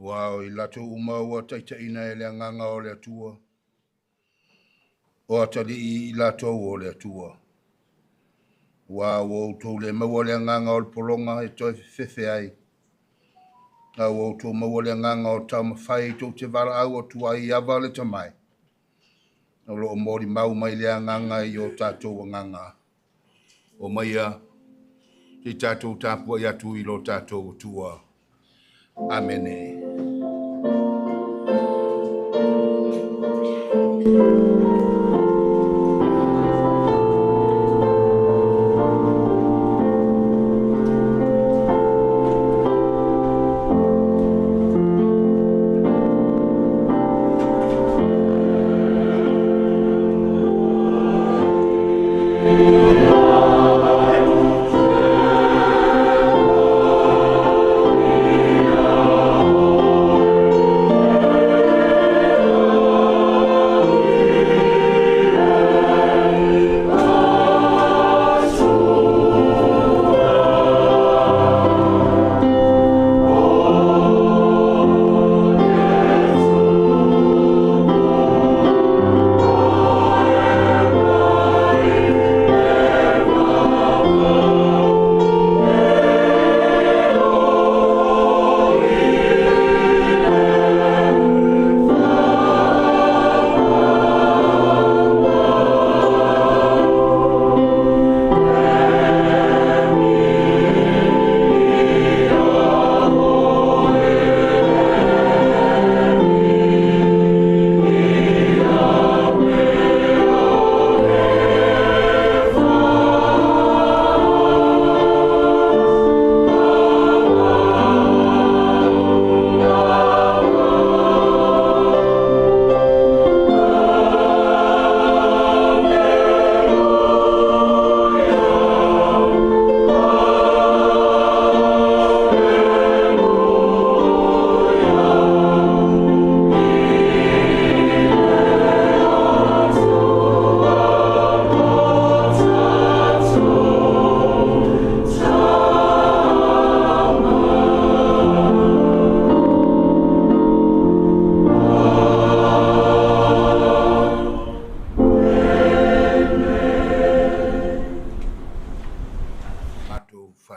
Ua o i latou uma ua taitaiina e le agaga o le Atua, o atalii i latou o le Atua. Ua ua outou le maua le agaga o le pologa e toe fefefe ai, a ua outou maua le agaga o taumafai tou te valaau atu ai i Ava le Tamae, o lo o molimau mai le agaga i o tatou agaga. O maia, se i tatou tapuai atu i lo tatou Atua. Amene.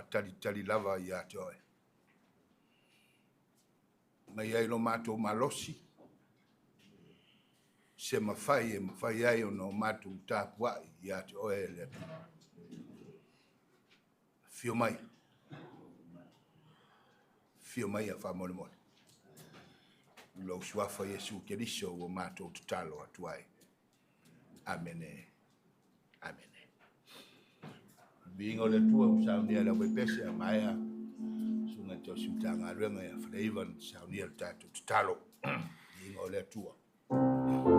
Talitali lava ia te oe. Mai ai lo matou malosi, se mafai e mafai ai ona o matou tapuai ia te oe le Atua. Afio mai. Afio mai a faamolemole. I lou suafa Iesu Keriso ua matou tatalo atu ai. Amene. Amene. Viiga o le Atua ua saunia e le aufaipese a maea susuga i tausi Matagaluega ia Faleiva na saunia le tatou tatalo. Viiga o le Atua. Amen.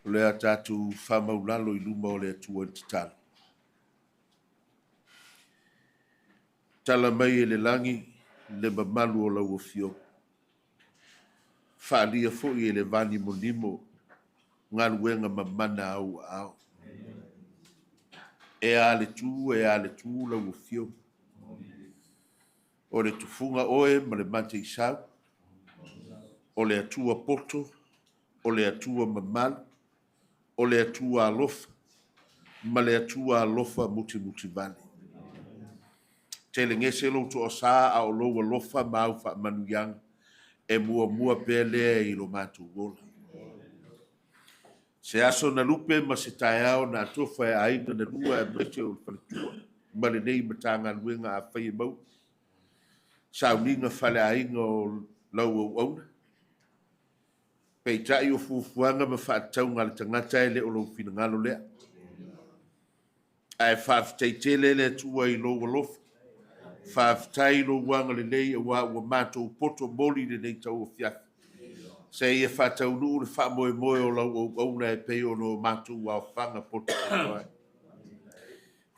O le a tatou faamaulalo i luma o le Atua i le tatalo. Tala mai e le lagi le mamalu o lau Afioga. Faalia foi e le vanimonimo galuega mamana a ou aao. E a le tu, e a le tu lau Afioga. O le tufuga oe ma le mateisau, o le Atua poto, o le Atua mamalu, o le Atua alofa, ma le Atua alofa mutimutivale. Telegese lou toasa a o lou alofa ma au faamanuiaga, e muamua pea lea i lo matou ola. Se aso na lupe ma se taeao na atofa e aiga na lua aemaise o le faletua ma lenei Matagaluega afai e maua. Sauniga faleaiga o lau auauna. Peitai o fuafuaga ma faatatauga a le tagata e le o lou finagalo lea. Ae faafetai tele le Atua i lou alofa. Faafetai i lou agalelei aua ua matou poto moli i lenei tauafiafi. Se ia faataunuu le faamoemoe o lau auauna e pei ona o matou aofaga potopoto ai.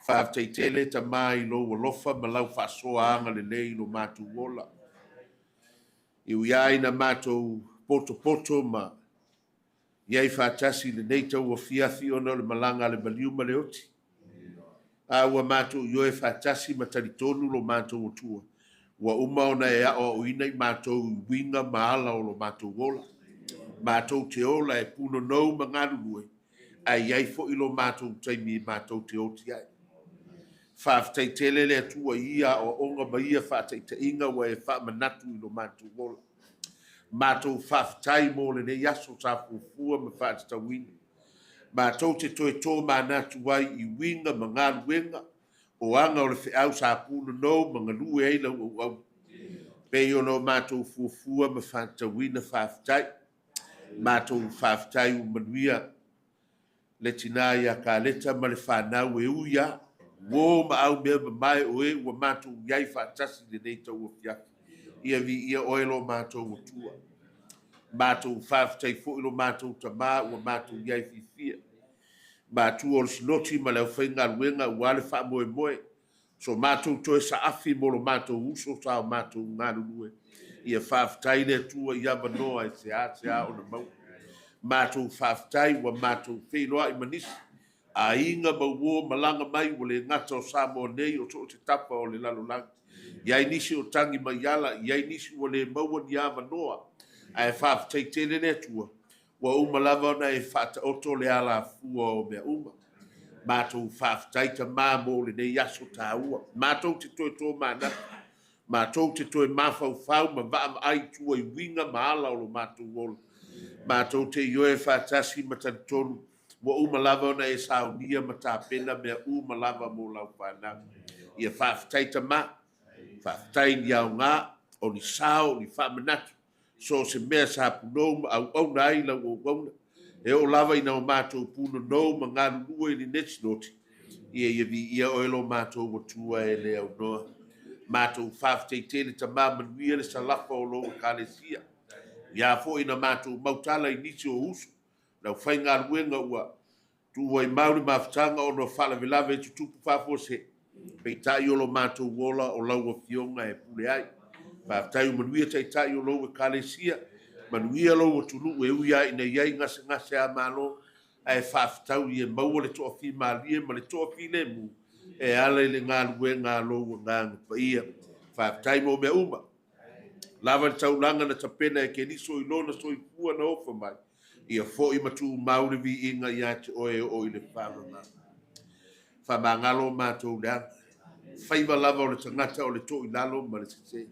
Faafetai tele Tama i lou alofa ma lau faasoa agalelei i lo matou ola. I ui lava ina matou potopoto ma iai faatasi i lenei tauafiafi ona o le malaga a le maliu ma le oti. A ua matou ioe faatasi ma talitonu lo matou Atua, ua uma ona e aoaoina i matou i uiga ma ala o lo matou ola. Matou te ola e punonou ma galulue, ae iai foi lo matou taimi matou te oti ai. Faafetai tele le Atua i ia aoaoga ma ia faataitaiga ua e faamanatu i lo matou ola. Matou faafetai mo lenei aso sa fuafua ma faatatauina. Matou te toe tōmanatu ai i uiga ma galuega o aga o le feau sa punonou ma galue ai lau auauna. Pei ona o matou fuafua ma faatatauina faafetai. Matou faafetai ua manuia le tina ia Kaleta ma le fanau e ui lava. Uo ma au mea mamae o e ua matou iai faatasi i lenei tauafiafi. Ia viia oe lo matou Atua. Matou faafetai foi lo matou Tama ua matou iai fiafia. Matua o le Sinoti ma le aufaigaluega aua le faamoemoe. So matou toe saafi mo lo matou uso sa o matou galulue. Ia faafetai le Atua i avanoa e sea ona maua. Matou faafetai ua matou feiloai ma nisi. Aiga ma uo malaga mai ua le gata o Samoa nei o so o se tafa o le lalolagi. Iai nisi o tagi mai ala, iai nisi ua le maua ni avanoa. Ae faafetai tele le Atua, ua uma lava ona e faataoto le alafua o mea uma. Matou faafetai Tama mo lenei aso taua. Matou te toe tōmanatu, matou te toe mafaufau ma vaavaai i tua i uiga ma ala o lo matou ola. Matou te ioe faatasi ma talitonu, ua uma lava ona e saunia ma tapena mea uma lava mo lau fanau. Ia faafetai Tama, faafetai ni aoga, o ni sao, o ni faamanatu, so o se mea sa punou ma auauna ai lau auauna. E oo lava ina o matou punonou ma galulue i lenei sinoti, ia ia viia oe lo matou Atua e le aunoa. Matou faafetai tele Tama manuia le salafa o lou ekalesia. Ia foi na matou mautala i nisi o uso, lau faigaluega ua tuuai mau le mafutaga ona o faalavelave e tutupu faafuasei. Peitai o lo matou ola o lau Afioga e pule ai. Faafetai o manuia taitai o lou ekalesia, manuia lou atunuu e ui lava ina iai gasegase a malo, ae faafetau ia maua le toafimalie ma le toafilemu e ala i le galuega a lou agaga paia. Faafetai mo mea uma. Lava le taulaga na tapena e Keriso i lona soifua na ofa mai, ia foi ma tuumau le viiga ia te oe o i le faavavau. Faamagalo matou leaga. Faiva lava o le tagata o le toilalo ma le sese.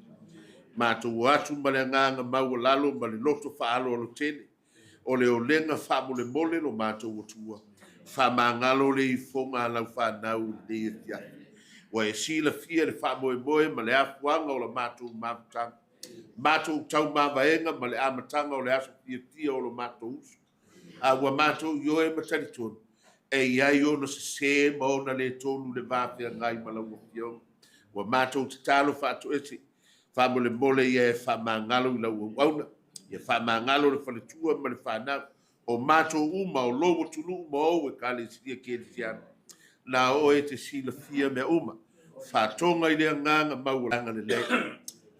Matou atu ma le agaga maualalo ma le loto faaloalo tele. O le olega faamolemole lo matou Atua. Faamagalo le ifoga a lau fanau i lenei afiafi. Ua e silafia le faamoemoe ma le afuaga o la matou mafutaga. Matou taumavaega ma le amataga o le aso fiafia o lo matou uso. A ua matou ioe ma talitonu, e iai ona sese ma ona le tonu le vafeagai ma lau Afioga. Ua matou tatalo faatoese, faamolemole ia e faamagalo i lau auauna. Ia faamagalo le faletua ma le fanau. O matou uma o lou atunuu ma ou Ekalesia Kerisiano, na oe e te silafia mea uma. Faatoga i le agaga maualalo lelei,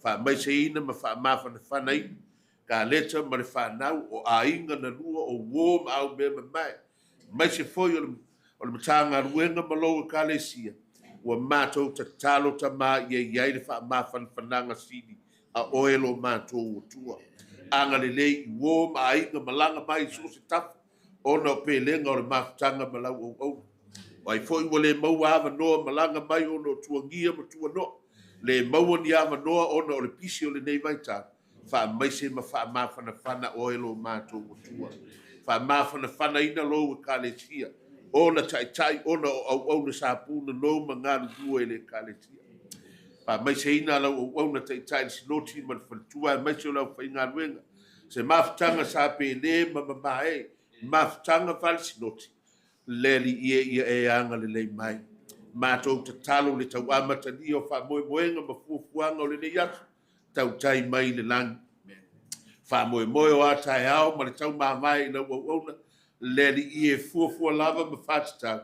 faamaiseina ma faamafanafanaina Kaleta ma le fanau o aiga na lua o uō ma aumea mamae, aemaise foi o le o le Matagaluega ma lou Ekalesia, ua matou tatalo Tama ia i ai le faamafanafanaga sili a oe lo matou Atua. Agalelei i uō ma aiga malaga mai i so o se tafa ona o pelega o le mafutaga ma lau auauna. O ai foi ua le maua avanoa malaga mai ona o tuagia ma tuanoa, le maua ni avanoa ona o le pisi o lenei vaitau, faamaise ma faamafanafana oe lo matou Atua. Faamafanafanaina lou Ekalesia, ona taitai ona o auauna sa punanou ma galulue i le Ekalesia. Faamaiseina lau auauna taitai le Sinoti ma le faletua aemaise o le aufaigaluega. Se mafutaga sa pele ma mamae, mafutaga faale-Sinoti, le Alii e ia e agalelei mai. Matou tatalo le tau amatalia o faamoemoega ma fuafuaga o lenei aso, tautai mai i le lagi. Faamoemoe o a taeao ma le taumamae i lau auauna, le Alii e fuafua lava ma faatatau,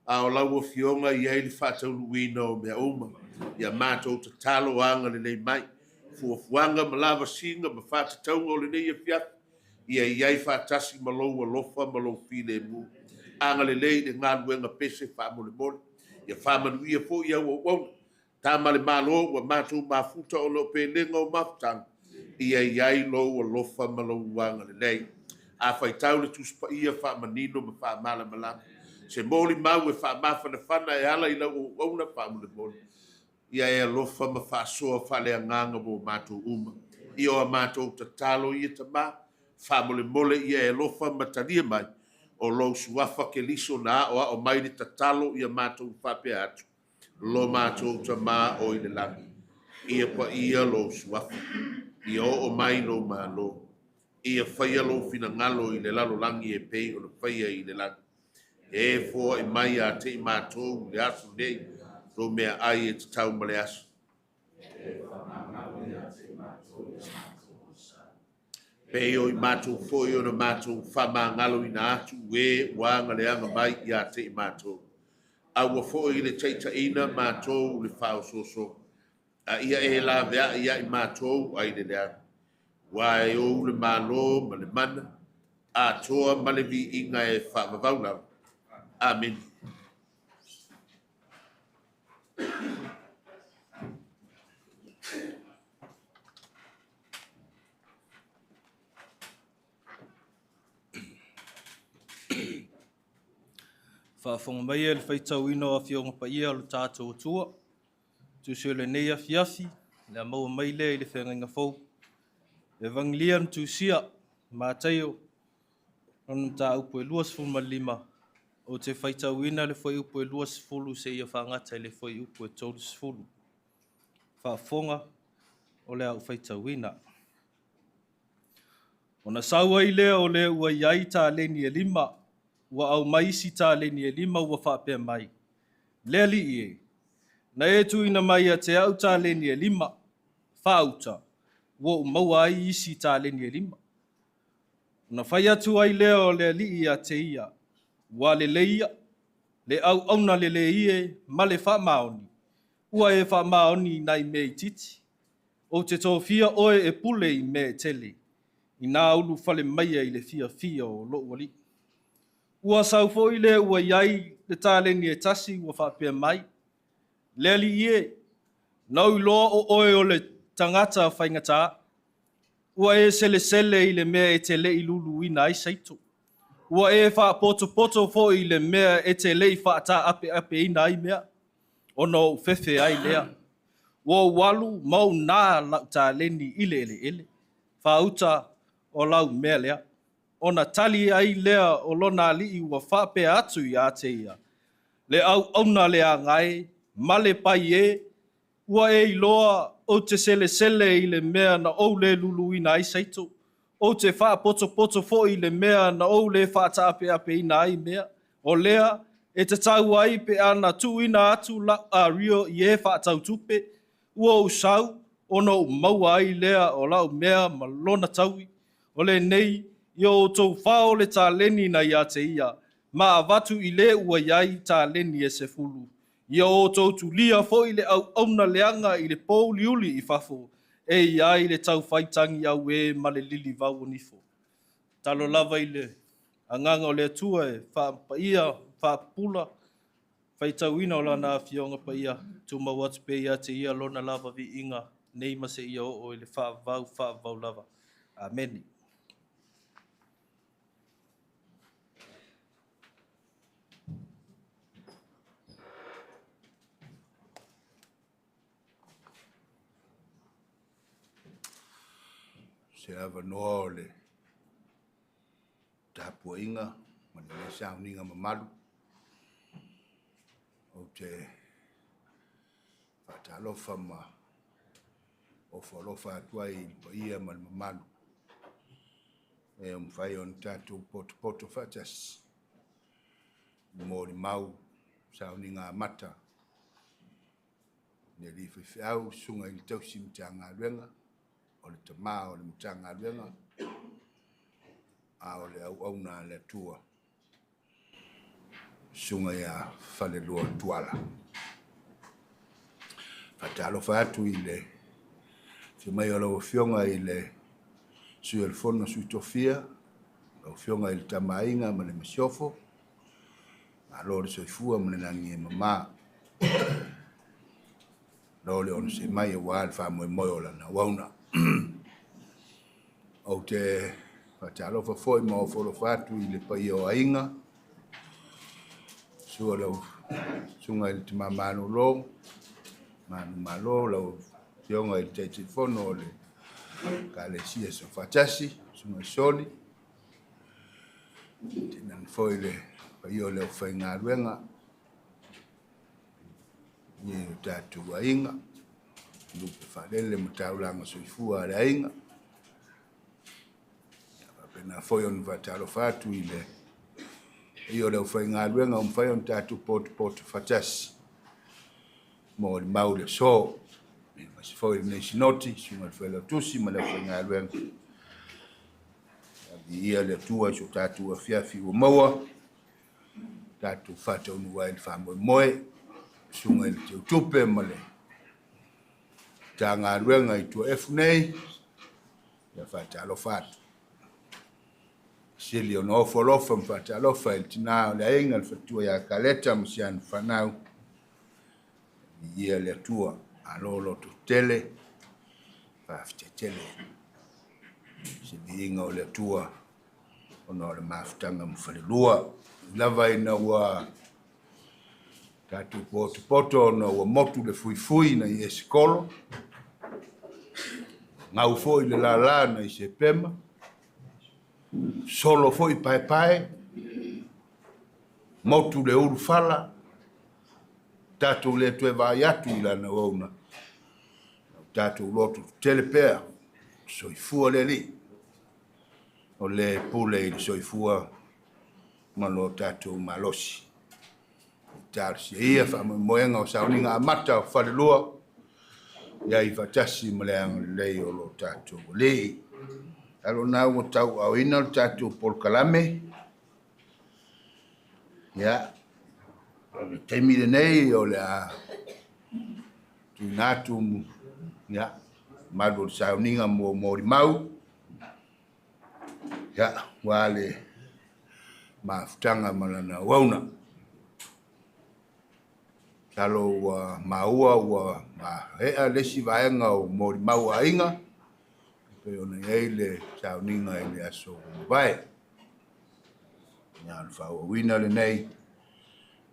a o lau Afioga e i ai le faataunuuina o mea uma. Ia matou tatalo agalelei mai. Fuafuaga ma lavasiga ma faatatauga o lenei afiafi, ia i ai faatasi ma lou alofa ma lou filemu. Agalelei i le galuega pese faamolemole. Ia faamanuia foi au auauna. Tama a le Malo, ua matou mafuta ona o pelega o mafutaga, ia i ai lou alofa ma lou agalelei. A faitau le Tusi Paia faamanino ma faamalamalama, se molimau e faamafanafana e ala i lau auauna faamolemole, ia e alofa ma faasoa faaleagaga mo matou uma. Ia o a matou tatalo ia Tama, faamolemole ia e alofa ma talia mai, o lou Suafa Keliso na aoao mai le tatalo ia matou faapea atu. Lo matou Tama o i le lagi, ia paia lou suafa, ia oo mai lou Malo, ia faia lou finagalo i le lalolagi e pei ona faia i le lagi. E foai mai ia te i matou i le aso nei lou meaai e tatau ma le aso. Pei o i matou foi ona matou faamagaloina atu e ua agaleaga mai ia te i matou. Aua foi le taitaiina matou i le faaosoosoga, a ia e laveai ia i matou ai le leaga. Aua e ou le Malo ma le mana, atoa ma le viiga e faavavau lava. Amene. Faafofoga maia i le faitauina o Afioga Paia a lo tatou Atua. Tusi o lenei afiafi, le a maua mai lea i le feagaiga fou. Evagelia na tusia Mataio, lona mataupu e 25, ou te faitauina le fuaiupu e 20 seia faagata i le fuaiupu e 30. Faafofoga o le a ou faitauina. Ona sau ai lea o le ua i ai taleni e lima, ua aumai isi taleni e lima ua faapea mai, Le alii e, na e tuuina mai ia te au taleni e lima, faauta, ua ou maua ai isi taleni e lima. Ona fai atu ai lea o le alii ia te ia, Ua lelei ia, le auauna lelei e ma le faamaoni, ua e faamaoni i nai mea itiiti. Ou te tofia oe e pule i mea e tele, inā ulufale maia i le fiafia o lou alii. Ua sau foi le ua i ai le taleni e tasi ua faapea mai, Le alii e, na ou iloa o oe o le tagata faigata. Ua e selesele i le mea e te le i luluina ai saito. Ua e faapotopoto foi i le mea e te le i faataapeapeina ai mea, ona ou fefe ai lea. Ua ou alu ma ou na lau taleni i le eleele. Faauta o lau mea lea. Ona tali ai lea o lona alii ua faapea atu ia te ia, Le auauna leaga e, ma le pai e, ua e iloa ou te selesele i le mea na ou le luluina ai saito, ou te faapotopoto foi i le mea na ou le faataapeapeina ai mea, o lea e tatau ai pe a na tuuina atu lau ario i e faatau tupe, ua ou sau ona ou maua ai lea o lau mea ma lona taui. O lenei Ia outou fao le taleni na ia te ia, ma avatu i le ua i ai taleni e 10. Ia outou tulia foi le auauna leaga i le pouliuli i fafo, e i ai le taufaitagi auē ma le lilivau o nifo. Talo lava i le agaga o le Atua e faapaia, faapupula, faitauina o lana afioga paia, tumau atu pea ia te ia lona lava viiga, nei ma seia oo i le faavavau, faavavau lava. Amene. Se avanoa o le tapuaiga ma lenei sauniga mamalu, ou te faatalofa ma ofo alofa atu ai i le paia ma le mamalu e mafai ona tatou potopoto faatasi molimau sauniga amata le alii faifeau, susuga i le tausi Matagaluega, o le tama o le Matagaluega, a o le auauna a le Atua, susuga ia Falelua Tuala. Faatalofa atu i le afio mai o lau Afioga i le Sui o le Fono Sui Tofia, lau Afioga i le Tamaaiga ma le Masiofo, malo le soifua ma le lagi e mama. Malo le onosai mai aua le faamoemoe o lana auauna. Ou te faatalofa foi ma ofo alofa atu i le paia o aiga, sua lau susuga i le Tama Malolo, Manumalo, lau Afioga i le Taitaifono o le Ekalesia Soofaatasi, Susuga i Soli, tainane foi le paia o le aufaigaluega i o tatou aiga, lupe faalele ma taulaga soifua a le aiga. Faapena foi ona faatalofa atu i le paia o le aufaigaluega ua mafai ona tatou potopoto faatasi mo le mau le aso. Aemaise foi lenei sinoti, susuga i le Failautusi ma le aufaigaluega. Viia le Atua i so tatou afiafi ua maua, tatou faataunuu ai le faamoemoe, susuga i le Teutupe ma le Matagaluega i Tuaefu nei, ia faatalofa atu. Sili ona ofo alofa ma faatalofa i le tina o le aiga, le faletua ia Kaleta ma si ana fanau. Viia le Atua, malo loto tele, faafetai tele. Se viiga o le Atua ona o le mafutaga ma falelua. Lava ina ua tatou potopoto ona ua motu le fuifui nai esekolo, gau foi le lala nai sepema, solo foi paepae, motu le ulufala, tatou le toe vaai atu i lana auauna, tatou loto tetele pea, soifua le Alii, o le pule i le soifua ma lo tatou malosi. Talosia ia faamoemoega o sauniga amata o Falelua, iai faatasi ma le agalelei o lo tatou Alii. Alo na ua tauaaoina le tatou polokalame. Ia, o le taimi lenei o le a tuuina atu, ia, malu o le sauniga mo molimau, ia, ua le mafutaga ma lana auauna. Masalo ua maua ua maea le isi vaega o molimau a aiga, pei ona i ai le sauniga i le aso ua mavae. Ia, o le faaauauina lenei,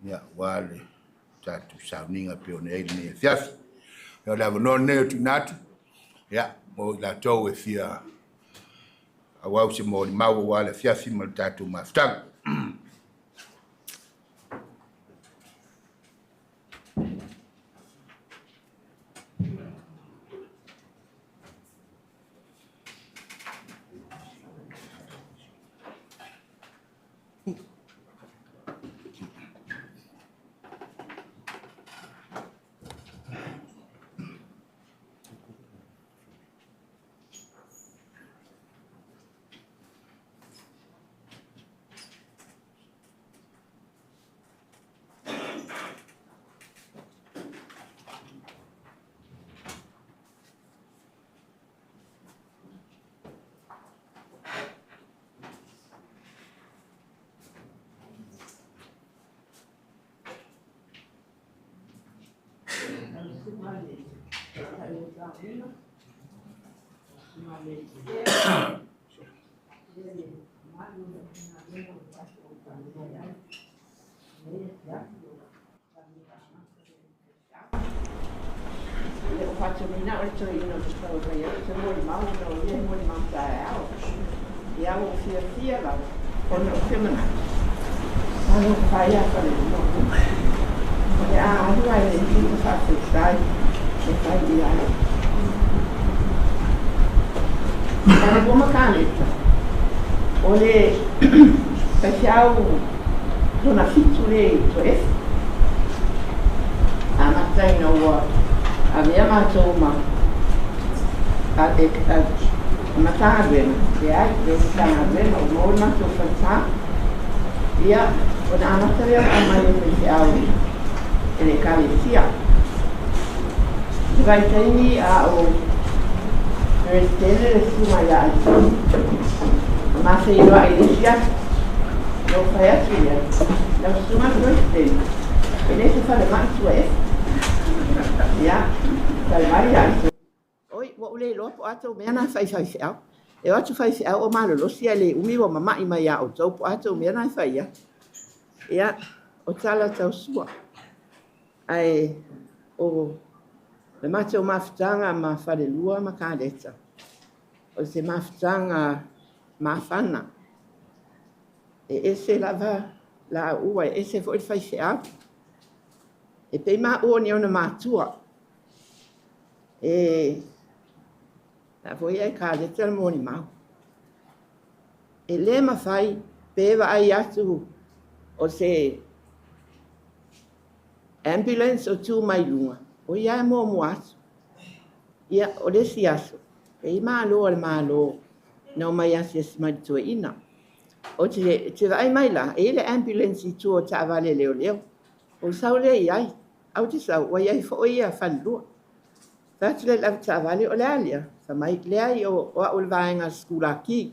ia, ua le tatou sauniga pei ona i ai lenei afiafi. Ia, o le avanoa lenei o tuuina atu, ia, mo i latou e fia auau se molimau aua le afiafi ma le tatou mafutaga. E le o faatonuina au e le toeaina ou te tau mai ai se molimau ona o ia he molimau taeao. Ia ua ou fiafia lava ona ou te manatu, talofa e ia Falelua. O le a alu ae le hiki ta faafetai e fai i ai. Falelua ma Kaleta, o le faifeau lona fitu lea i Toefe. Amata ina ua avea matou ma Matagaluega, leai, le Matagaluega ua maua le matou falesa. Ia, ona amata lea ona aumai e faifeau e le Ekalesia. I se vaitaimi a o Peresetene le susuga ia Aitini, na ma feiloai i le isi aso, na ou fai atu i ai, Lau susuga i le Peresetene, e le se falemai tua ese. Ia, fai mai ia Aitini, Oi, ua ou le iloa po o a tou mea na e fai i faifeau. E o atu faifeau o malolosi ae le umi ua mama'i mai ia outou po o a tou mea na e fai ai. Ia, o tala tau sua. Ae o le matou mafutaga ma Falelua ma Kaleta, o se mafutaga mafana. E ese lava laua, e ese foi le faifeau. E pei maua o ni ona matua. E la foi e Kaleta le molimau. E le mafai pe vaai atu o se ambulance o tu mai luga, o ia e muamua atu. Ia, o le isi aso, e i malo a le Malo na omai asiasi mai i le toeaina. Ou te, te vaai mai la, e i ai le ambulance i tua o taavale leoleo. Ou sau lea i ai, ae ou te sau ua i ai foi ia falelua. Fai atu lea i le avetaavale, o le a lea? Fai mai, leai, o, o au o le vaega a le sikulaki.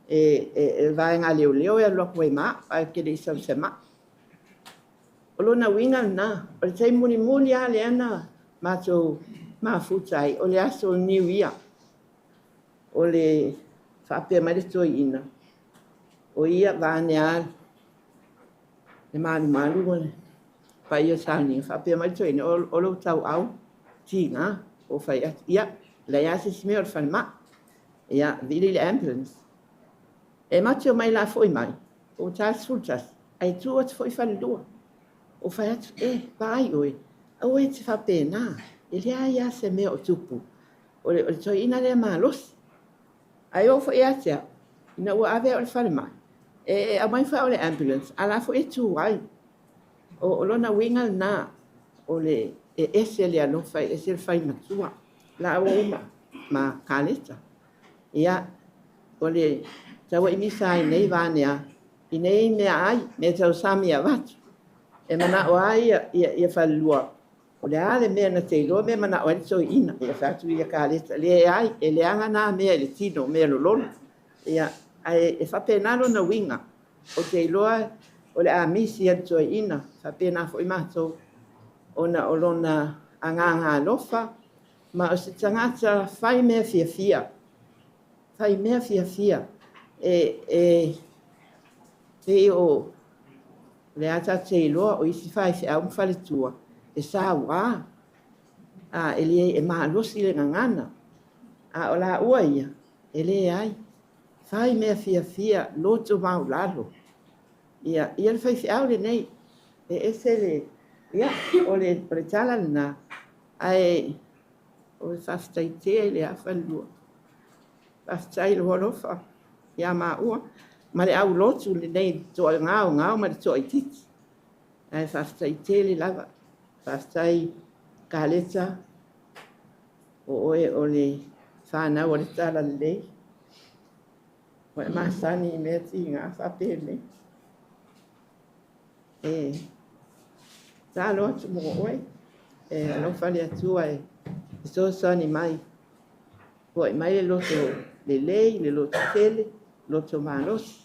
E, e, e le vaega a leoleo e alu atu ai ma au, ae ou te le i sau i se mai. O lona uiga lena, o le taimi mulimuli lava lea na matou mafuta ai, o le aso Niu Ia. O le faapea mai le toeaina, o ia vaeane lava le malumalu ma le paia o sauniga, faapea mai le toeaina, o lou tauau tiga. Ou fai atu, ia, leai lava se isi mea o le falemai. Ia, vili le ambulance. E matou te omai la foi mai, ua ta le 11, ae tu atu foi falelua. Ou fai atu, e, vaai oe, aua e te faapena, e leai lava se mea o tupu. O le, o le toeaina lea malosi. Ae oo foi ia te au, ina ua ave au i le falemai, e aumai foi au e le ambulance, a o la foi e tu ai. O, o lona uiga lena, o le e ese le alofa, e ese le fai matua. Laua uma ma Kaleta. Ia, o le tauaimisa ai nei vaeane a, i nei meaai, mea tausami e avatu. E manao lava ia, ia, ia falelua, o le a le mea na te iloa mea e manao ai le toeaina. Ia fai atu ia Kaleta, leai, e leaga na mea i le tino, mea lololo. Ia, ae e faapena lona uiga. Ou te iloa o le a misi e le toeaina, faapena foi matou, ona o lona agaga alofa, ma o se tagata fai mea fiafia, fai mea fiafia. E, e, pei o lea tatou te iloa o isi faifeau ma faletua, e sauā, a, e le, e malosi le gagana. A o laua ia, e leai. Fai mea fiafia, loto maualalo. Ia, ia le faifeau lenei. E ese le, ia, o le, o le tala lena. Ae o le faafetai tele lava falelua. Faafetai i lou alofa ia maua ma le aulotu lenei toagaogao ma le toaitiiti. Ae faafetai tele lava. Faafetai Kaleta, o oe o le fanau a le Talalelei. Ua e masani i mea tiga faapenei. E tatalo atu mo oe, e alofa le Atua e fesoasoani mai, foai mai le loto lelei, le loto tele, loto malosi,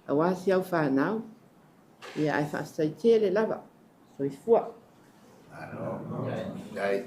aua si au fanau, ia ae faafetai tele lava. Soifua. Malo. Faafetai.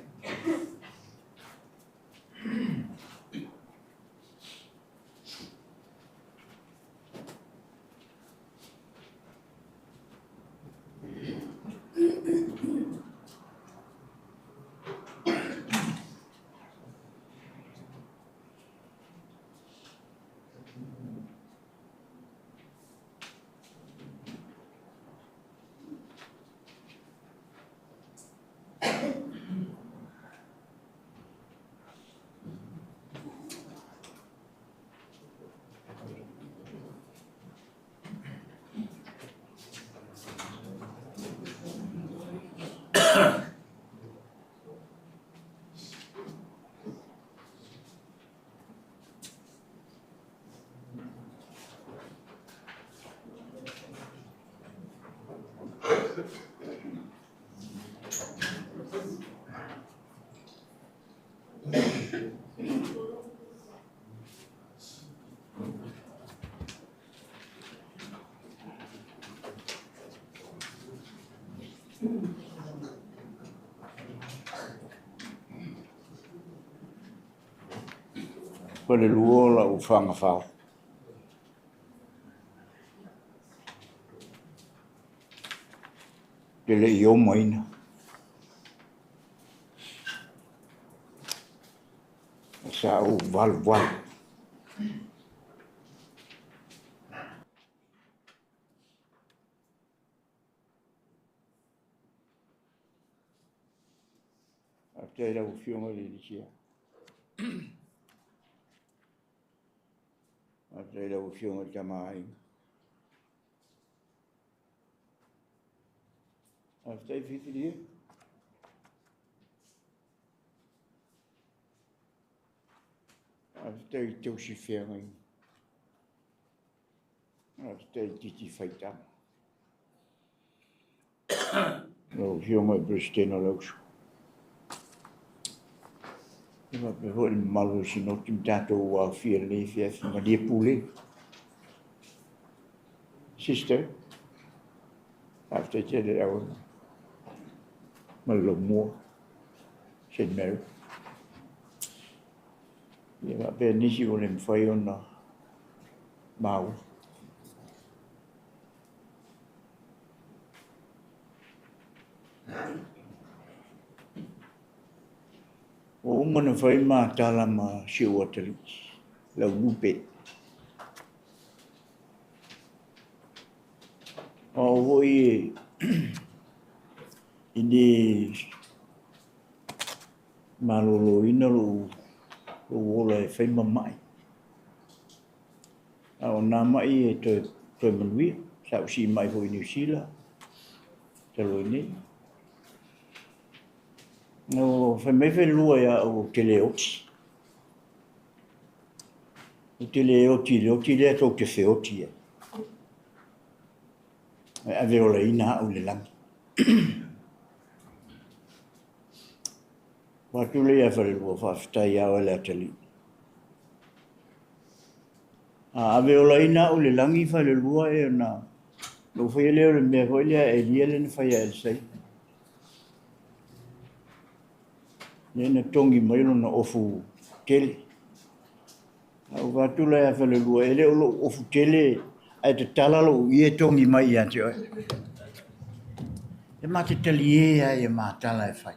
Falelua o lau fagafao. Te le i omaina. Sa ou valuvalu. Faafetai i lau Afioga i le Alii. Faafetai i lau Afioga i le Tama a Aiga. Faafetai Fifilia. Faafetai i tausi feagaiga. Faafetai i titi faitama. Lau Afioga i le Peresetene o le Auso. E faapea foi le mamalu o le Sinoti ma tatou ua aofia i lenei afiafi. Malie pule. Sister, faafetai tele i le auai mai. Ma le laumua, St. Mary. Ia faapea nisi ua le mafai ona maua. Ua uma ona fai ma tala ma si ou atalii, lau lupe. O au foi e le maloloina lou ola e fai ma mai. A o nā mai e toe manuia. Sa ou siimai foi i Niu Sila talu ai nei. No, fai mai Falelua ia au ou te le oti. Ou te le oti i le oti lea tou te feoti ai. E ave olaina au i le lagi. Fai atu lea ia Falelua, faafetai ia oe le atalii. A ave olaina au i le lagi Falelua e ona ou faia lea o le mea foi lea a Elia lea na fai ia Elisai. Lea na togi mai lona ofu tele. A ou fai atu la ia Falelua, e le o lou ofu tele ae tatala lou ie togi mai ia te oe. E ma te talie lava ia ma tala e fai.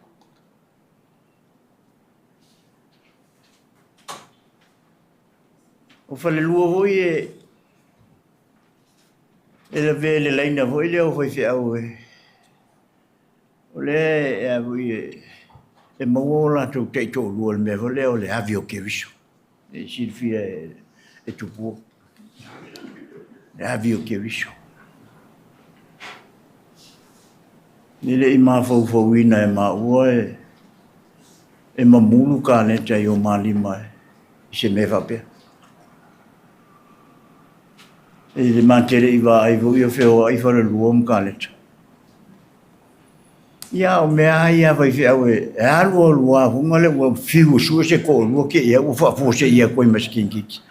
O Falelua foi e lavea i le laina foi lea o faifeau e o lea e, foi e maua o latou taitoalua i le mea foi lea o le ave o Keriso. E silafia e Tupua. Le ave o Keriso. E le i mafaufauina e maua e mamulu kaleta i o ma lima i se mea faapea. E le matele i vaai foi o feoai Falelua ma kaleta. Ia o mea lava ia a faifeau e alu alu lava foga lea ua fiu e sue se toalua te i ua faafuasei atu ai ma se kinikiti.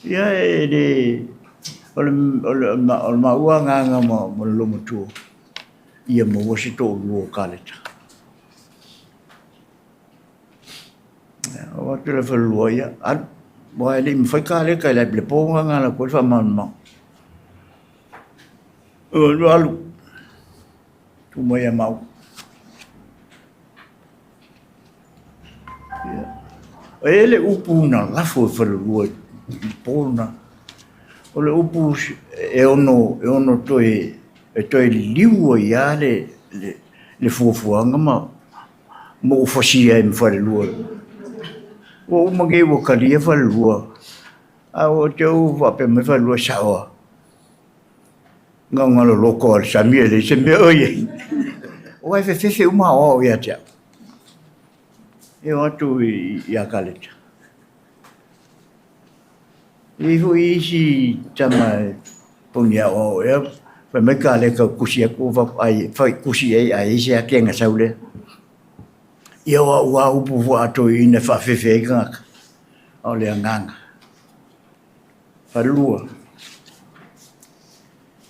Ia e le o le maua agaga ma le loomatua ia maua se toalua o kaleta. Oo atu le falelua, ia, alu. Aua e le i mafai kaleka i le le po na ala atu ai le faamalamalamaga. Alu, alu. Tu mai ia maua. Ia. E i ai le upu na lafo e falelua i le po lena. O le upu e ono, e ono toe, e toe liliu ai lava le, le, le fuafuaga ma, ma ou fasia ai ma falelua. Ua uma nei ua talia falelua, a ua te i faapea mai falelua, e sao lava. Na ona loloto lava o le sami e leai se mea o i ai. Aua e fefefe uma aoao ia te au. E o atu ia Kaleta. E i ai foi isi tama e poni aoao ea, fai mai Kaleta ou tusi atu, ai, fai tusi i ai a i ai se ake ona sau lea. Ia o au lava upu foi a toeaiina e faafefe ai tagata, a o le agaga. Falelua,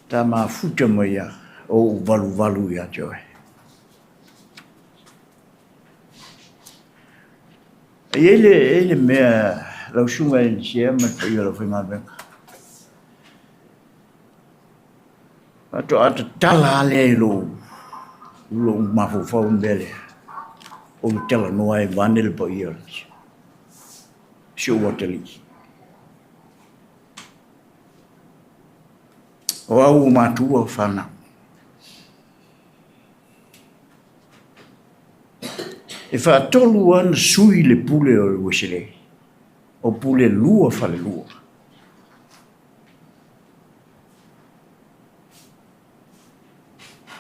ta mafuta mai ia ou valuvalu ia te oe. E i ai le, e i ai le mea lau susuga i le Sea ma le paia o le aufaigaluega. Faatoa tatala lava lea i lou, lou mafaufau le mea lea. O le talanoa ai vaeane le paia o si ou atalii. O au ua matua fanau. E faatolu lava ona sui le pule o le Ueselei, o Pulelua falelua.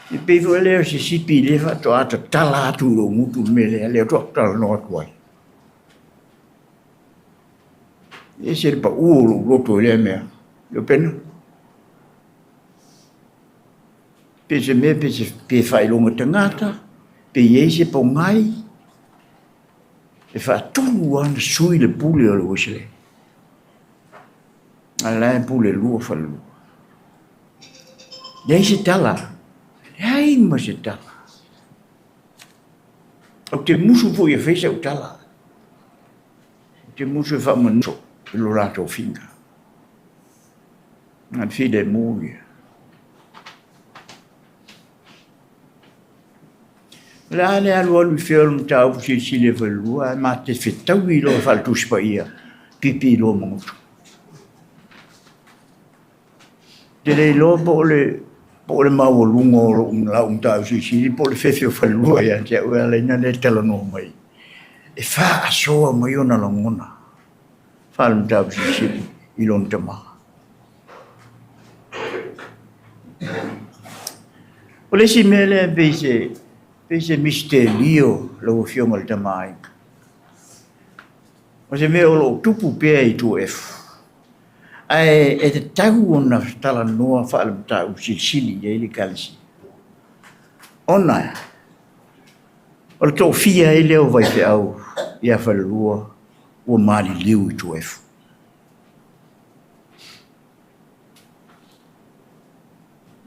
E pei foi lea o se sipi lea faatoa tatala atu i lou gutu le mea lea, lea faatoa ou talanoa atu ai. E ese le pau o lou loto i lea mea. Leopena. Pe se mea, pe se pe faailoga tagata, pe i ai se pogai, e faatolu lava ona sui le pule o le Wesley. A la e pule lua falelua. Leai se tala, leai ma se tala. Ou te musu foi e fai sau tala. Ou te musu e faamanu i lo latou figa. Na le filemu ia. O le a le alualu i fea o le mataupu silisili e falelua, ae ma te fetaui loa faale-Tusi Paia, pipi loa ma gutu. Ou te le iloa po o le, po o le maualuga o lou lau mataupu silisili po o le fefe o falelua ia te au e ala ai ona le talanoa mai. E faasoa mai ona lagona faale-mataupu silisili i lona tama. O le isi mea lea pei se, pei se misitelio lau Afioga i le Tama a Aiga. O se mea o lo o tupu pea i 2F, ae e tatau ona talanoa faale-mataupu silisili i ai le Ekalesia, ona o le toafia ai lea o faifeau ia Falelua ua maliliu i 2F.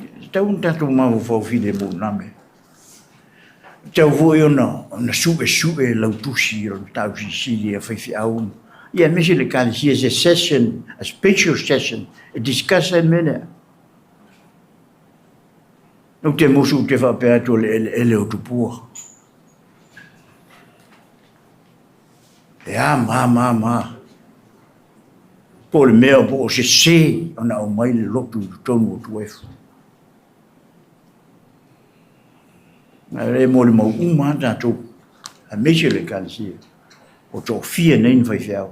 E tatau ona tatou mafaufau filemu i lena mea. E tatau foi ona suesue lau tusi o le mataupu silisili a faifeau, ia aemaise le Ekalesia, se session, a special session e discuss ai le mea lea. Ou te musu ou te faapea atu o le eleele o Tupua. E a ma ma ma. Po o le mea po o sese ona aumai le lotu i totonu o Tuaefu. Ae le molimau uma lava tatou, aemaise o le Ekalesia, o toafia nei na faifeau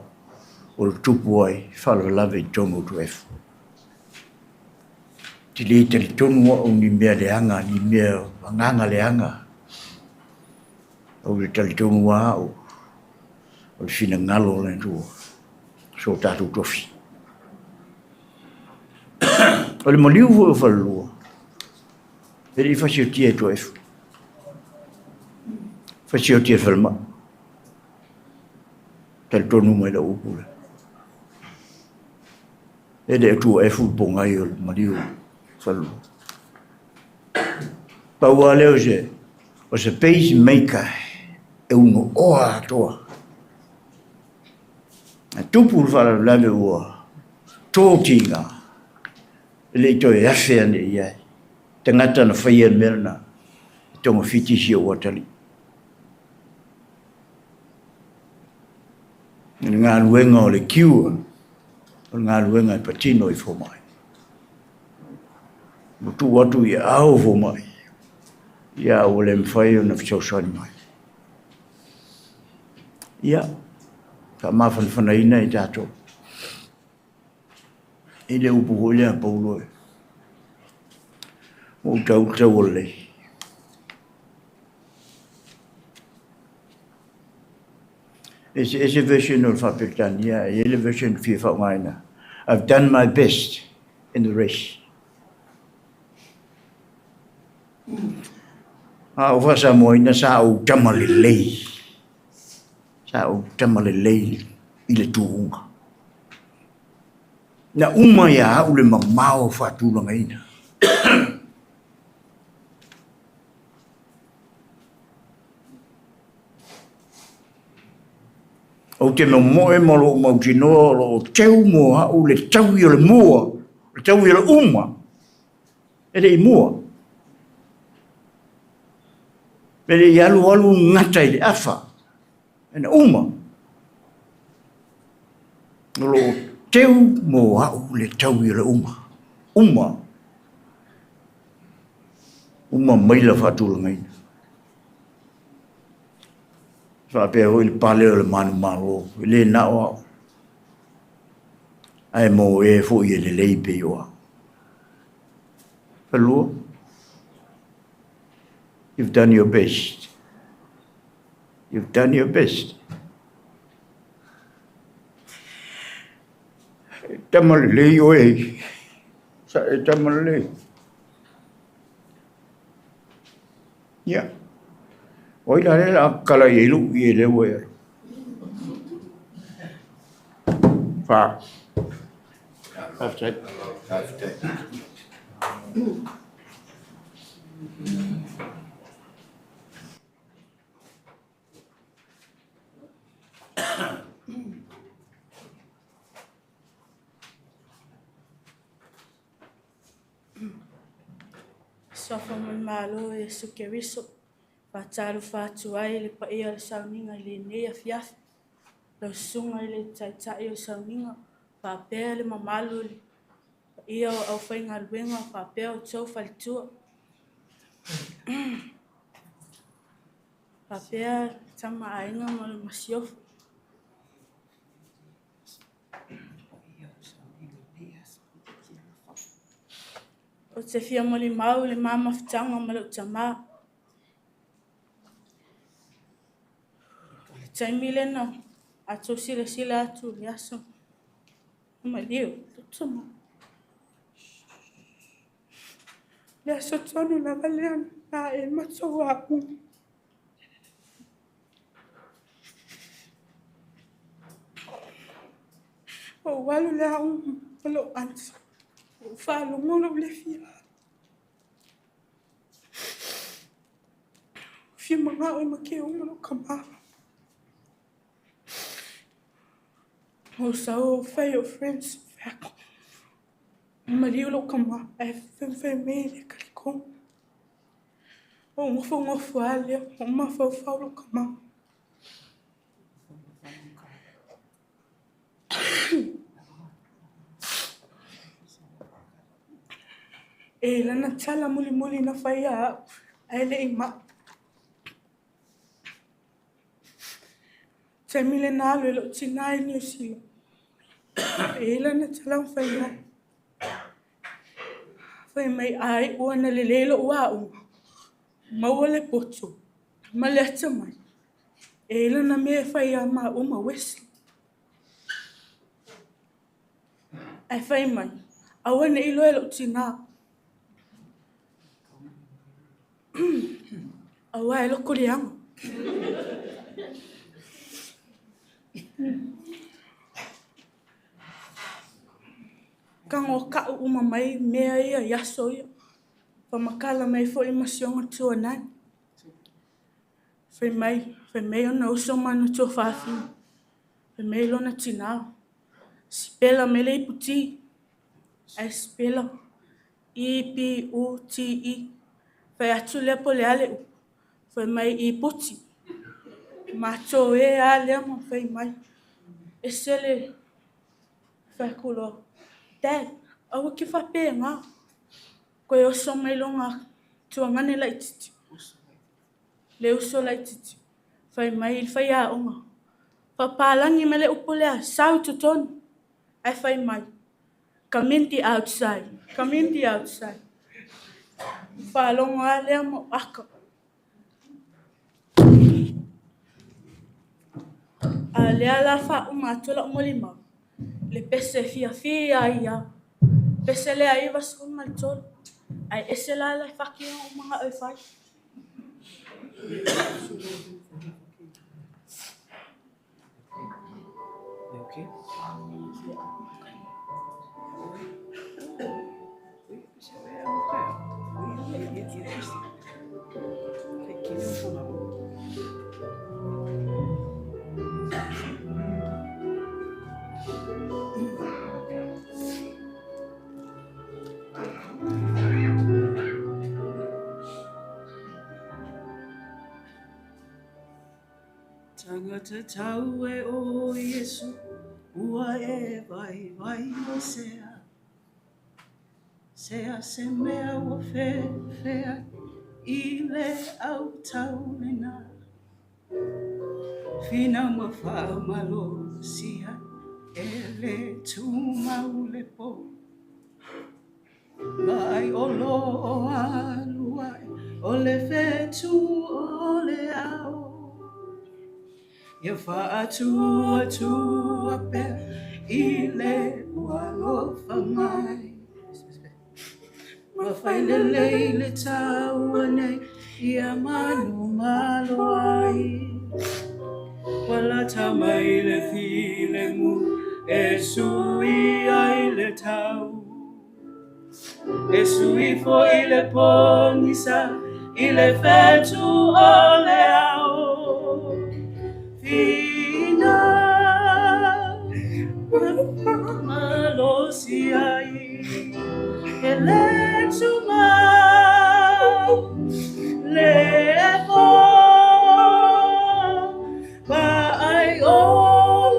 o le tupu ai faalavelave i totonu o Tuaefu. Ou te le talitonu au ni mea leaga, ni mea agaga leaga. Ou te talitonu lava au o le finagalo o le Atua, so tatou tofi. O le maliu foi o Falelua, e le i fasiotia e Tuaefu. Fasiotia e Falemai. Talitonu mai lau upu lea. E le o Tuaefu le pogai o le maliu o Falelua. Pau lava lea o se, o se pacemaker e unooa atoa. Na tupu le faalavelave ua to tiga, e le i toe afe ane i ai. Tagata na faia le mea lena, e togafiti si ou atalii. I le galuega o le cure, o le galuega e patino i fomai. Ua tuu atu i aao fomai, ia ua le mafai ona fesoasoani mai. Ia, faamafanafanaina i tatou. I le upu foi lea a Paulo, ua ou tau le taua lelei. E eseese version o le Faa-Peretania, e i ai le version e fia faaaogaina, I've done my best in the race. A o Faa-Samoaina, sa ou tama lelei. Sa ou tama lelei i le tuuga. Na uma ia au le mamao faatulagaina. Ou te momoe ma lou mautinoa o lo o teu mo au le taui o le mua, le taui o le uma, e le i mua. E le i alualu gata i le afa, ena uma. O lo o teu mo au le taui o le uma. Uma. Uma maila faatulagaina. Faapea foi le pale o le manumalo, e le na o au, ae mo e foi e lelei pei o au. Falua, you've done your best. You've done your best. E tama lelei oe. Sa e tama lelei. Ia. O ai la lea o le a kala i ai lou ie lea ua e alu? Whā. Faafetai. Faafetai. Suafa o le Malo o Iesu Keriso, faatalofa atu ai i le paia o le sauniga i lenei afiafi. Lau susuga i le Taitai o le sauniga, faapea le mamalu o le paia o aufaigaluega faapea outou faletua. Faapea Tama a Aiga ma le Masiofo. Ou te fia molimau i le ma mafutaga ma lou tama. O le taimi lena, a outou silasila atu i le aso na maliu ai lou tama. O le aso tonu lava lea na ae ai le matou aoga. Ou alu i le aoga ma lou aunty, ou faalogo lou le fia alu. Fia manao e make uma lou tama. Ou sau ou fai i ou friends, fai atu, ua maliu lou tama ae fai mai e le talitonu. Ou nofonofo lava lea, ou mafaufau lou tama. E lana tala mulimuli na fai ia au, ae le i mau. Taimi lena alu ai lou tina i Niu Sila. E i ai lana tala na fai mai. Fai mai, a iu ana lelei lou aoga, maua le poto ma le atamai, e i ai lana mea e fai ia maua ma Wesley. Ae fai mai, aua ne i iloa e lou tina. Aua e loko leaga. Tago tau uma mai mea ia i aso ia. Famatala mai foi ma si ona tuanai. Fai mai, fai mai ona uso ma ona tuafafine. Fai mai lona tinā, Sipela mai le iputi. Ae sipela, I-P-U-T-I. Fai atu lea po o le a le upu, fai mai iputi. Matou e lava lea ma fai mai. Ese le fai atu loa, Dad, aua e te faapena. Toe oso mai lona tuagane laitiiti, le uso laitiiti, fai mai i le faiaoga, Faapalagi mai le upu lea, sau i totonu. Ae fai mai, Come in the outside, come in the outside. Faalogo lava lea ma ou aka. A lea la faauma atu lau molimau, le pese fiafia ai lava. Pese lea 93, ae ese la le fati na ou manao e fai. Tagata tau e o Iesu, ua e vaivai mai sea. Sea se mea ua feafea i le au tau lena. Finau ma faamalosia e le tumau le po. Vaai o lo o alu ai o le fetu o le ao. Ia faatuatua pea i le ua alofa mai. Ma fai lelei le taua nei ia manumalo ai. Ua lata mai le filemu e sui ai le tau. E sui foi le pogisa i le fetu o le ao. Finau malosi ai e le tumau le po. Vaai o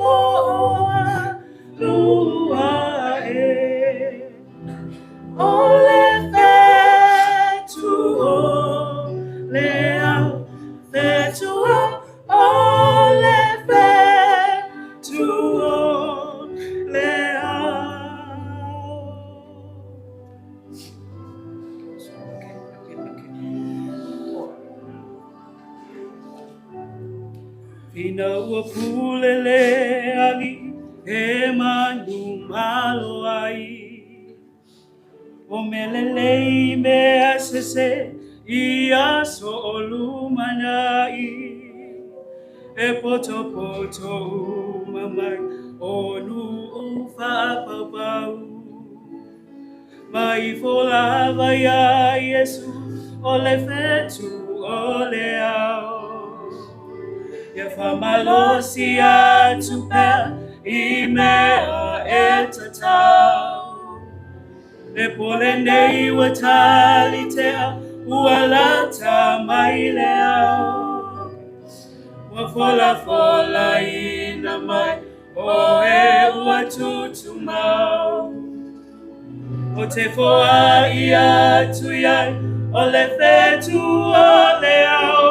lo o alu ae o le fetu o le ao, fetu o le fetu o le ao. Ina ua pule le alii e manumalo ai. O mea lelei mea sese i aso o lumanai. E potopoto uma mai o nuu faapaupau. Ma ifo lava iā Iesu o le fetu o le ao. Ia faamalosi atu pea i mea e tatau. Le po lenei ua talitea ua lata mai le ao. Ua folafolaina mai o e ua tutumau. O te foai atu i ai o le fetu o le ao.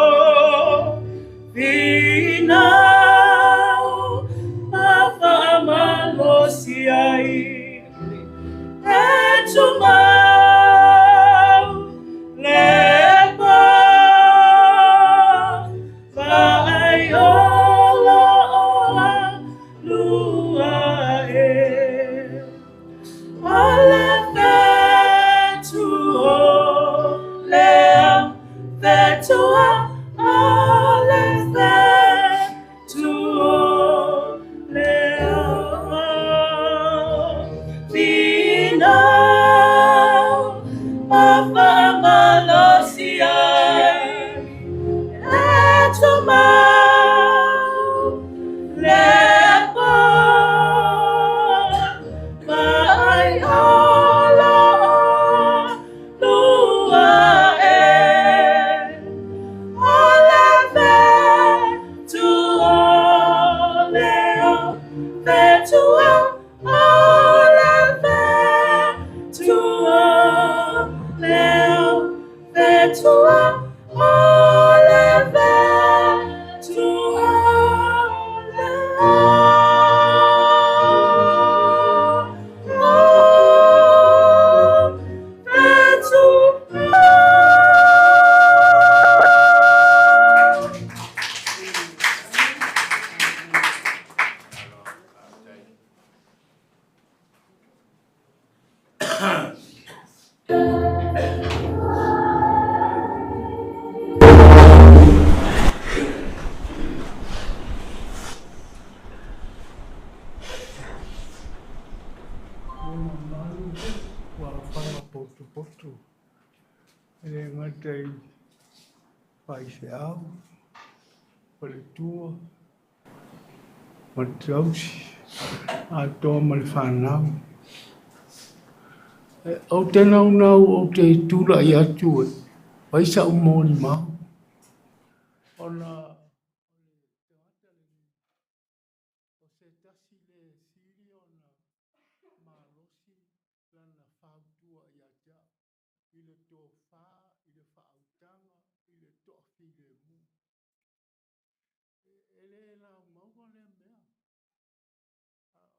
Finau ma faamalosi ai e tumau le po. Vaai o lo o alu ae o le fetu o le ao, fetu o le fetu o le ao. Finau ma faamalosi ai e tumau le po. Le mamalu ua afaga potopoto e le gata i faifeau, faletua ma le tausi atoa ma le fanau. Ou te naunau ou te tulai atu e fai sa'u molimau ona o le tagata lenei o se tasi le sili ona malosi lana fautua ia te a'u i le tofa, i le faautaga, i le toafilemu. E le laumaua lea mea.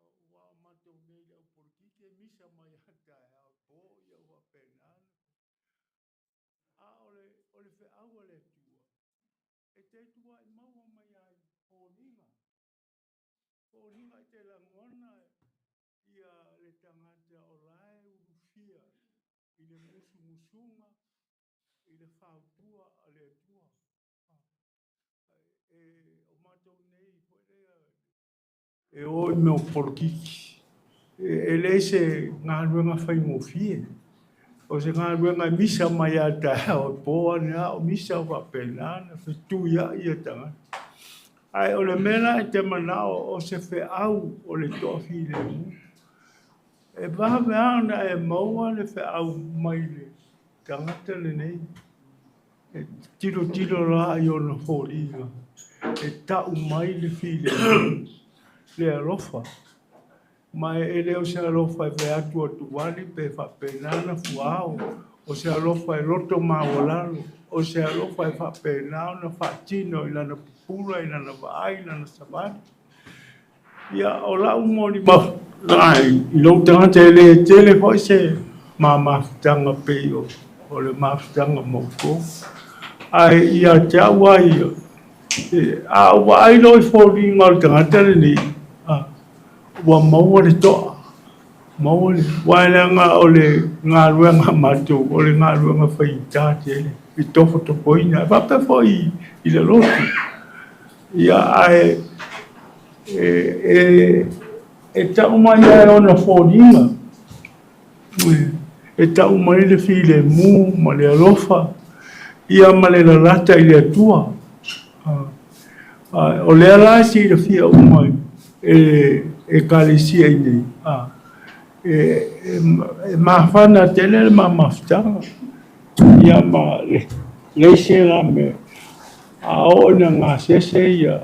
Aua o matou nei le au polokiki e misa mai lava taeao e po ia ua faapena ona. A o le, o le feau a le Atua, e te tuuai maua mai ai foliga. Foliga e te lagona ia le tagata o la e ulufia i le musumusuga, i le fautua a le Atua. E, o matou nei foi lea e o i mea o polokiki, e le se galuega faigofie. O se galuega e misa mai lava i taeao e po ane lava o misa o faapena ona fetuiai ia tagata. Ae o le mea la e te manao o se feau o le toafilemu. E vave lava ona e maua le feau mai le tagata lenei. E tilotilo la i ona foliga e tau mai le filemu, le alofa. Ma e le o se alofa e fai atu atuvali pe faapena ona fuao, o se alofa e loto maualalo, o se alofa e faapena ona faatino i lana pupula, i lana vaai, i lana savali. Ia, o lau molimau i lou tagata e le tele foi se ma mafutaga pei o le mafutaga ma outou. Ae ia te au lava ia, a ou vaai loa i foliga o le tagata lenei, ua maua le toa, maua le, aua leaga o le galuega a matou, o le galuega faigata tele i tofotofoina, e faapea foi i le lotu. Ia, ae e tau mai lava e ona foliga, e tau mai le filemu ma le alofa, ia ma le lalata i le Atua. O lea la e silafia uma e Ekalesia i nei, e mafana tele le ma mafutaga, ia ma leai se la mea, a oo ina gasese ia,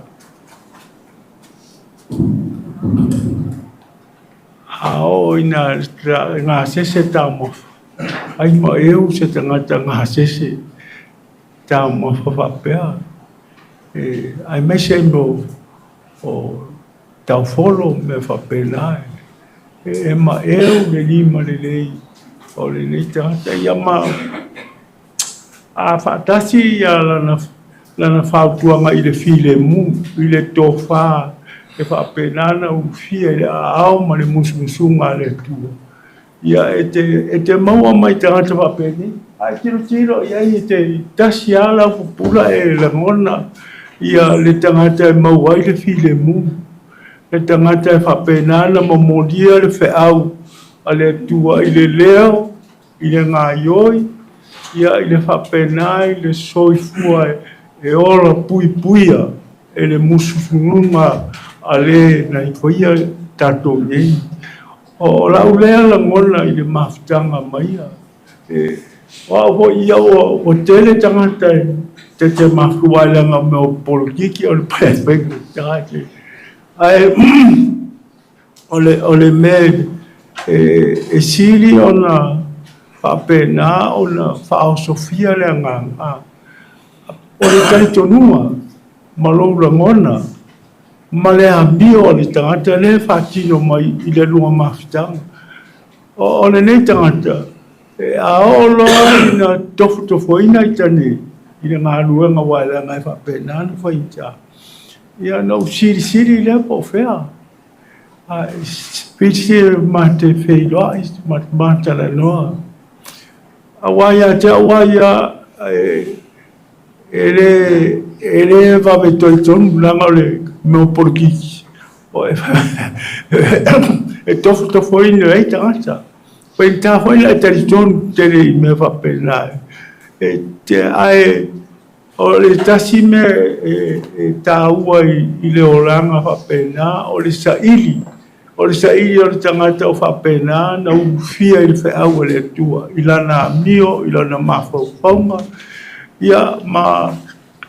a oo ina gasese taumafa, ai ma eu se tagata gasese taumafa faapea, aemaise mo o taufolo ma mea faapena, e maeu le lima lelei o lenei tagata. Ia ma a faatasi ia lana fautuaga i le filemu, i le tofa e faapena ona ulufia i le aao ma le musumusuga a le Atua, ia e te maua mai tagata faapenei. Ae tilotilo i ai e te tasi lava lau pupula e lagona ia le tagata e maua ai le filemu, le tagata e faapena ona momolia le feau a le Atua i le leo, i le gaioi, ia i le faapena i le soifua e ola puipuia e le musumusuga a le na ifoia tatou nei. O lau lea lagona i le mafutaga ma ia. E, o au foi ia ua tele tagata e te mafua ai leaga o mea o polokiki o le faigata. Ae o le mea e sili ona faapena ona faaosofia le agaga, o le talitonuga ma lou lagona ma le amio a le tagata lea e faatino mai i le lua mafutaga. O lenei tagata, a oo loa ina tofotofoina ita nei i le galuega aua e leaga e faapena ona faigata, ia ona ou silisili lea po o fea. Ae silisili ma te feiloai ma talanoa. Aua ia te au lava ia, e le vave talitonu leaga o le mea o polokiki, e tofotofoina ai tagata. E faigata foi ona e talitonu tele i mea faapena. Ae o le tasi mea e taua i le olaga faapena, o le saili. O le saili o le tagata o faapena na ulufia i le feau a le Atua, i lana amio, i lana mafaufauga, ia ma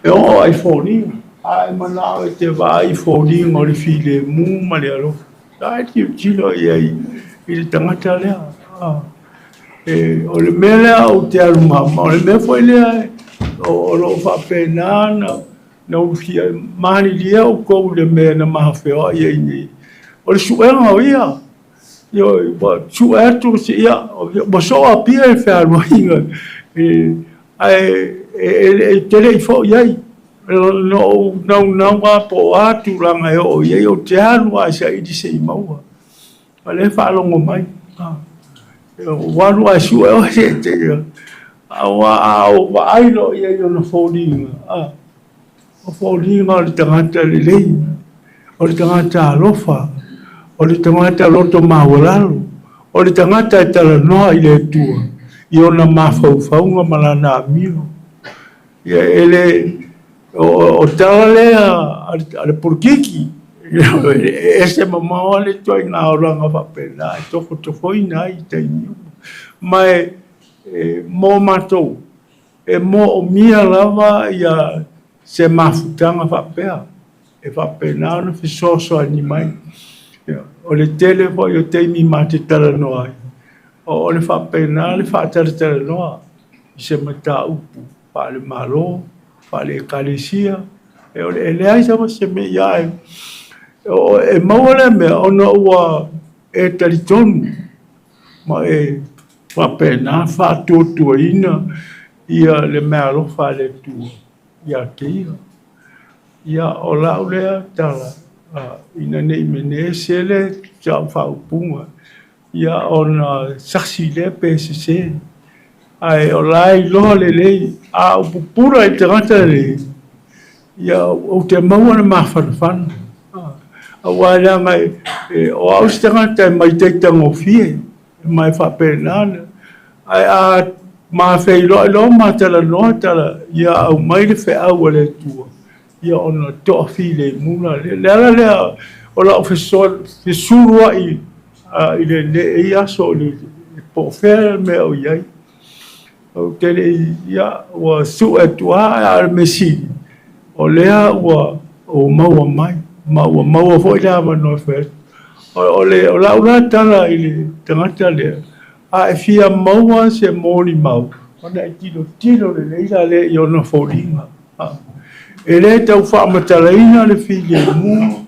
e oo lava i foliga. A e manao e te vaai i foliga o le filemu ma le alofa, la e tilotilo i ai i le tagata lea. O le mea lea ou te alu ma, o le mea foi lea o lo o faapena na ulufia ai. Malilie outou i le mea na ma feoai ai nei. O le suega o ia. Ioe, ua sue atu, ia, ua soo Apia i le fealuaiga, ae e te le i foi ai. Na ou naunau lava po o a tulaga e oo i ai, ou te alu lava e saili se i maua. O lea e faalogo mai. Ua alu lava e sue oe se i te i. Aua a ou vaai loa i ai i ona foliga, o foliga o le tagata lelei, o le tagata alofa, o le tagata loto maualalo, o le tagata e talanoa i le Atua i ona mafaufauga ma lana amio. Ia e le o tala lea a le polokiki, e ese mamao lava le ituaiga olaga faapena e tofotofoina ai i taimi uma. Ma e mo matou, e moomia lava ia se mafutaga faapea e faapena ona fesoasoani mai. O le tele foi o taimi ma te talanoa ai, o le faapena le faatalatalanoa i se mataupu faale-Malo, faale-Ekalesia, e leai lava se mea ia ae e maua lea mea ona ua e talitonu ma e faapena faatuatuaina ia le meaalofa a le Atua ia te ia. Ia, o lau lea tala, ina ne i meaane sele sau faaupuga, ia ona sasi lea pe sese. Ae o la e iloa lelei, a ou pupula i le tagata lenei, ia ou te maua le mafanafana. Aua leaga o au se tagata e maitaita gofie, ma e faapena. Ae a ma feiloai loa ma talanoa tala, ia aumai le feau a le Atua, ia ona toafilemu la lea. Le ala lea o lau fesulua'i i lenei aso po o fea le mea o i ai. Ou te le i, ia, ua sue atu lava, a o le mea sili, o lea ua ou maua mai, ma ua maua foi le avanoa e fai atu. O lau la tala i le tagata lea, a e fia maua se molimau, ona e tilotilo lelei la lea i ona foliga. E le tau faamatalaina le filemu,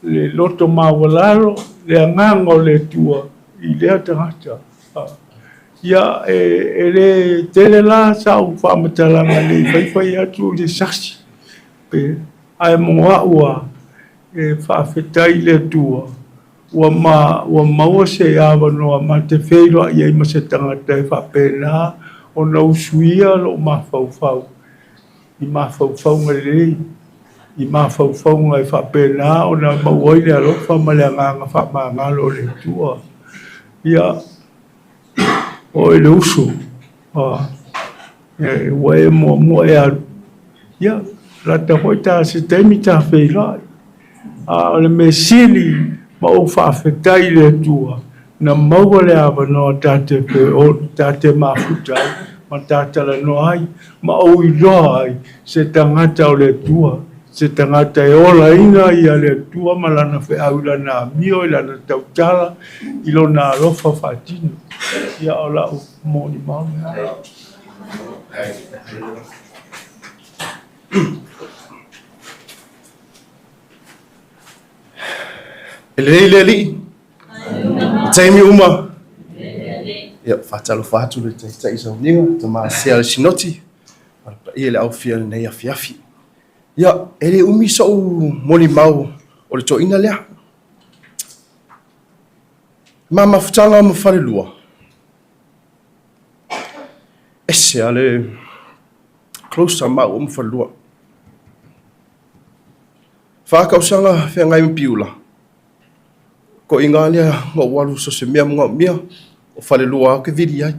le loto maualalo, le agaga o le Atua i lea tagata. Ia, e le tele la sau faamatalaga ne i faifai atu i le sasi, ae mo au lava, e faafetai i le Atua ua maua se avanoa ma te feiloai ai ma se tagata e faapena ona usuia lou mafaufau i mafaufauga lelei, i mafaufauga e faapena ona maua ai le alofa ma le agaga faamagalo o le Atua. Ia, o oe le uso, ua e muamua e alu, ia, lata foi ta se taimi ta feiloai. A o le mea sili ma ou faafetai i le Atua, Na maua le avanoa ta te pe o ta te mafuta ai ma ta talanoa ai ma ou iloa ai se tagata o le Atua, se tagata e olaina ia le Atua ma lana feau i lana amio, i lana tautala, i lona alofa faatino. Ia o lau molimau lena. E lelei le Alii? I taimi uma? Ia, faatalofa atu le Taitai Sauniga, Tama Sea o le Sinoti, ma le paia i le aufia i lenei afiafi. Ia, e le umi so'u molimau o le toeaina lea. Ma mafutaga ma falelua, ese lava le close a maua ma falelua. Tausaga feagai ma Piula, toeaiina lava lea na ou alu so o se mea manaomia, o falelua lava ou te vili ai.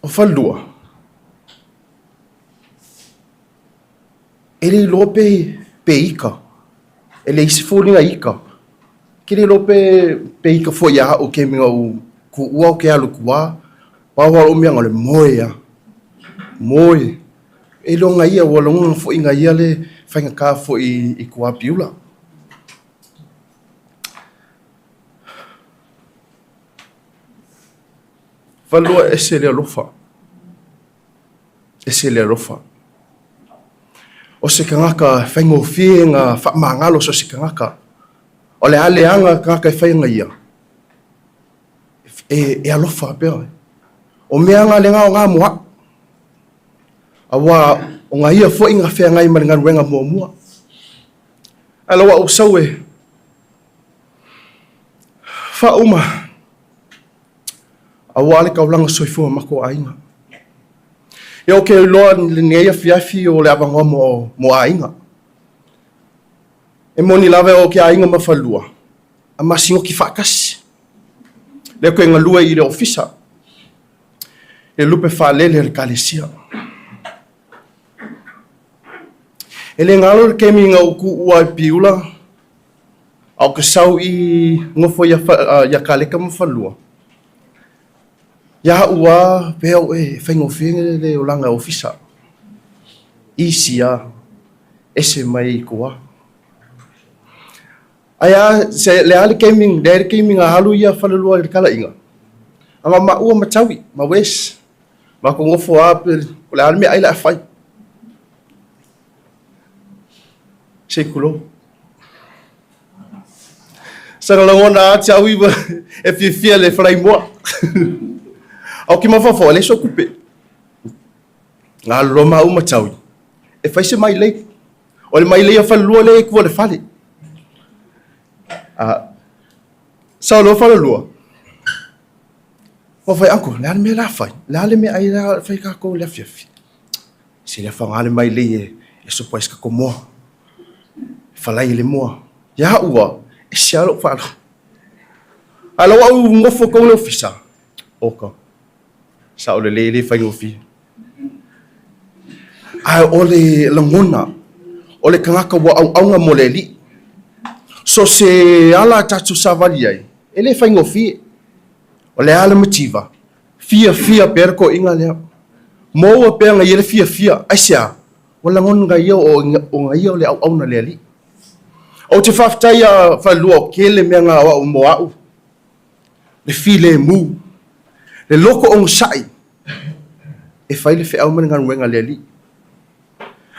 O falelua, e le iloa pe ika, e leai se foliga ika. Ke le iloa pe ika foi ia au i taimi na ou tuua ou te alu i tua, pau lava o lou mea na o le moe lava, moe. E iloa ia ua lagona foi na ia le faigata foi i tua Piula. Falelua e ese le alofa, ese le alofa. O se tagata e faigofie na faamagalo so o se tagata. O le a leaga tagata e fai na ia, e alofa pea. O mea nga le ngao ngā moa. Aua o ngā ia foi ngā feagai ma le galuega muamua. Ae lau au sau e faauma aua le taulaga soifua ma matou aiga. Ia ou te iloa lenei afiafi o le avanoa mo aiga. E moni lava e oo ki aiga ma falelua, a masinoti faatasi. Lea ou te galue i le ofisa, le lupe faalele o le Ekalesia. E le galo le taimi na ou tuua ai Piula, a ou te sau i nofo ia Kaleka ma Falelua. Ia au lava, pea au e faigofie le olaga ofisa. Easy lava, ese mai i tua. Ae a, se, le a le taimi, le a le taimi na alu ia Falelua i le talaiga, a na o maua ma Taui, ma Wes, matou nofo lava pe o le a le meaai o le a fai. Se i tulou. Sana lagona lava Taui e fiafia i le falaimoa. A o ke mafaufau, e leai sou tupe. Na alu loa maua ma Taui e fai se mailei. O le mailei a Falelua lea e i tua o le fale. A sau loa Falelua, ua fai, Uncle, le a le mea o le a fai? Le a le meaai o le a fai tatou i le afiafi? Se le afaga le mailei e sopo ai se tatou moa. E falai i le moa. Ia au lava, e ese lava lou faalogo. Ae la ua ou nofo i totonu o le ofisa, oka, sao lelei e le faigofie. Ae o le lagona, o le tagata ua auauna mo le Alii. So se ala a tatou savali ai, e le faigofie. O le a le mativa, fiafia pea le toeaina lea. Maua pea na ia le fiafia, aisea? Ua lagona ia o na ia o le auauna a le Alii. Ou te faafetai ia Falelua o tele mea na aoao mo au, le filemu, le loto onosai e fai le feau ma le galuega a le Alii.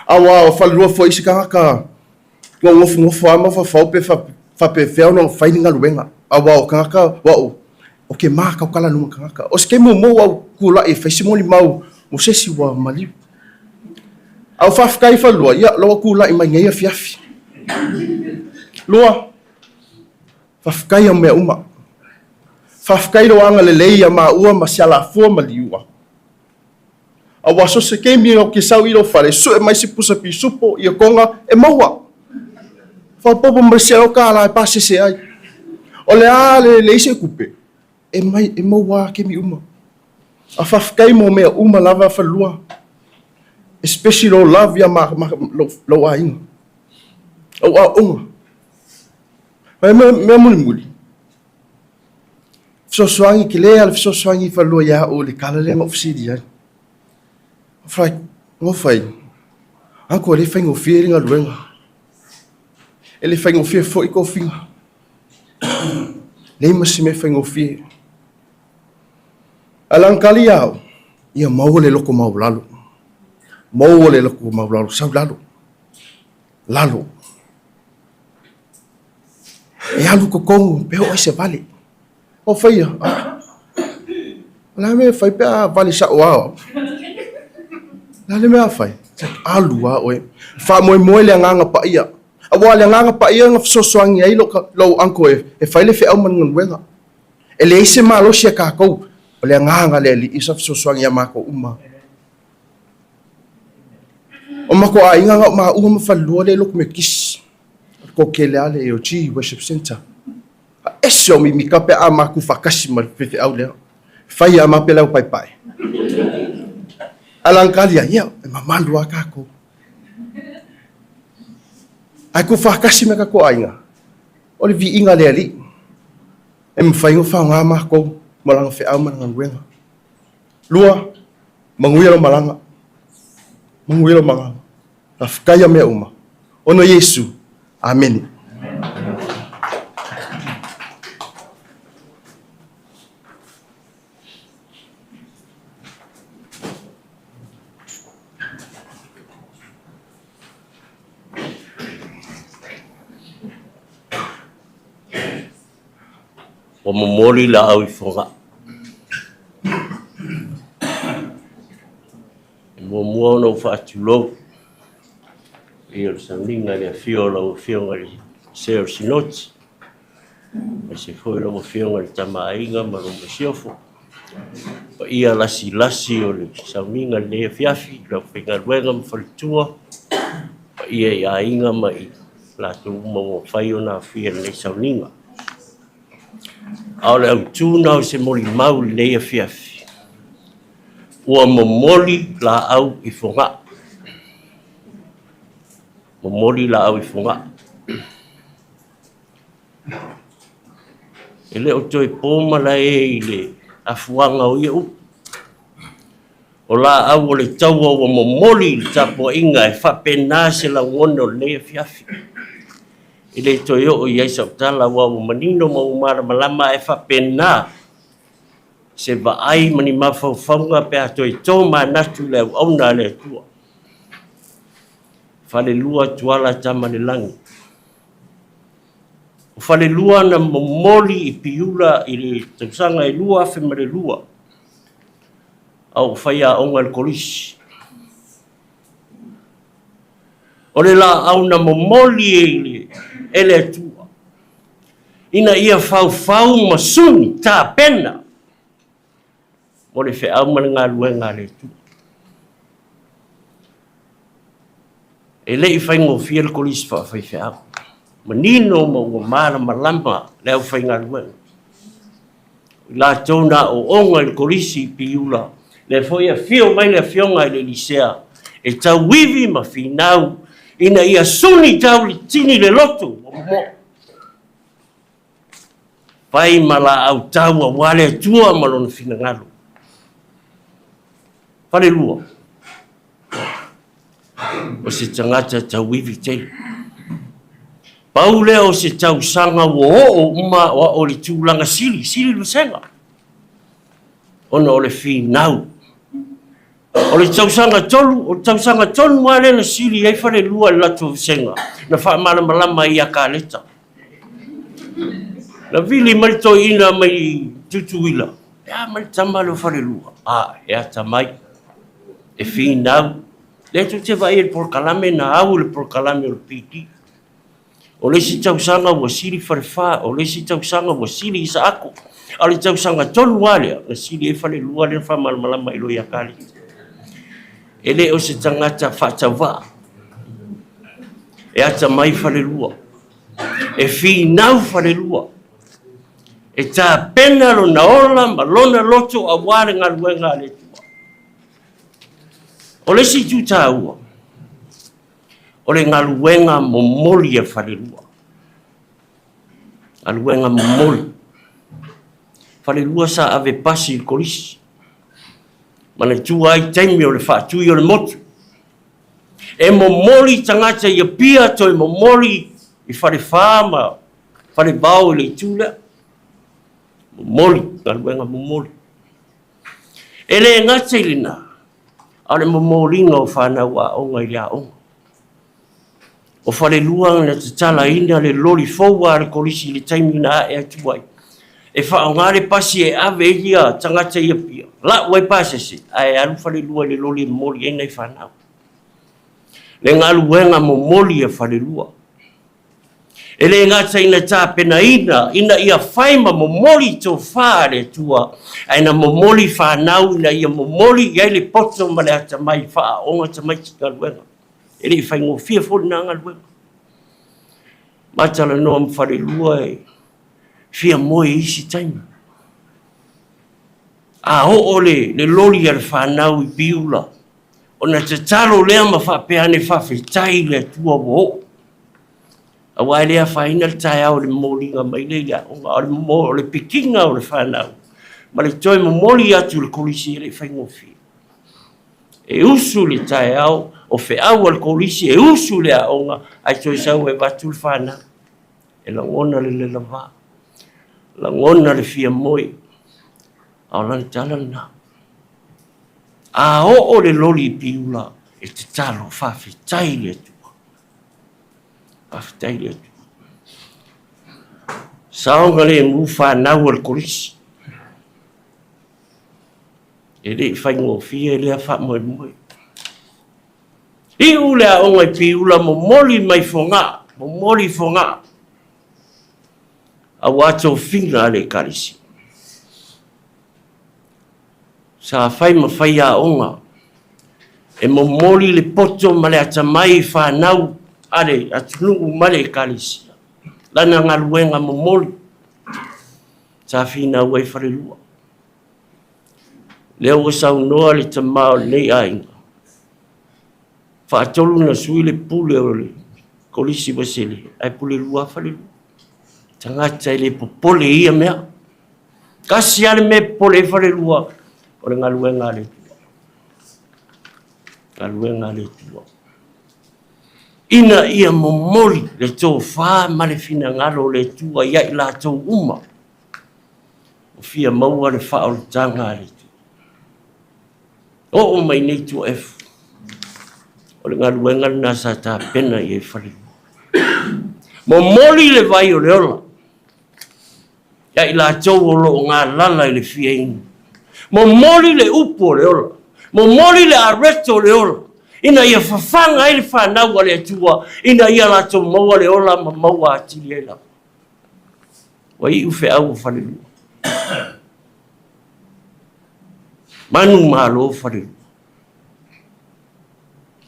Aua o Falelua foi se tagata na ou nofonofo lava mafaufau pe faapefea ona fai le galuega. Aua o tagata o au, o ke mākaukala numa tagata. O se taimi muamua ua ou tulai e fai se molimau mo se isi ua maliu. A o faafetai Falelua, ia, la ua tulai mai nei afiafi. Lua, faafetai ia mea uma. Faafetai lou agalelei ia maua ma Sialafua ma Liua. Aua so se taimi ou te sau i lou fale, sue mai se pusa pisupo ia toga e maua. Faaopoopo ma le $100 e pasese ai. O le a le leai se tupe, e mai e maua lava taimi uma. A faafetai mo mea uma lava Falelua, especially lou love ia ma lou aiga, lou aoaoga. Ma le mea mulimuli, fesoasoani, tele lava le fesoasoani i falelua ia au i le tala lea na ou fesili ai. Ou fai atu, nofo ai, uncle e le faigofie le galuega. E le faigofie foi tofiga. Leai ma se mea faigofie. Ae lana tali ia au, ia maua le loto maualalo. Maua le loto maualalo, sau lalo. Lalo. E alu totonu pe oo ai se vale. O faia, ah. O le a mea e fai pe a vale sao lava au? O le a le mea a fai? Alu lava oe. Faamoemoe le agaga paia. Aua o le agaga paia na fesoasoani ai lou uncle e fai le feau ma le galuega. E leai se malosi a tatou, o le agaga le Alii sa fesoasoani ia matou uma. O matou aiga na o maua ma falelua lea i Lotu Metotisi. O le toatele lava le AOG Worship Centre. A ese o mimita pe a matou faatasi ma le faifeau lea. Fai lava ma pela o paepae. Ae lana tali ai, ia, e mamalu lava tatou. Ae tuufaatasi ma tatou aiga, o le viiga a le Alii, e mafai ona faaaoga matou ma lana feau ma lana galuega. Lua, manuia lau malaga. Manuia lau malaga. Faafetai ia mea uma. Ona o Iesu. Amene. Ua momoli laau i Fogaa. E muamua ona ou faatulou i le sauniga i le afio o lau Afioga i le Sea o le Sinoti, aemaise foi lau Afioga i le Tama a Aiga ma lou Masiofo. Paia lasilasi o le sauniga i lenei afiafi i le aufaigaluega ma faletua, paia i aiga ma i latou uma ua mafai ona aofia i lenei sauniga. A o le autu lena o se molimau i lenei afiafi, ua momoli laau i Fogaa. Momoli laau i Fogaa. E le o toe po malae i le afuaga o ia upu. O laau o le taua ua momoli i le tapuaiga e faapena se lagona o lenei afiafi. E le toe oo i ai sau tala aua ua manino ma ua malamalama ae faapena se vaai ma ni mafaufauga pe a toe tomanatu i le auauna a le Atua. Falelua Tuala Tamalelagi. O Falelua na momoli i Piula i le tausaga e 2002 a o faiaoga i le kolisi. O le laau na momoli e le Atua ina ia faufau ma suni tapena mo le feau ma le galuega a le Atua. E le i faigofie le kolisi faafaifeau. Manino ma ua malamalama le aufaigaluega. O i latou na aooga i le kolisi i Piula, lea foi e afio mai le afioga i le Elisea e tauivi ma finau ina ia suni tauritini le loto ua momo'o. Fai ma laau tau aua le Atua ma Lona finagalo. Falelua, o se tagata tauivi tele. Pau lea o se tausaga ua oo uma o ao i le tulaga sili, sili le vasega, ona o le finau. O le tausaga tolu, o le tausaga tonu lava lea na sili ai Falelua i le latou vasega, na faamalamalama ai ia Kaleta. Na vili mai le toeaina mai Tutuila, e a mai le tama lea o Falelua? A, e atamai, e finau. Lea tou te vaai i le polokalame na au i le polokalame o le PD. O le isi tausaga ua sili Falefa, o le isi tausaga ua sili Isaako, a o le tausaga tonu lava lea na sili ai Falelua lea na faamalamalama ai loa ia Kaleti. E le o se tagata faatauvaa, e atamai Falelua, e finau Falelua, e tapena lona ola ma lona loto aua le galuega a le Atua. O le isi itu taua, o le galuega momoli a Falelua. Galuega momoli. Falelua sa ave pasi i le kolisi. Manatua ai taimi o le faatui o le motu. E momoli tagata i Apia toe momoli i Falefa ma Falevao i le itu lea. Momoli, galuega momoli. E le gata i lena, a o le momoliga o fanau aoga i le aoga. O Falelua na tatalaina le loli fou a le kolisi i le taimi na ae atu ai. E faaaoga le pasi e ave ai ia tagata i Apia, lau ai pasese, ae alu Falelua i le loli e momoli ai nai fanau. Le galuega momoli a Falelua. E le gata ina tapenaina ina ia fai ma momoli tofa a le Atua, ae na momoli fanau ina ia momoli i ai le poto ma le atamai faaaoga tamaiti galuega. E le i faigofie foi lena galuega. Ma talanoa ma Falelua e fia moe i isi taimi. A oo le, le loli a le fanau i Piula, ona tatalo lea ma faapea ane faafetai i le Atua ua oo. Aua e le afaina le taeao i le momoliga mai lea i le aoga, a o le, o le pikiga o le fanau ma le toe momoli atu i le kolisi e le i faigofie. E usu le taeao, o feau a le kolisi e usu le aoga, ae toe sau e avatu le fanau. E lagona le lelava, lagona le fia moe, a o lana tala lena. A oo le loli i Piula, e tatalo faafetai i le Atua. Faafetai i le Atua. Saogalemu fanau a le kolisi. E le i faigofie lea faamoemoe. Iu le aoga i Piula momoli mai Fogaa, momoli i Fogaa, aua tofiga a le Ekalesia. Sa fai ma faiaoga e momoli le poto ma le atamai i fanau a le atunuu ma le Ekalesia. Lana galuega momoli sa finau ai Falelua. Lea ua saunoa le tama o lenei aiga, faatolu na sui le pule o le Kolisi Uesele, ae pule lua Falelua. Tagata e le popole i ia mea. Tasi lava le mea e popole ai Falelua, o le galuega a le Atua. Galuega a le Atua. Ina ia momoli le tofa ma le finagalo o le Atua ia i latou uma o fia maua le faaolataga a le Atua. Oo mai nei tua F, o le galuega lena sa tapena i ai Falelua. Momoli le vai o le ola ia i latou o lo o galala i le fia inu. Momoli le upu o le ola, momoli le areto o le ola, ina ia fafaga ai le fanau a le Atua, ina ia latou maua le ola ma maua atili ai lava. Ua iu feau o Falelua. Manu malo Falelua.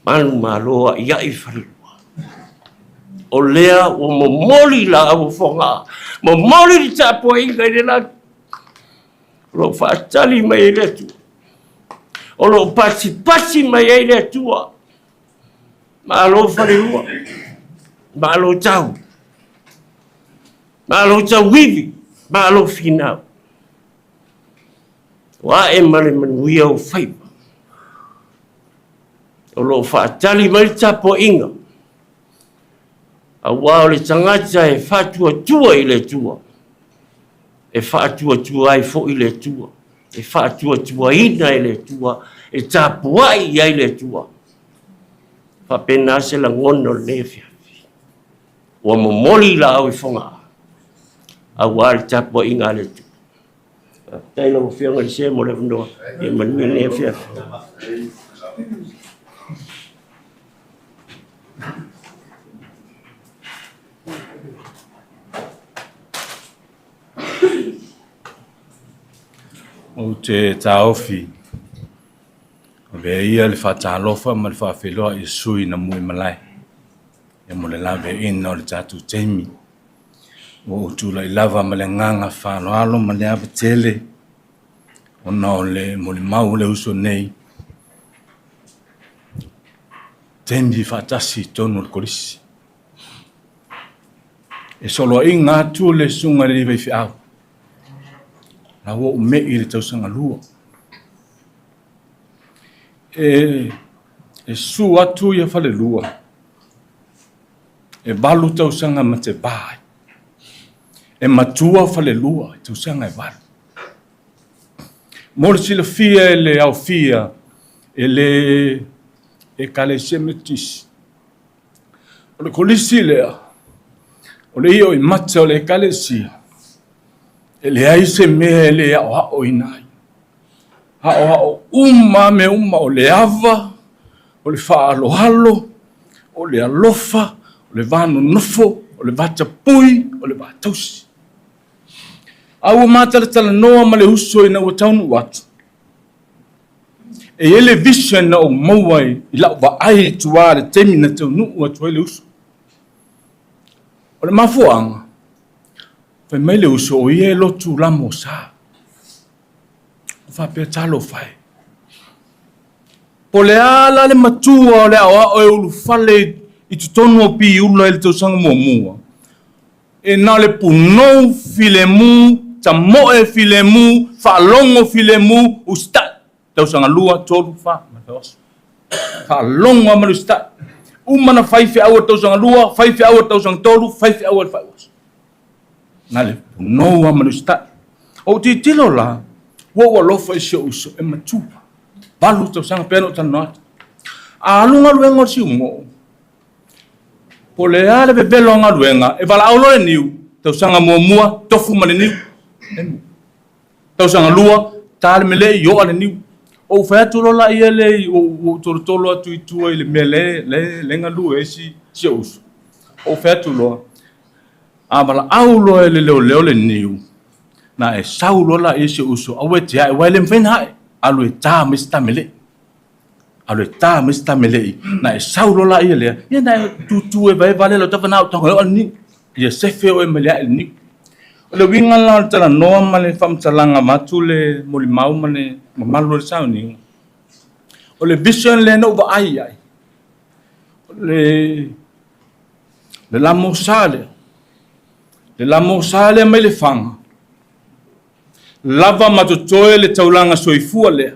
Manu malo a'ia'i Falelua. O lea ua momoli laau o Fogaa, momoli le tapuaiga i le lagi. O lo o faatali mai ai le Atua. O lo o patipati mai ai le Atua. Malo Falelua, malo tau, malo tauivi, malo finau. Ua ae ma le manuia o faiva. O lo o faatali mai le tapuaiga, aua o le tagata e faatuatua i le Atua, e faatuatua ai foi le Atua, e faatuatuaina e le Atua, e tapuai i ai le Atua. Faapena se lagona o lenei afiafi. Ua momoli laau i Fogaa, aua le tapuaiga a le Atua. Faafetai lau Afioga i le Sea mo le avanoa. Ia manuia lenei afiafi. Ou te taofi avea ia le faatalofa ma le faafeiloai i sui na muimalae ia mo le laveaiina o le tatou taimi. Ua ou tulai lava ma le agaga faaaloalo ma le ava tele ona o le molimau o le uso nei, taimi faatasi i totonu o le kolisi. E soloaiga atu le susuga i le alii faifeau, la ua ou me'i i le tausaga lua. E, e su atu ia falelua, e valu tausaga ma te va ai. E matua falelua i tausaga e valu. Mo le silafia e le aofia e le Ekalesia Metotisi, o le kolisi lea, o le ioimata o le Ekalesia, e leai se mea e le aoaoina ai. Aoao uma mea uma, o le ava, o le faaaloalo, o le alofa, o le va nonofo, o le va tapui, o le va tausi. A ua ma talatalanoa ma le uso ina ua taunuu atu, e i ai le vision na ou maua i lau vaai i tua i le taimi na taunuu atu ai le uso. O le mafuaaga, fai mai le uso, o ia e lotu lamosa. Ou faapea, talofa e. Po o le a la le matua o le aoao e ulufale i totonu o Piula i le tausaga muamua, e na o le punou filemu, tamoe filemu, faalogo filemu, usitai. Tausaga 2, 3, 4, ma le aso. Faalogo lava ma le usitai. Uma na fai feau a le tausaga 2, fai feau a le tausaga 3, fai feau a le faaiuaso. Na le punou lava ma le usitai. Ou tilotilo la, ua ou alofa i si ou uso e matua. 8 tausaga pea na ou talanoa atu. A alu galuega o le siumoo, po o le a le vevelo o galuega, e valaau loa le niu, tausaga muamua, tofu ma le niu. Tausaga lua, ta le melei, oa le niu. Ou fai atu loa laia lea, ou tolotolo atu i tua i le mea le galue ai si ou uso. Ou fai atu loa, a valaau loa e le leoleo le niu, na e sau loa laia si ou uso, aua e te ae, aua e le mafai ona ae, alu e ta mai se tamelei. Alu e ta mai se tamelei, na e sau loa laia lea, ia na e tutu e vae vale lau tafa na au tago e oa le niu. Ia sefe oe mai le ae le niu. O le uiga la o le talanoa ma le faamatalaga avatu le molimau ma le mamalu o le sauniga, o le vision lea na ou vaai i ai, o le le lamosa lea, le lamosa lea mai le faga, lava ma totoe le taulaga soifua lea,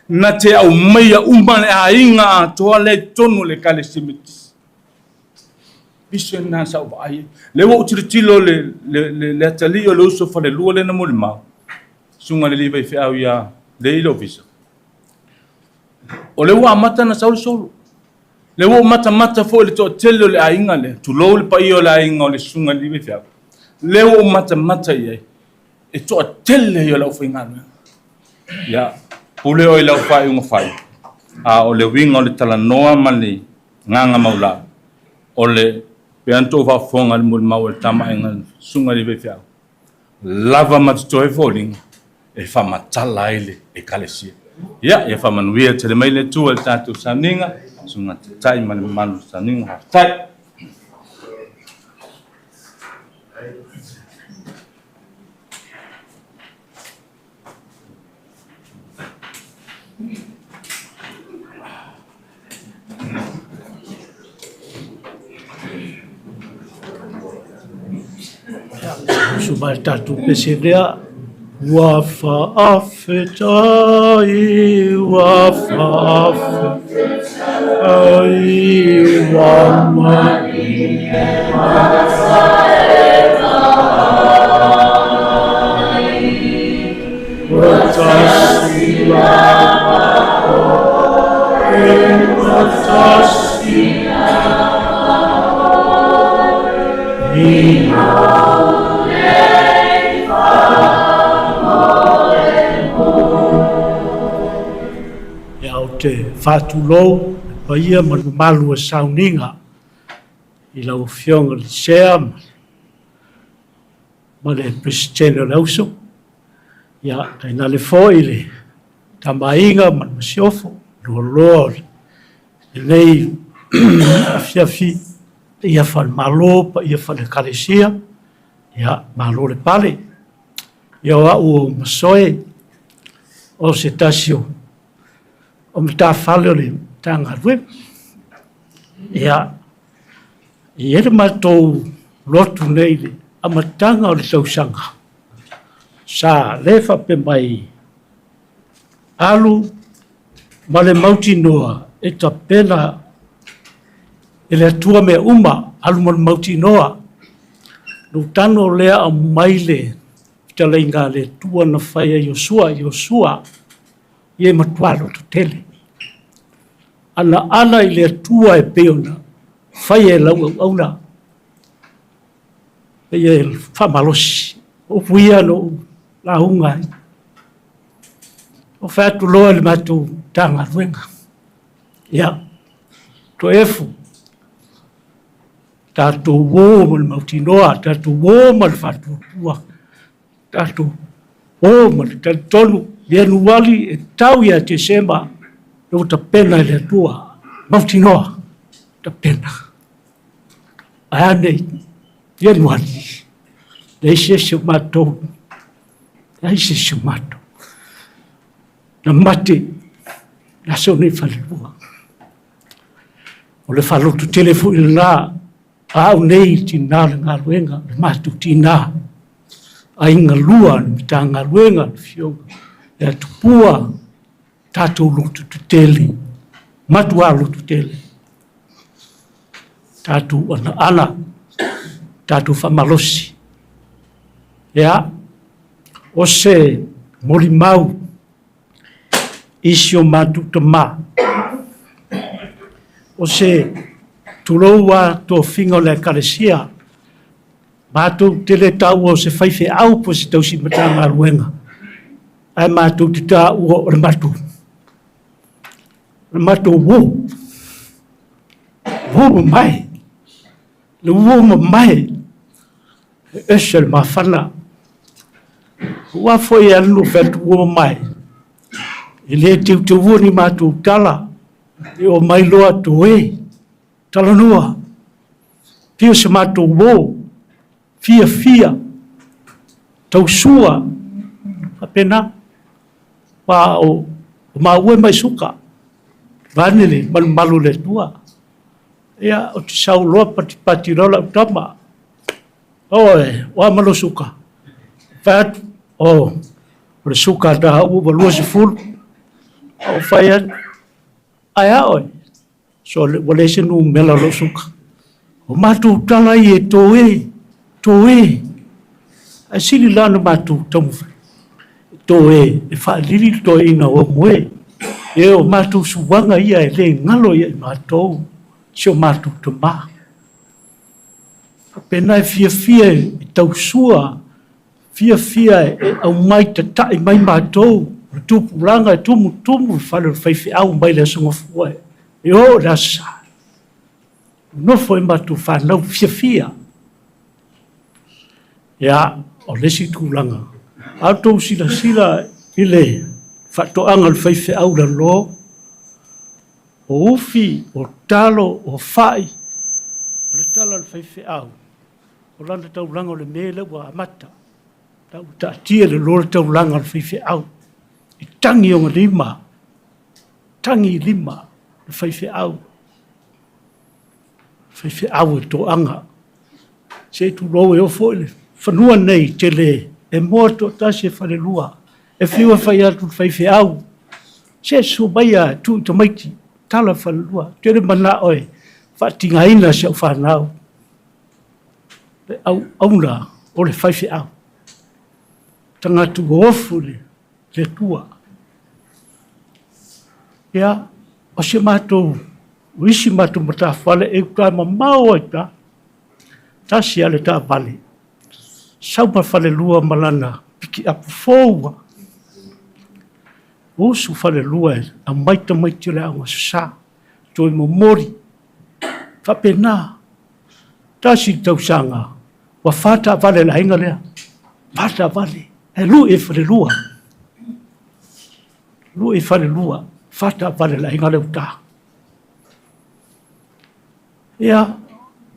na te aumaia uma le aiga atoa lea i totonu o le Ekalesia Metotisi. Vision lena sa ou vaai ai. Lea ua ou tilotilo le, le, le, le atalii o le uso falelua lea na molimau, susuga i le alii faifeau ia lea i le ofisa. O lea ua amata ona sau le solo. Lea ua ou matamata foi i le toatele o le aiga lea, tulou le paia o le aiga o le susuga i le alii faifeau. Lea ua ou matamata i ai, e toatele ia o le aufaigaluega. Ia, pule oe i lau faaiuga fai, a o le uiga o le talanoa ma le agaga maualalo, o le pei ona outou faafofoga i le molimau a le Tama a Aiga le Susuga i le Faifeau, lava ma totoe foliga e faamatala ai le Ekalesia. Ia, ia faamanuia tele mai le Atua i le tatou sauniga, Susuga Taitai ma le mamalu o le sauniga. Faafetai. Usu mai le tatou pese lea. Ua faafetai, ua faafetai, ua malie. Ia ou te faatulou le paia ma le mamalu o sauniga i lau Afioga i le Sea ma le Peresetene o le Auso, ia, tainane foi le Tama a Aiga ma le Masiofo, loaloa o lenei afiafi, paia faale-Malo, paia faale-Ekalesia, ia, malo le pale. Ia, o au o Masoe, o se tasi o matafale o le Matagaluega. Ia, e i ai le matou lotu nei i le amataga o le tausaga, sa le faapea mai, alu ma le mautinoa e tapena e le Atua mea uma, alu ma le mautinoa. Lou tago lea aumai le fetalaiga a le Atua na fai e Iosua, Iosua ia e matua lototele. Ana ala i le Atua e pei ona faia e lau auauna, e ia e faamalosi. O upu ia na ou lauga ai. Ou fai atu loa i le matou Matagaluega, ia, Toefu, tatou o ma le mautinoa, tatou o ma le faatuatua, tatou o ma le talitonu, Ianuari e tau ia Tesema, ua tapena e le Atua, mautinoa, tapena. Ae a nei? Ianuari, leai se isi o matou, leai se isi o matou. Na mate le aso nei falelua. O le faaloto tele foi lena a au nei i tina o le galuega, le matou tina, aiga lua, le Matagaluega, le Afioga ia Tupua, tatou loto tetele, matua loto tele, tatou anaana, tatou faamalosi. Ia, o se molimau i si o matou tama, o se tulou lava tofiga o le Ekalesia, matou te le taua o se faifeau po o se tausi Matagaluega, ae matou te taua o le matou uo, uo mamae, le uo mamae, e ese le mafana. Aua foi e alu fai atu uo mamae, e le teuteua ni matou tala, e omai loa toe, talanoa, pei o se matou uo, fiafia, tausua, faapena. Aua o maua e mai suka, vaeane le malumalu o le Atua. Ia, ou te sau loa patipati loa lau tama. Oi, o a ma lou suka? Fai atu, o, o le suka a taua ua 20. Ou fai atu, ae a oe? So, ua leai se numera o lou suka. O matou tala ia e to e, to e. Ae sili la ona matou taumafai. To e, e faalili le toeaina o moe. E o matou suaga ia e le galo ia i matou, si o matou tama. Faapena e fiafia e tausua, fiafia e aumai tatai mai matou, o le tupulaga e tumutumu i fale o le faifeau mai le Aso Gafua e oo i le Aso Sa. Nofo ai matou fanau fiafia. Ia, o le isi tulaga, a outou silasila i le faatoaga a le faifeau lalo, o ufi, o talo, o fai, o le tala a le faifeau, o lana taulaga o le mea lea ua amata. La ua taatia i lalo le taulaga o le faifeau, e tagi ona lima, tagi lima le faifeau, faifeau e toaga. Se i tulou e oo foi le fanua nei tele e moa toatasi e falelua. E fiu e fai atu le faifeau, se susu maia e tuu i tamaiti, tala falelua. Ou te le manao e faatigaina si au fanau, le auauna o le faifeau. Tagata ua ofu i le Atua. Ia, o si matou, o isi matou matafale e uta mamao ai uta, tasi lava le taavale, sau ma falelua ma lana pikiapu fou lava. Usu falelua e aumai tamaiti o le Aoga Aso Sa, toe momoli. Faapena, tasi le tausaga, ua fa taavale a le aiga lea, fa taavale, ae lui e falelua. Lui e falelua, fa taavale a le aiga lea uta. Ia,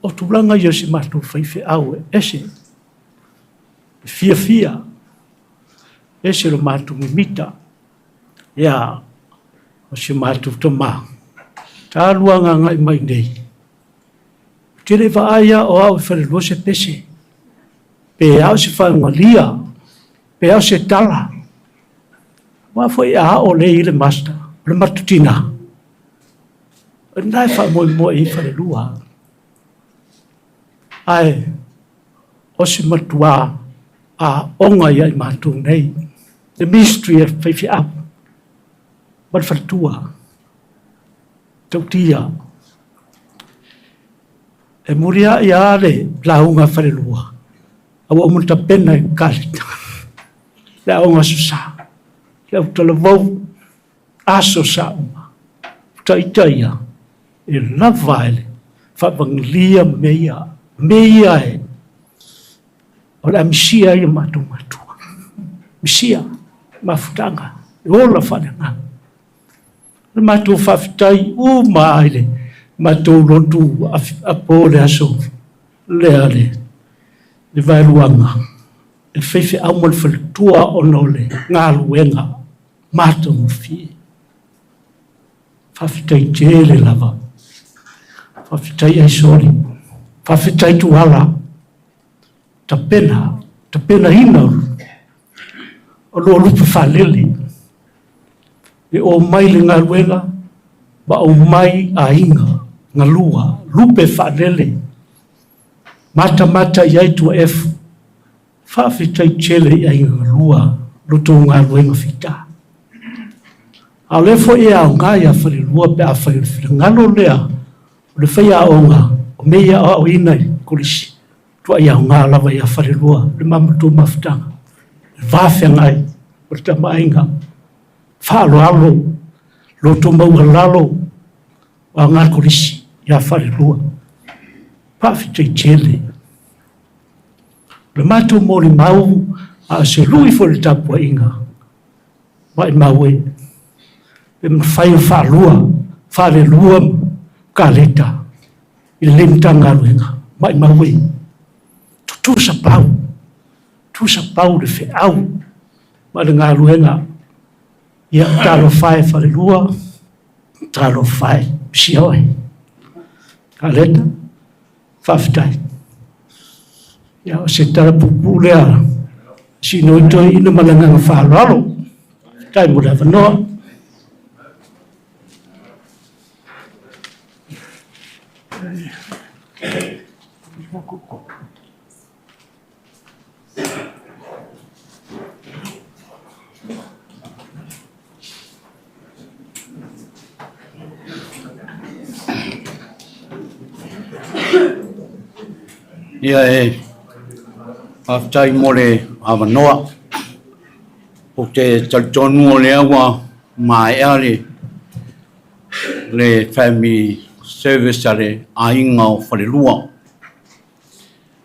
o tulaga ia o si matou faifeau e ese le fiafia, ese lo matou mimita. Ia, o si matou tama, talu lava ona agai mai i inei. te le i vaai a o au i falelua se pese, pe ao se faaugalia, pe ao se tala. Aua foi a ao lea i le master, o le matutina. O lena e faamoemoe i falelua. Ae o se matua aoga ia i matou nei, the mystery of faifeau ma le faletua tautia. E muliai lava le lauga a falelua, a ua uma ona tapena i kaleta, le aoga Aso Sa, le autalavou, aso sa uma. O ita ia, e lava ai le faavagilia ma mea ia. Mea ia e, o le a misia ai o matou matua. Misia, mafutaga, e ola faaleagaga. O le matou faafetai uma ai le matou lotu apo le aso lea le vaeluaga e faifeau ma le faletua ona o le galuega matagofie. Faafetai tele lava. Faafetai Aisoli. Faafetai Tuala. Tapena, tapenaina o lua lupe faalele. E o mai le galuega ma o mai aiga galua lupe faalele. Matamata i ai tua F. Faafetai tele i aiga galua lo tou galuega fita. A o lea foi e aoga ia falelua pe afai o le finagalo lea o le faiaoga o mea ia aoaoina i kolisi, tuai aoga lava ia falelua le matou mafutaga, le va feagai o le tamaaiga, faaaloalo, loto maualalo o aoga kolisi ia falelua. Faafetai tele. O le matou molimau a o se lui foi i le tapuaiga, maumau e, pe mafai ona faalua, faalelua kaleta i lenei Matagaluega, maumau e, tutusa pau, tutusa pau le feau ma le galuega. Ia, talofa e falelua, talofa e, pisia oe. Kaleta, faafetai. Ia, o se tala puupuu lea, sino toeaina ma le agaga faaaloalo. Faafetai mo le avanoa. Ia e faafetai mo le avanoa. Ou te talitonu o lea ua maea le family service a le aiga o Falelua.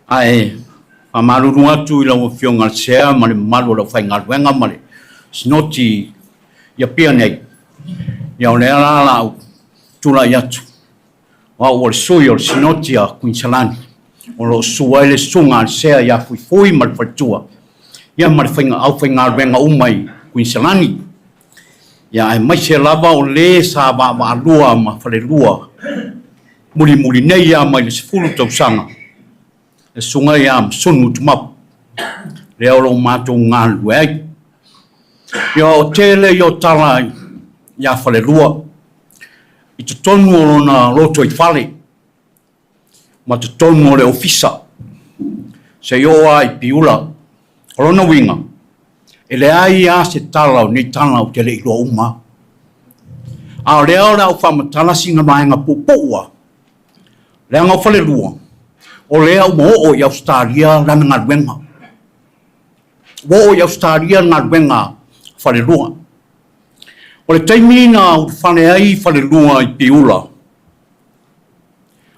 Ae faamalulu atu i lau Afioga i le Sea ma le mamalu o le aufaigaluega ma le Sinoti i Apia nei, ia o lea la o le a ou tulai atu, o au o le sui o le Sinoti a Kuiniselani, o lo o susu ai le susuga a le Sea ia Fuifui ma le faletua, ia ma le aufaigaluega uma i Kuiniselani. Ia aemaise lava o le sa vaavaalua ma falelua mulimuli nei lava mai le 10 tausaga, le susuga ia Masunu Utumapu, lea o lo o matou galulue ai. Ia o tele ia o tala ia Falelua i totonu o lona lotoifale ma totonu o le ofisa, seia oo lava i Piula. O lona uiga, e leai lava se tala o nei tala ou te le i iloa uma lava. A o lea o le a ou faamatala sina vaega puupuu lava, leaga o Falelua, o lea ua oo i Ausetalia lana galuega. Ua oo i Ausetalia le galuega a Falelua. O le taimi na ulufale ai Falelua i Piula,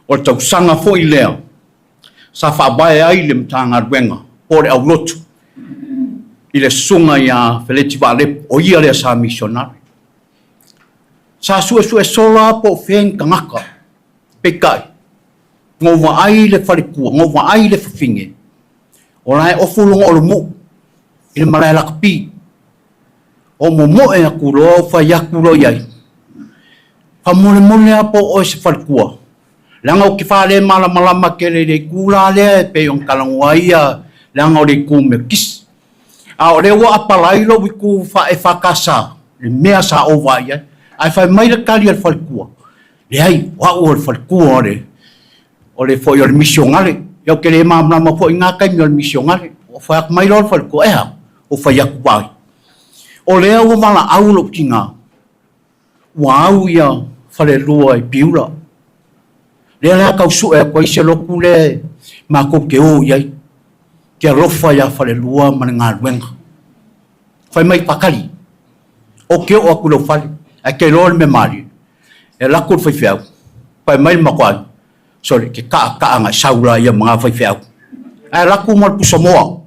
o le tausaga foi lea sa faavae ai le Matagaluega po o le Aulotu i le Susuga ia Feleti Vaalepu, o ia lea sa misionare. Sa suesue sola po o fea ni tagata, peitai, na ou vaai i le faletua, na ou vaai i le fafine, o la e ofu luga o le muu i le malae lakapi. Ou momoe atu loa ou fai atu loa i ai, faamolemole lava po o oe se faletua. Leaga ou te faalemalamalama tele i le itu la lea e pei ona talanoa ai ia leaga o le itu Metotisi. A o lea ua apalai lou itu faa-EFKS le mea sa ou vaai ai. Ae fai mai le tali a le faletua, leai, o au o le faletua o le o le foi o le misionale. Ia ou te le malamalama foi i na taimi o le misionale. Ua fai atu mai loa le faletua, e a? Ou fai atu, vaai, o lea ua valaau lou tina, ua au ia falelua i Piula. Lea la tau sue atu ai se lotu lea matou te o i ai, ke alofa iā falelua ma le galuega. Fai mai Pakali, ou te oo atu i lou fale, ae te iloa le mea malie, e alu atu le faifeau, fai mai le makuai, sole, ke taʻataʻa na e sau la ia ma na faifeau. Ae alu atu ma le pusa moa.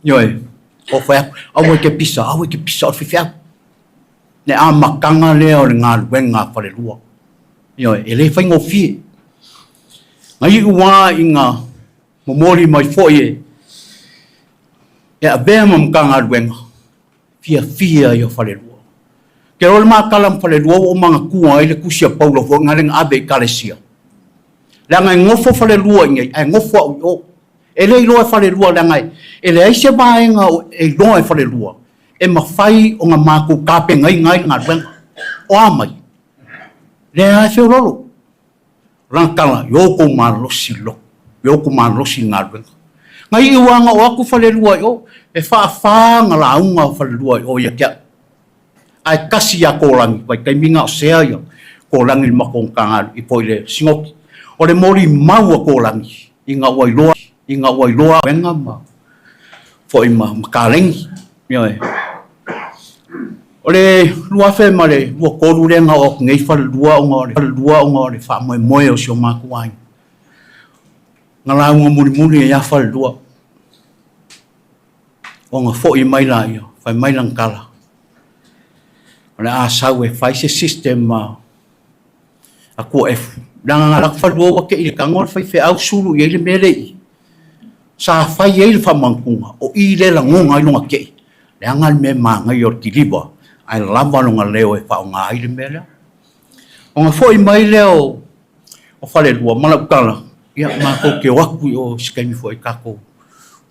Ioe, ou fai atu, aua e te pisa, aua e te pisa, o le faifeau. Le amataga lea o le galuega a falelua. Ioe, e le faigofie. Na iu lava ina momoli mai foi e avea ma Matagaluega, fiafia ia falelua. Te iloa le matala ma falelua ua ou manatua ai le tusi a Paulo foi lena na ave i Ekalesia. Leaga e nofo falelua i inei ae nofo au i o. E le iloa e falelua leaga e leai se vaega e iloa e falelua e mafai ona matou tapenaina ai le galuega. O a mai? Lea lava e feololo. O lana tala, i outou malosi loto, i outou malosi i le galuega. Na iu lava na oo atu falelua i o, e faafa na lauga falelua i o ia te au. Ae tasi ia Kolani, vaitaimi na o sea ia Kolani i le matou Matagaluega, po i le Sinoti. O le molimau a Kolani ina ua iloa, ina ua iloa galuega ma foi ma kaleni. Ioe. O le 2023 lea na oo atu nei falelua ona o le falelua ona o le faamoemoe o si o matou aiga. Na lauga mulimuli ai lava falelua. Ona foi mai laia, fai mai lana tala, o le a sau e fai se system a Atua F. Leaga na alu atu falelua ua tei i le tago a le faifeau sulu i ai le mea lea i i. Sa fai ai le faamautuga, o i lea e lagona ai lona tei, leaga le mea e manaia o le kiliva ae lava lona leo e faaaoga ai le mea lea. Ona foi mai lea o falelua ma lau tala, ia matou te o atu i o i se taimi foi tatou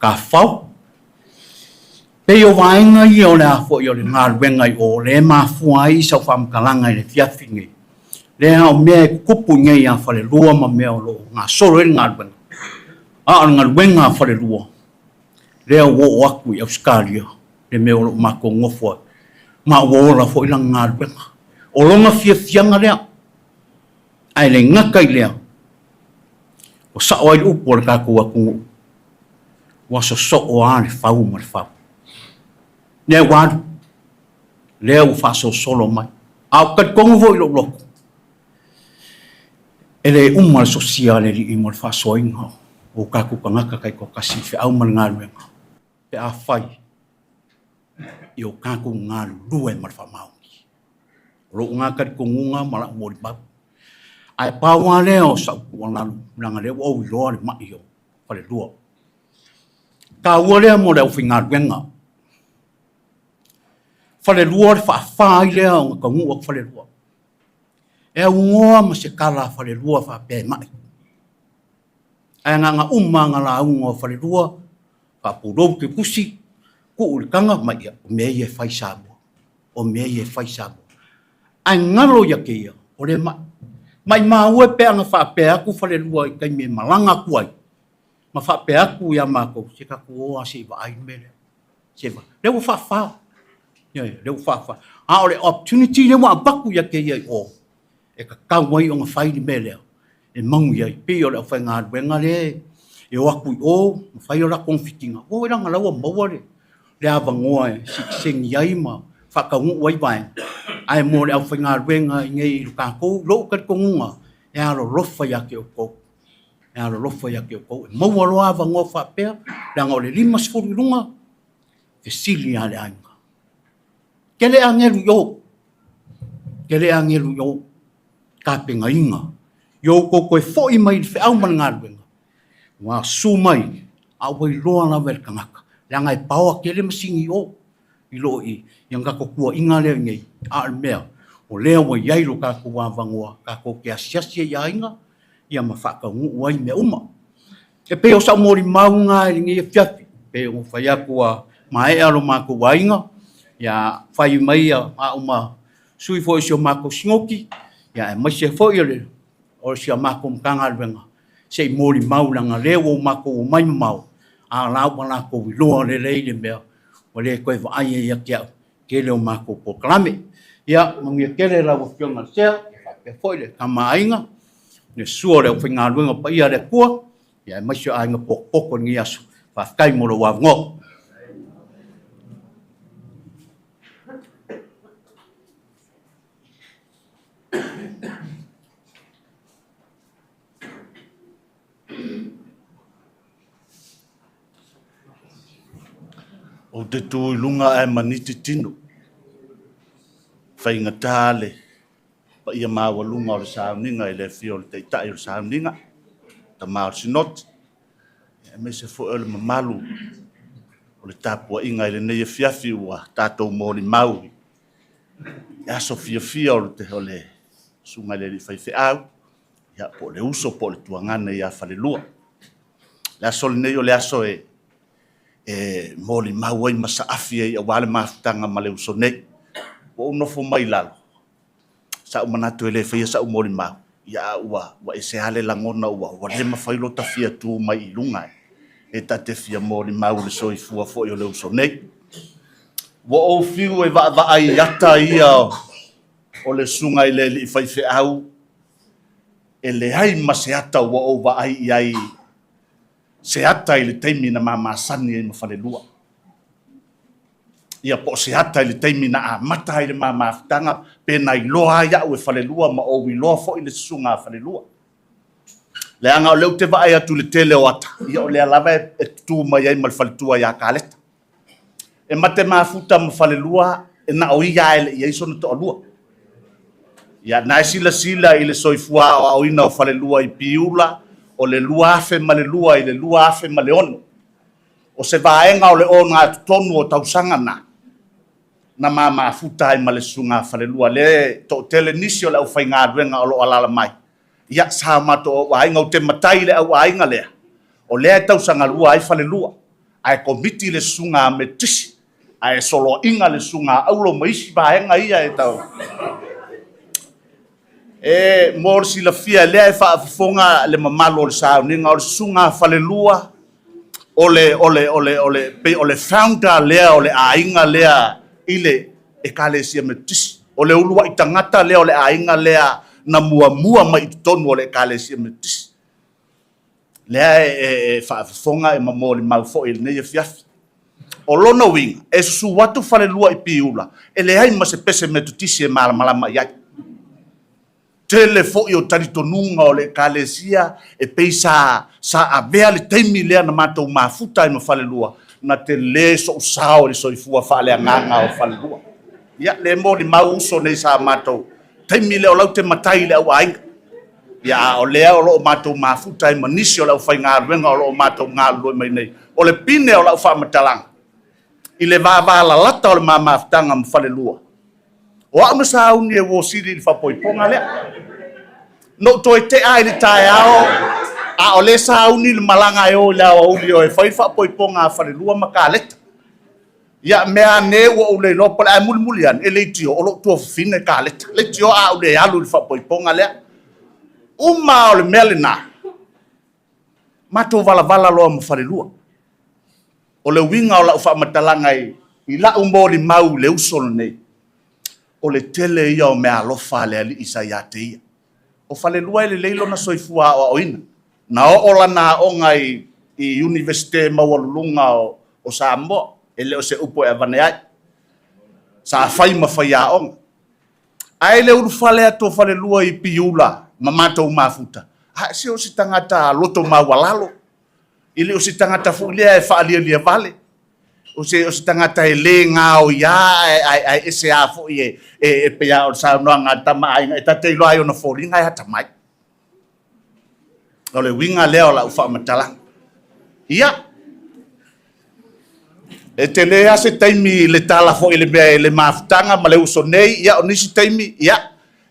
tafafao. Pei o vaega ia o le a foi o le galuega i o lea e mafua ai sau faamatalaga i le afiafi nei. Lea o mea e tutupu i nei ia falelua ma mea o lo o gasolo ai le galuega. A o le galuega a falelua, lea ua oo atu i Ausetalia le mea o lo o matou nofo ai, ma ua ola foi lana galuega. O lona fiafiaga lea, ae le gata i lea, ua sao ai le upu a le tatou atunuu, ua sosoo lava le fau ma le fau. Lea ua alu, lea ua faasolosolo mai. A ou te talitonu foi i lou loto, e le uma le sosia a le Alii mo le faasoaina o tatou tagata taitoatasi i le feau ma le galuega, pe afai i o tatou galulue ma le faamaoni. O lou na talitonuga ma lau molimau. Ae pau lava lea o sau tuualalo, leaga o lea ua ou iloa le mai o falelua. Taua lea mo le aufaigaluega. Falelua o le faafa ai lea ona taunuu atu falelua. E aunoa ma se tala a falelua faapea e mai. Ae na ona uma lava na lauga o falelua, faapulou te tusi, tuu i le taga, mai ia, o mea ia e fai i Samoa. O mea ia e fai i Samoa. Ae galo ia te ia, o le mai. Maimau e pe ana faapea atu falelua i taimi e malaga atu ai, ma faapea atu ia matou, se tatou o lava se i vaai le mea lea. Se i vaai. Lea ua faafa. Ioe, lea ua faafa. A o le opportunity lea ua avatu ia te ia i o, e tatau ai ona fai le mea lea, e manuia ai. Pei o le aufaigaluega lea e o atu i o ma fai o latou togafitiga, ua leaga o la ua maua le avanoa e sitiseni ai ma faataunuu ai vaega. Ae mo le aufaigaluega i inei i lo tatou, i lou talitonuga, e alolofa ia te outou. E alolofa ia te outou. E maua loa avanoa faapea, leaga o le 50 i luga, fesili lava le aiga. Tele agelu i o, tele agelu i o, tapenaina. Ia outou toe foi mai i le feau ma le galuega, ua susu mai, a ua iloa lava e le tagata, leaga e paoa tele masini i o, i lo i ia ona tatou tuuaiga lea i inei, a o le mea, o lea ua i ai lo tatou avanoa, tatou te asiasi ai i aiga, ia ma faataunuu ai mea uma. E pei o sau molimau lena i lenei afiafi, pei ona fai atu ua maea lo matou aiga, ia fai mai au ma sui foi o si o matou sinoti, ia aemaise foi o si a matou Matagaluega, se i molimau leaga o lea ua matou omai mamao, a o la ua latou iloa lelei le mea, ua le toe vaai ai ia te au tele o matou polokalame. Ia manuia tele lau Afioga i le Sea, faapea foi le Tama a Aiga, le susu o le aufaigaluega paia a le Atua, ia aemaise o aiga potopoto i lenei aso. Faafetai mo lou avanoa. Ou te tu i luga ae maniti tino, faigata le paia maualuga o le sauniga i le afio o le Taitai o le sauniga, Tama o le Sinoti, aemaise foi o le mamalu o le tapuaiga i lenei afiafi ua tatou molimau i aso fiafia o le Susuga i le Alii Faifeau, ia, po o le uso po o le tuagane ia Falelua. O le aso lenei o le aso e molimau ai ma saafi ai aua le mafutaga ma le uso nei. Ua ou nofo mai i lalo, sa ou manatu e le faia sau molimau, ia a ua ese lava le lagona ua le mafai lo ta fia tu mai i luga e ta te fia molimau i le soifua foi o le uso nei. Ua ou fiu e vaavaai i ata ia o le susuga i le alii faifeau, e leai ma se ata ua ou vaai i ai, se ata i le taimi na ma masani ai ma falelua. Ia po o se ata i le taimi na amata ai le ma mafutaga, pe na iloa ai au e falelua ma ou iloa foi le susuga a falelua. Leaga o lea ou te vaai atu i le tele o ata, ia o lea lava e tutu mai ai ma le faletua ia Kaleta. E ma te mafuta ma falelua, e na o ia lava e le i i ai sona toalua. Ia, na e silasila i le soifua aoaoina o falelua i Piula, o le 2002 i le 2006. O se vaega o le ogatotonu o tausaga na, na ma mafuta ai ma le susuga a Falelua. Lea e toatele nisi o le aufaigaluega o lo o alaala mai, ia, sa o matou auaiga. Ou te matai i le auaiga lea, o lea e tausagalua ai Falelua, ae komiti le susuga a Metotisi, ae soloaiga le susuga a Aulo ma isi vaega ia e tau. E mo le silafia, lea e faafofoga le mamalu o le sauniga, o le susuga a Falelua, o le, o le, o le, o le, pei o le founder lea o le aiga lea i le Ekalesia Metotisi. O le uluai tagata lea o le aiga lea na muamua mai i totonu o le Ekalesia Metotisi. Lea e faafofoga e molimau foi i lenei afiafi. O lona uiga, e susu atu Falelua i Piula, e leai ma se pese Metotisi e malamalama i ai. Tele foi o talitonuga o le Ekalesia e pei sa, sa avea le taimi lea na matou mafuta ai ma Falelua, na tele sou sao i le soifua faaleagaga o Falelua. Ia, le molimau uso nei sa matou taimi lea o lau te matai i le au aiga. Ia, a o lea o lo o matou mafuta ai ma nisi o le aufaigaluega o lo o matou galulue mai nei. O le pine o lau faamatalaga i le vavalalata o le ma mafutaga ma Falelua, O au na sauni e uo sili i le faapoipoga lea. Na ou toe tea i le taeao, a o lea sauni le malaga e o i le aoauli o e fai le faapoipoga a Falelua ma Kaleta. Ia, mea ane ua ou le iloa po o le a, ae mulimuli ane, e leitio, o lou tuafafine Kaleta. Leitio a ou le alu i le faapoipoga lea. Uma lava o le mea lena, matou valavala loa ma Falelua. O le uiga o lau faamatalaga i lau molimau i le uso lenei, o le tele ia o meaalofa a le Alii sa ia te ia. O Falelua e lelei lona soifua aoaoina. Na oo lana aoga i Iunivesite maualuluga o Samoa, e le o se upu e avane ai. Sa fai ma faiaoga. Ae i le ulufale atu o Falelua i Piula ma matou mafuta, a se o se tagata loto maualalo, E le o se tagata foi lea e faalialia vale, o se, o se tagata e le gaoia ae, ae, ae ese lava foi e, e, e pei lava o le saunoaga a le Tama a Aiga, e ta te iloa ai ona foliga e atamai. O le uiga lea o lau faamatalaga. Ia, e tele lava se taimi i le tala foi i le mea i le mafutaga ma le uso nei, ia o nisi taimi, ia,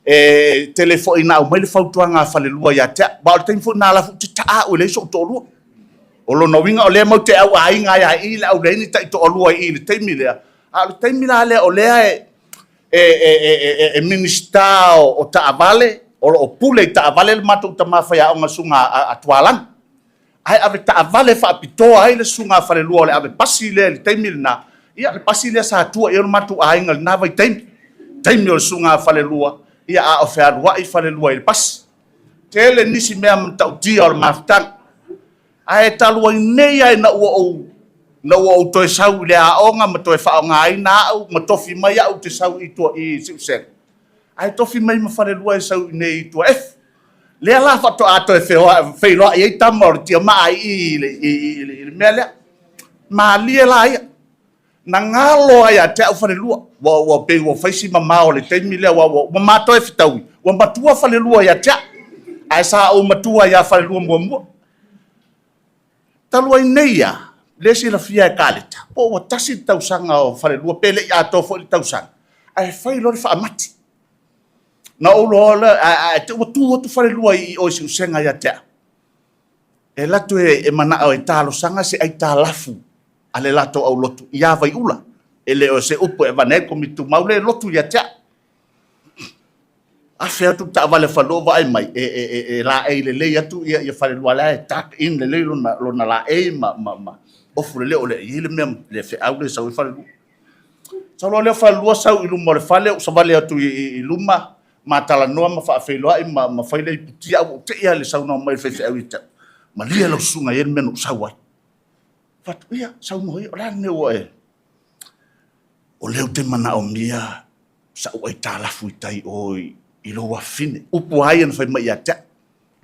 E tele foi ina aumai le fautuaga a falelua ia te au. Aua o le taimi foi lena la foi ou te taa au e leai so'u toalua. O lona uiga o lea matou te auaiga ai lava i i le au leai ni taitoalua i i i le taimi lea. A o le taimi la lea o lea e e e e e Minisita o taavale, o lo o pule i taavale le matou tama faiaoga le susuga a Tualagi. Ae avetaavale faapitoa ai le susuga a Falelua o le ave pasi lea i le taimi lena, ia le pasi lea sa tua i ai lo matou aiga i lena vaitaimi. Taimi o le susuga a Falelua, ia a o fealuai Falelua i le pasi. Tele nisi mea matautia o le mafutaga. Ae talu ai nei lava ina ua ou ina ua ou toe sau i le aoga ma toe faaaogaina au ma tofi mai au ou te sau i tua i Siusega, ae tofi mai ma Falelua e sau i inei i Tuaefu. Lea la faatoa toe feiloai ai tama o le tiamaa i i i le mea lea. Malie la ia. Na galo lava ia te au Falelua. Ua, ua pei ua fai si mamao o le taimi lea, ua, ua, ua ma toe fetaui, ua matua Falelua ia te au. Ae sa ou matua ia Falelua muamua. Talu ai nei lava, lea e silafia e Kaleta, po ua tasi le tausaga o Falelua pe le i atoa foi le tausaga, ae fai loa le faamati. Na ou iloa lea, ae te i ua tu atu Falelua i o i Siusega ia te au. E alu atu e manao e talosaga se aitalafu a le latou aulotu ia Vaiula. E le o se upu e avane ai le Komiti Tumau lea e lotu ia te au. Afe atu le taavale a Falelua vaai mai, e, e, e, e laei lelei atu ia, ia Falelua la e tuck in lelei lona, lona laei ma, ma, ma ofu lelei o le i le mea le feau le sau ai Falelua. Sau loa lea o Falelua sau i luma o le fale, ou savali atu i, i, i luma, ma talanoa ma faafeiloai ma, ma fai le iputi, a ua ou te i lava i le saunoa mai o le faifeau ia te au. Malie lau susuga e i ai le mea na ou sau ai. Fai atu, ia, saunoa ia, o le a le mea ua e... O lea ou te manaomia sa'u aitalafu i tai o i lou afafine. Upu lava ia na fai mai ia te au,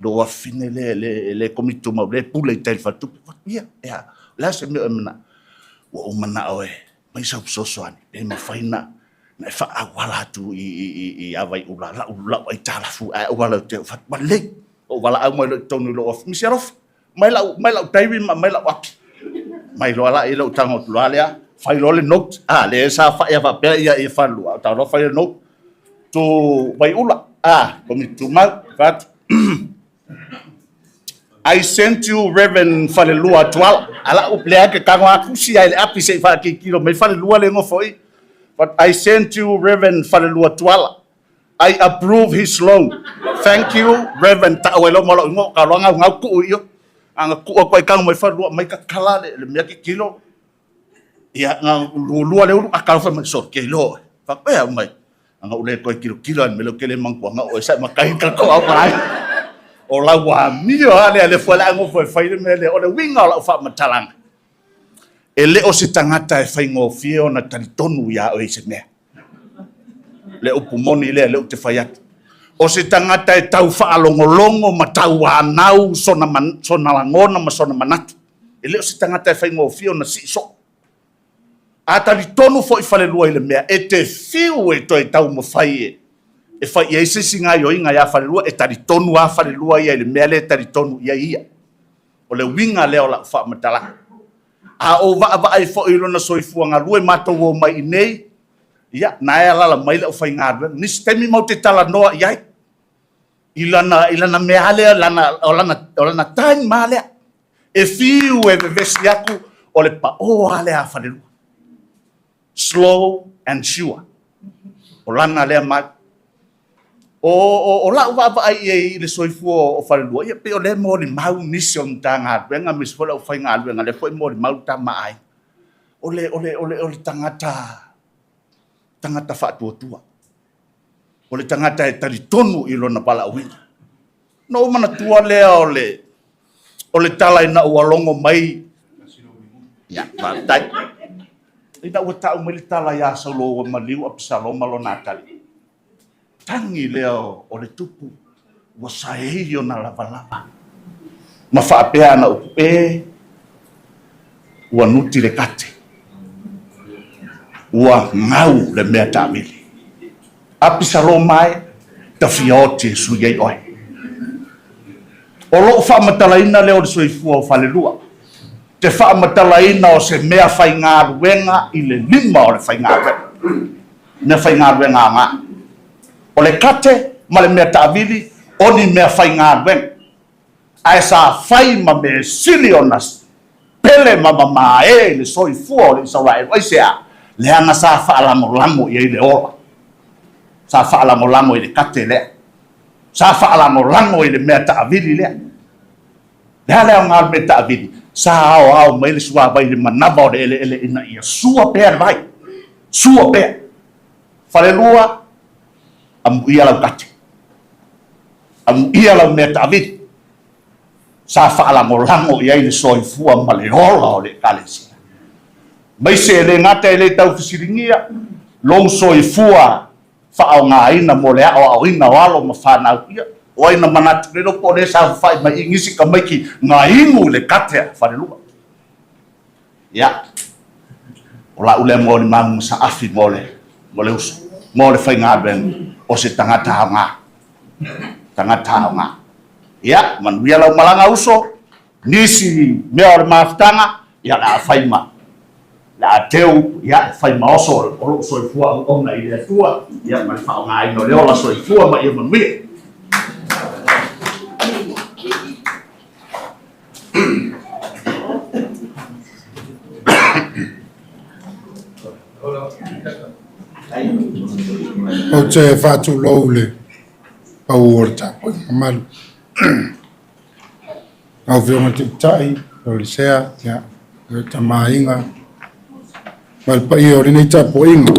lou afafine lea le, le Komiti Tumau, lea e pule i tai i le faletupe. Ia, e a, o le a se mea o e manao? Ua ou manao e aumai sau fesoasoani pe mafai na na e faaauala atu i, i, i, i Avaiula lau, lau aitalafu ae auala i te au fatu. Ua lelei, ou valaau mai loa i totonu i lou afafine. Misi alofa, mai lau, mai lau diary ma mai lau api. Mai loa la i lou tago atu loa lea, fai loa le note. Ah, lea sa fai a faapea ia ia falelua, tau loa fai le note. To Vaiula, ah, Komiti Tumau, fai atu. I sent you Reverend Falelua Tuala. Ala upu lea ke tago a kusi ai le api se i whaakikilo mai Falelua le ngofo i. But I sent you Reverend Falelua Tuala. I approve his loan. Thank you, Reverend Ta'u ai lo ma lou ingoa, ka loa ngau ngau ku'u i o. A nga ku'u atu ai kanu mai falelua, mai kakala le, le mea kikilo. Ia, nga lua le ulu, a ka fai mai, so, ke ilo. Fa pea mai. A nga ule koe kilo kilo an mele kele mangkua nga oe sa makai ka ko au ai. O la wa mio a le le fua le ango fue fai le mea le, o le winga o lau faamatalaga. E le o se tagata e faigofie ona talitonu iā oe i se mea. Le upu moni lea, lea ou te fai atu. O se tagata e tau faalogologo ma tauanau sona, man, sona lagona ma sona manatu. E le o se tagata e faigofie ona sii soo. A talitonu foi Falelua i le mea, e te fiu e toe taumafai e, e fai i ai se isi gaoioiga ia Falelua, e talitonu lava Falelua ia i le mea lea e talitonu i ai ia. O le uiga lea o lau faamatalaga. A ou vaavaai foi i lona soifua galue matou o mai i nei, ia, na e alaala mai le aufaigaluega. Nisi taimi matou te talanoa i ai, i lana, i lana mea lea, lana, o lana, o lana time lava lea. E fiu e vevesi atu, o le paō lava lea a Falelua. Slow and sure. O lana lea mau. O, o, o la'u vaavaai i ai i le soifua o Falelua, ia pei o lea e molimau nisi o le Matagaluega aemaise foi le aufaigaluega, lea foi e molimau le tama a aiga. O le, o le, o le, o le tagata, tagata faatuatua. O le tagata e talitonu i lona valaauina. Ona ou manatua lea o le, o le tala ina ua logo mai, ia, faafetai. Ina ua tau mai le tala ia Saulo ua maliu Apisaloma lona atalii. Tagi lea o le tupu ua saei ona lavalava ma faapea ana upu, E, ua nuti le kate, ua gau le mea taamili. Apisaloma e, tafia oti e sui ai oe. O lou faamatalaina lea o le soifua o Falelua, te faamatalaina o se mea faigaluega i le lima o le faigaluega. Mea faigaluega aoga. O le kate, ma le mea taavili o ni mea faigaluega, ae sa fai ma mea sili ona pele ma mamae i le soifua o le Isaraelu. Aisea? Leaga sa faalagolago i ai le ola, sa faalagolago i le kate lea, sa faalagolago i le mea taavili lea. Le a le aoga o le mea taavili? Sa aoao mai le suavai i le manava o le eleele ina ia sua pea le vai, sua pea. Falelua, amuia lau kate, amuia lau mea taavili. Sa faalagolago i ai le soifua ma le ola o le Ekalesia. Maise e le gata e le taufesiligia lou soifua faaaogaina mo le aoaoina o alo ma fanau, ia, o ai na manatu le iloa po o lea sa fafa'i mai i nisi tamaiti na inu i le kate a Falelua. Ia, o la'u lea molimau ma saafi mo le, mo le uso, mo le faigaluega o se tagata aoga. Tagata aoga. Ia, manuia lau malaga uso, nisi mea o le mafutaga, ia o le a fai ma, le a teu, ia, e fai ma oso o lou soifua auauna i le Atua, ia, ma le faaaogaina o le ola soifua ma ia manuia. Ou te faatulou i le pau o le tapuaiga mamalu. Lau Afioga i le Taitai, o le Sea, ia, le Tama a Aiga, ma le paia o lenei tapuaiga.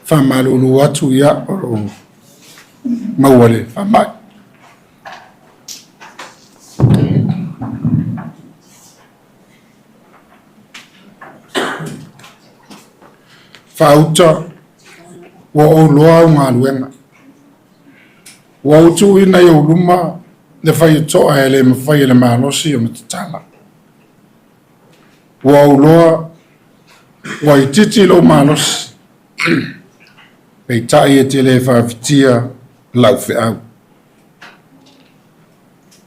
Faamalulu atu, ia, o lo o maua le faamai. Faauta, ua ou loa au galuega. Ua ou tuuina i ou luma le faitotoa e le mafai e le malosi ona tatala. Ua ou loa, ua itiiti lou malosi, peitai e te le faafitia lau feau.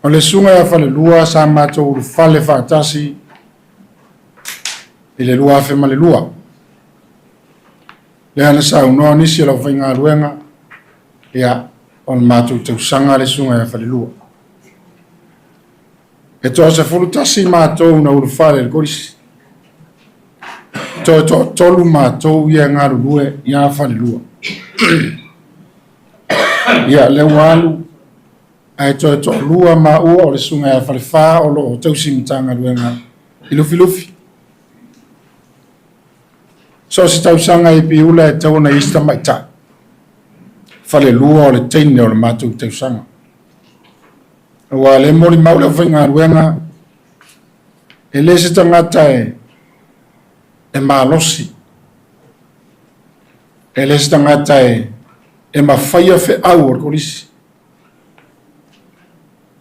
O le susuga ia Falelua sa matou ulufale faatasi i le 2002. Lea na saunoa nisi o le aufaigaluega, ia, o le matou tausaga le susuga ia Falelua. E toa 11 matou na ulufale i le kolisi. Toe toatolu matou ia e galulue ia Falelua. Ia, lea ua alu, ae toe toalua maua o le susuga ia Falefa o lo o tausi Matagaluega i Lufilufi. So o se tausaga i Piula e tatau ona i ai se tamaitai. Falelua o le teine o le matou tausaga. Aua le molimau le aufaigaluega, e le se tagata e, e malosi, e le se tagata e, e mafaia feau o le kolisi.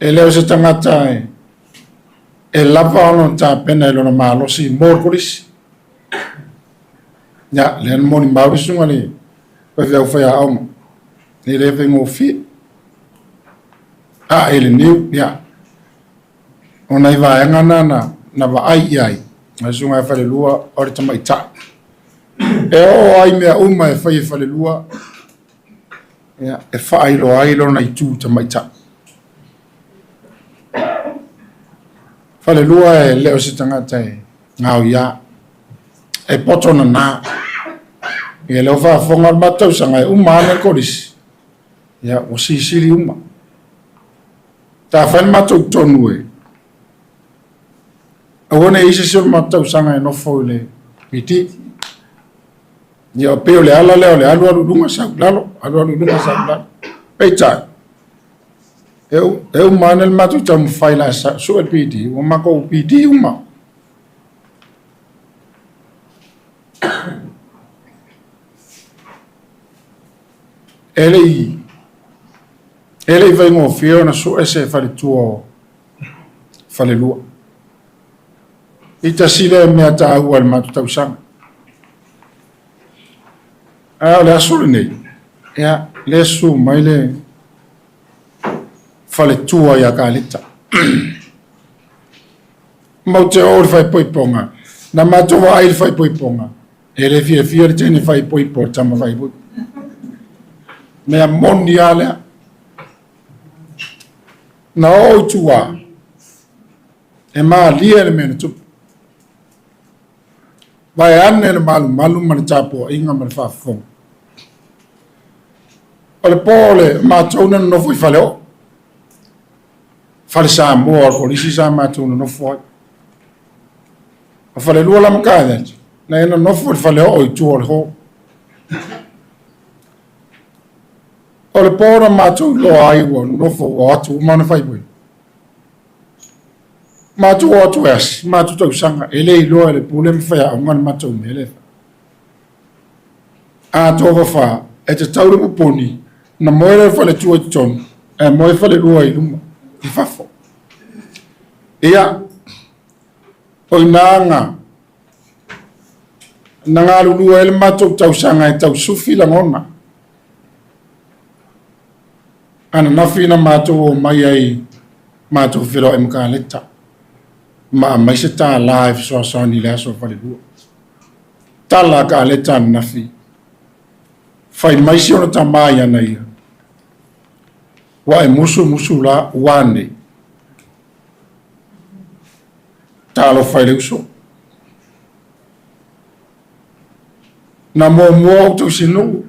E le o se tagata e, e lava ona tapena i lona malosi mo le kolisi. Ia, lea na molimau le susuga le faifeau faiaoga, e le faigofie. A e le niu, ia, o nai vaega na na, na vaai i ai, a le susuga ia Falelua o le tamaitai. E oo ai mea uma e fai e Falelua, ia, e faailoa ai lona itu tamaitai. Falelua e le o se tagata e gaoiā, e poto nana. Ia lea ua faafofoga o le matou tausaga e uma ane le kolisi, ia ua sisili uma. Ta fai le matou tonu e aua ne i se isi o le matou tausaga e nofo i le PD. Ia pei o le ala lea o le alu alu i luga sau i lalo, alu alu i luga sau i lalo. Peitai, e uma ane le matou taumafai la sue le PD, ua matou PD uma. E le i e le i faigofie ona sue se faletua o Falelua. I tasi lea mea taua i le matou tausaga. A o le aso lenei, ia, lea susu mai le faletua ia Kaleta. Mau te oo i le faaipoipoga, na matou vaai i le faaipoipoga, e le fiafia le teine faaipoipo, le tama faaipoipo. Mea moni lava lea. Na oo i tua, e malie le mea na tupu. Vaeane le malumalu ma le tapuaiga ma le faafofoga. O le po o le matou na nonofo i Faleoo. Fale Samoa o le kolisi sa matou nonofo ai. O Falelua la ma Kaleta, na e nonofo i le Faleoo i tua o le hall. O le po na matou iloa ai ua nonofo ua o atu uma ona faipule. Matou o atu e asi, matou tausaga, e le iloa e le pule ma faiaoga le matou mea lea e fai. A tofafa, e tatau le pupuni, na moe lea o le faletua i totonu, ae moe falelua i luma, i fafo. Ia, o i ina na galulue ai le matou tausaga e tausufi lagona. Ananafi na matou o mai ai matou feiloai ma Kaleta ma aumai se $1 e fesoasoani i le aso o Falelua. Tala a Kaleta ananafi, fai mai si ona tama ia na ia, ua e musu musu la ua nei. Talofa i le uso. Na muamua ou tausinuu,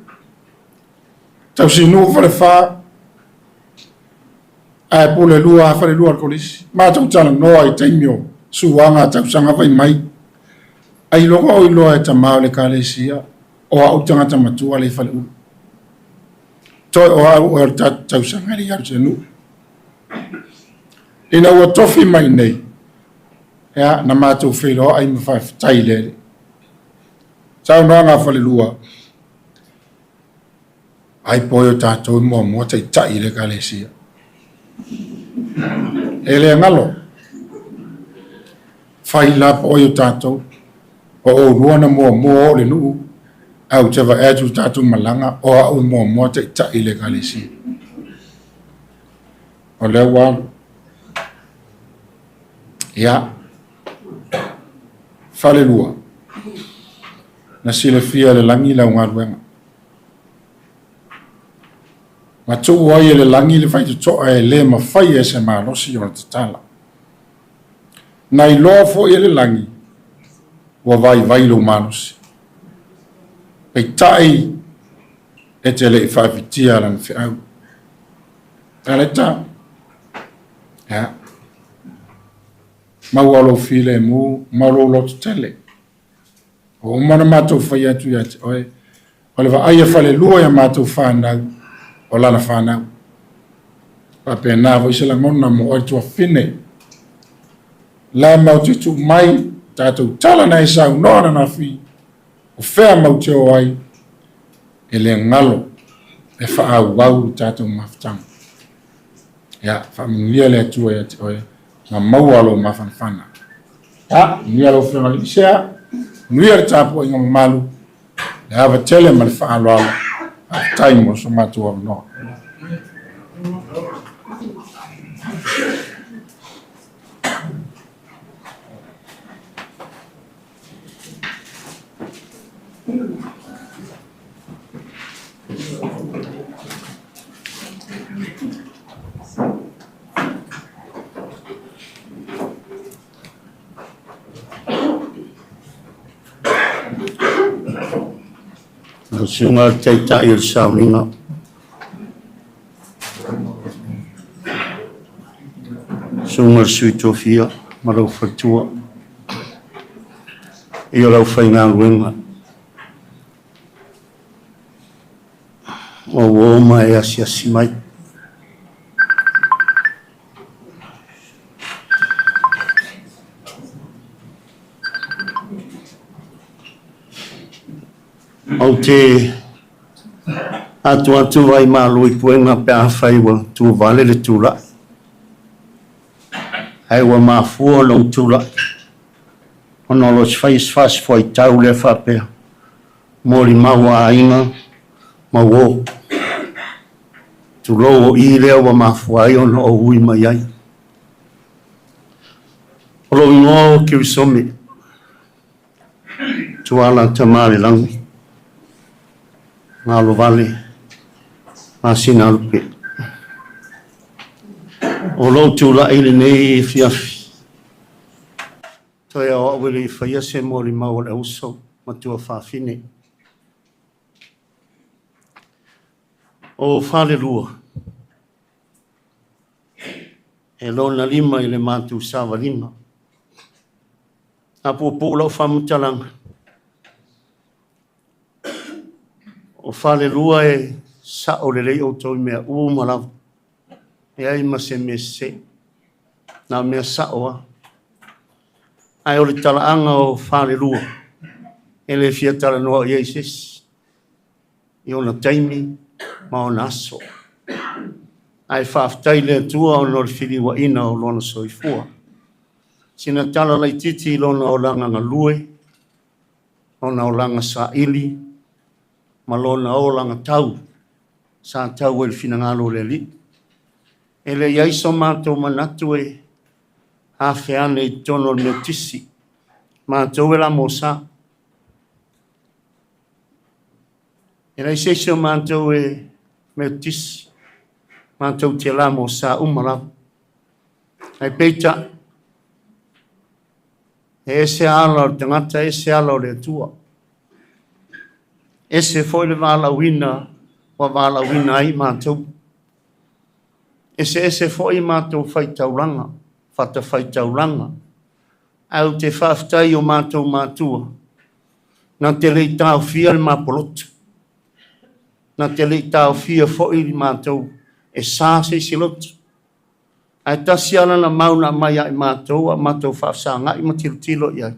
tausinuu Falefa, ae pule lua Falelua le kolisi. Matou talanoa i taimi o suaga a tausaga fai mai. Ai loga o iloa e tamā o le ekalesia, o au tagata matua le i faleulu. Toe o au o le tausaga le i alu se nuu. Ina ua tofi mai nei, ia, na matou feiloai ma faafetai i le Alii. Saunoaga a Falelua, ai po o tatou e muamua taitai i le ekalesia. E le galo, fai la po o tatou, o oulua na muamua o le nuu, au te vaai atu tatou malaga, o au e muamua taitai i le ekalesia. O lea ua alu. Ia, Falelua, na silafia e le lagi lau galuega. Na tuu ai e le lagi le faitotoa e le mafai e se malosi ona tatala. Na iloa foi e le lagi, ua vaivai lou malosi. Peitai e te le i faafitia lana feau. Aleta, ia, maua lou filemu, ma lou loto tele. O uma na matou fai atu ia te oe, o le vaai a Falelua ia matou whanau, o lana whanau. Faapena foi se lagona mo oe tuafine. La mau te tuu mai, tatou tala na e saunoa ananafi, o fea mau te o ai, e le galo, e faaauau le tatou mafutaga. Ia, faamanuia le Atua ia te oe, ma maua lou mafanafana. Ia, manuia lau Afioga i le Sea, manuia le tapuaiga mamalu, le ava tele ma le faaaloalo, faafetai mo so matou avanoa. Lau Susuga i le Taitai o le Sauniga, Susuga i le Sui Tofia ma lou faletua, ia lau faigaluega, ua uo ma e asiasi mai. Ou te atu ai malu i puega pe afai ua tuvale le tulai. Ae ua mafua ona ou tulai, ona o lo o fai se faasifuaitau lea faapea, molimau a aiga ma uo. Tulou o i lea ua mafua ai ona ou ui mai ai. O lou igoa o Kirisome, Tuala Tamalelagi, Galovale, Masinalupe. O lou tulai i lenei afiafi, toe o au e le i faia se molimau a le uso matua fafine. O Falelua, e lona lima i le matou savaliga. A puupuu lau faamatalaga, o Falelua e sao lelei outou i mea uma lava. Leai ma se mea sese. Na o mea sao lava. Ae o le talaaga o Falelua, e le fia talanoa i ai se isi, i ona taimi ma ona aso. Ae faafetai i le Atua ona o le filiuaina o lona soifua. Sina tala laitiiti i lona olaga galue, lona olaga saili, ma lona olaga tau, sa tau ai i le finagalo o le Alii. E le i ai so matou manatu e afe ane i totonu o le Metotisi. Matou e lamosa. E leai se isi o matou e Metotisi. Matou te lamosa uma lava. Ae peitai, e ese ala o le tagata, ese ala o le Atua. Ese foi le valaauina ua valaauina ai matou. Eseese foi matou faitaulaga, fatafaitaulaga. Ae ou te faafetai i o matou matua, na te le i taofia le mapolotu, na te le i taofia foi le matou e sa se isi lotu. Ae tasi lava lana mau na aumai ia i matou a o matou faafesagai ma tilotilo i ai,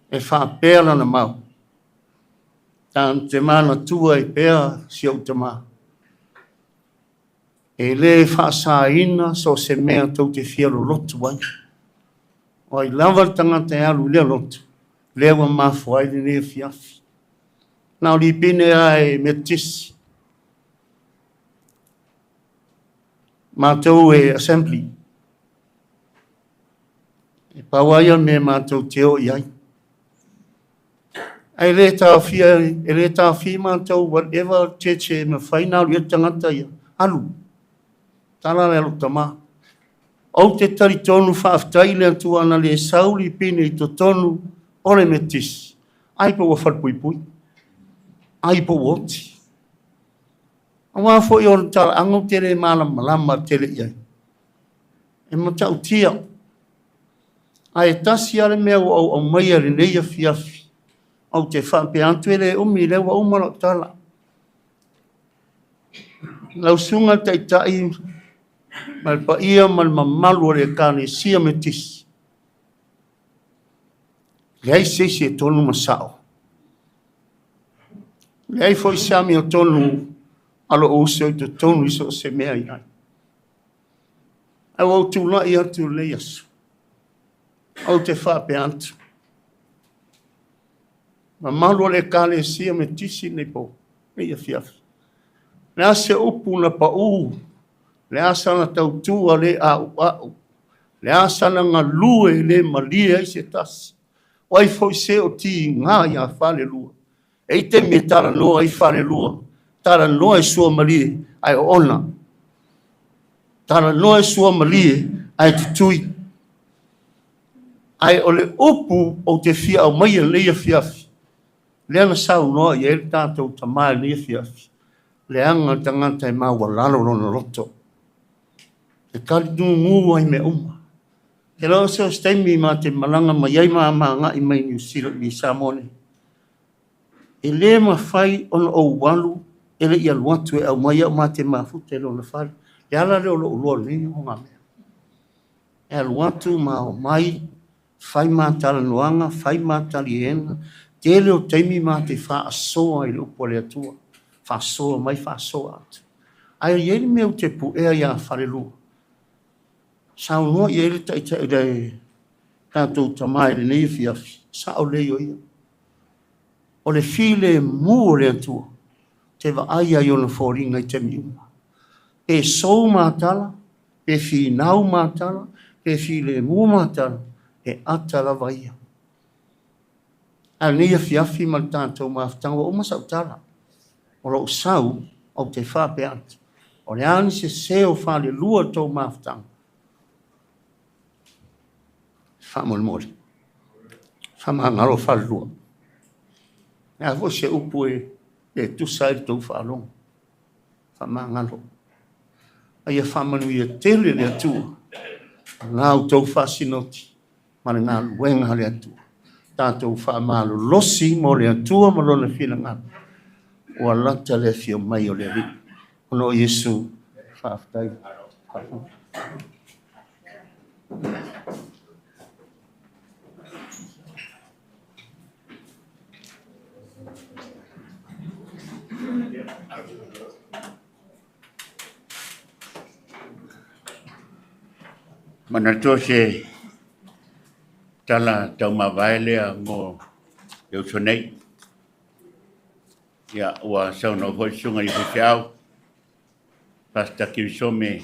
e faapea lana mau, Ta te manatua ai pea si ou tama, e le faasaina so o se mea tou te fia lolotu ai. O ai lava le tagata e alu i lea lotu, lea ua mafua ai lenei afiafi. Na o Lipine lava e Metotisi, matou e Assembly. E pau lava ia o le mea matou te o i ai. Ae le taofia, e le taofia matou whatever church e mafai ona alu i ai le tagata ia, alu. Tala le lou tama. Ou te talitonu faafetai i le Atua ana le sau Lipine i totonu o le Metotisi, ai pe ua falepuipui, ai pe ua oti. Aua foi o le talaaga ou te le malamalama tele i ai. E matautia. Ae tasi lava le mea ua ou aumaia i lenei afiafi, ou te faapea atu e le umi, lea ua uma lau tala. Lau Susuga i le Taitai ma le paia ma le mamalu o le Ekalesia Metotisi, leai se isi e tonu ma sao. Leai foi se amiotonu a lou uso i totonu i so o se mea i ai. Ae ua ou tulai atu i lenei aso, ou te faapea atu, mamalu o le Ekalesia Metotisi i lenei po, lenei afiafi, o le a se upu na pau, o le a sana tautua le a'ua'u, o le a sana galue e le malie ai se tasi, o ai foi se o tiga iā Falelua, E i ai taimi e talanoa ai Falelua, talanoa e suamalie ae oona. Talanoa e suamalie ae tutui. Ae o le upu ou te fia aumaia i lenei afiafi, lea na saunoa i ai le tatou tama i lenei afiafi, leaga le tagata e maualalo lona loto. E talitugu ai mea uma. E le o se taimi ma te malaga mai ai ma agai mai Niu Sila i Samoa nei. E le mafai ona ou alu e le i alu atu e aumai au ma te mafuta i lona fale. Le ala lea o lou iloa o lenei nogomea. E alu atu ma omai, fai ma talanoaga, fai ma taliega, tele o taimi ma te faasoa i le upu a le Atua. Faasoa mai, faasoa atu. Ae i ai le mea ou te puea ia Falelua, saunoa i ai le taitai le tatou tama i lenei afiafi, sao lelei o ia. O le filemu o le Atua, te vaai ai i ona foliga i taimi uma. Pe sou matala, pe finau matala, pe filemu matala, e ata lava ia. A o lenei afiafi ma le tatou mafutaga, ua uma sau tala. O lou sau, Ou te faapea atu, o le a le sese o falelua i tou mafutaga? Faamolemole, faamagalo falelua. Le a foi se upu e le tusa ai le tou faalogo. Faamagalo. A ia faamanuia tele le Atua la outou faasinoti ma le galuega a le Atua. Tatou faamalolosi mo le Atua ma Lona finagalo, ua lata le afio mai o le Alii. Ona o Iesu, faafetai. Manatua se tala taumavae lea mo le uso nei. Ia, ua saunoa foi le susuga i le faifeau, Pastor Kirisome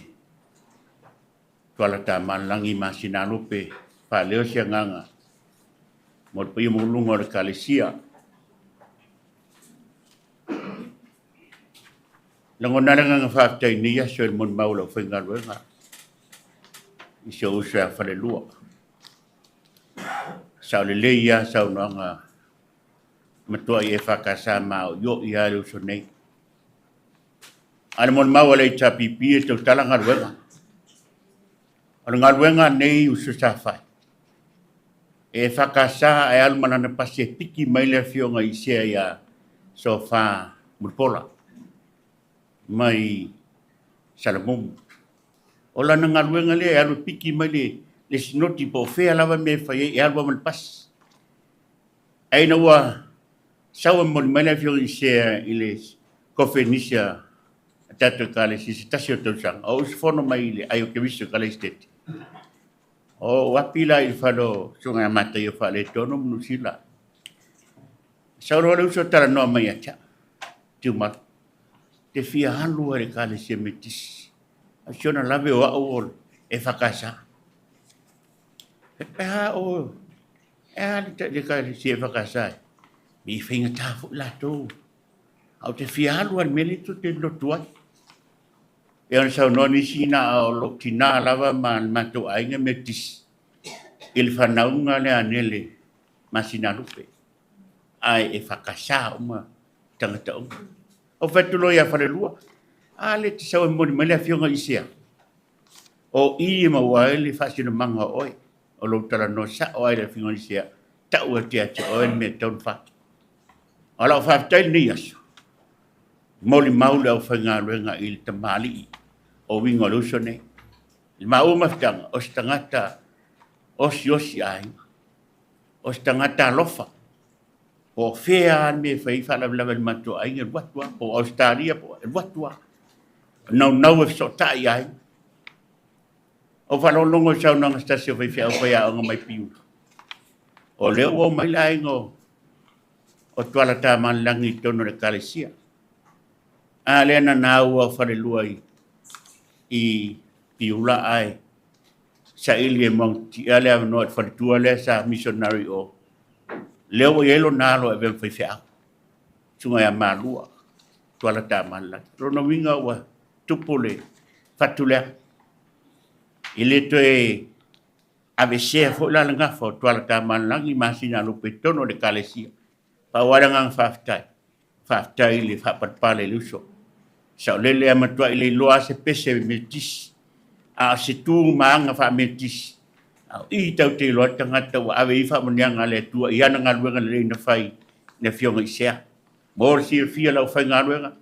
Tuala Tamalelagi Masinalupe, faaleo se agaga mo le paia maualuga o le Ekalesia. Lagona le agaga faafetai i lenei aso i le molimau a le aufaigaluega i si ou uso ia Falelua. Sao lelei lava saunoaga matuai EFKS maoioi lava le uso nei. A o le molimau a le HRPP e tautala galuega. O le galuega a lenei uso sa fai, e EFKS ae alu ma lana pasi e piki mai le afioga i Sea ia Sofa Mulipola mai Salamumu. O lana galuega lea e alu e piki mai le sinoti po o fea lava mea e fai ai, e alu lava ma le pasi. Ae ina ua sau e momoli mai le afioga i Sea i le kofenisia a tatou Ekalesia i se tasi o tausaga, o usufono mai i le Ai o Keriso Ekalesia Tete. O ou api la i le fale o Susuga ia Mataia Faaletonu ma Niu Sila. Sau loa le uso talanoa mai ia te au, Tiumalu, te fia alu ai i le Ekalesia Metotisi. A o si ona lave o au o le EFKS. Pe a o e a le Ekalesia EFKS e? I faigata foi latou. A ou te fia alu lava i le mea lea tou te lotu ai. E ona saunoa nisi na o lou tina lava ma le matou aiga Metotisi i le fanauga lea a Nele Masinalupe. Ae EFKS uma tagata uma. Ou fai atu loa ia Falelua, a lea e te sau e momoli mai le afioga i Sea. O i e maua ai le faasinomaga o oe, o lou talanoa sao ai le afioga i Sea, tau atu ia te oe le mea e tatau ona fai. O lau faafetai lenei aso, molimau le aufaigaluega i le tamalii o uiga o le uso nei. I le maua mafutaga, o se tagata osiosi aiga, o se tagata alofa, po o fea lava le mea e fai ai faalavelave a le matou aiga, e alu atu lava, po o Ausetalia, po o e alu atu lava. Naunau e fesootai i aiga. Ou faalogologo i saunoaga a se tasi o faifeau faiaoga mai Piula. O lea ua omai le aiga o Tuala Tamalelagi i totonu o le Ekalesia. A lea na naua falelua i Piula ae saili e Muagati'a le avanoa i le faletua lea sa missionary o. Lea ua i ai lona alo e avea ma faifeau, susuga ia Malua, Tuala Tamalelagi. O lona uiga ua tupu le fatu lea. E le toe aveesea foi la le gafa o Tuala Tamalelagi ma Sinalupe i totonu o le Ekalesia. Pau lava le agaga faafetai, faafetai i le faapalepale i le uso. Saolele lava matuai le iloa lava se pese Metotisi, a o se tu ma aga faa-Metotisi, a o i tatou te iloa ai le tagata ua ave i ai faamanuiaga a le Atua i ana galuega lelei na fai i le Afioga i Sea. Mo le silafia e le aufaigaluega,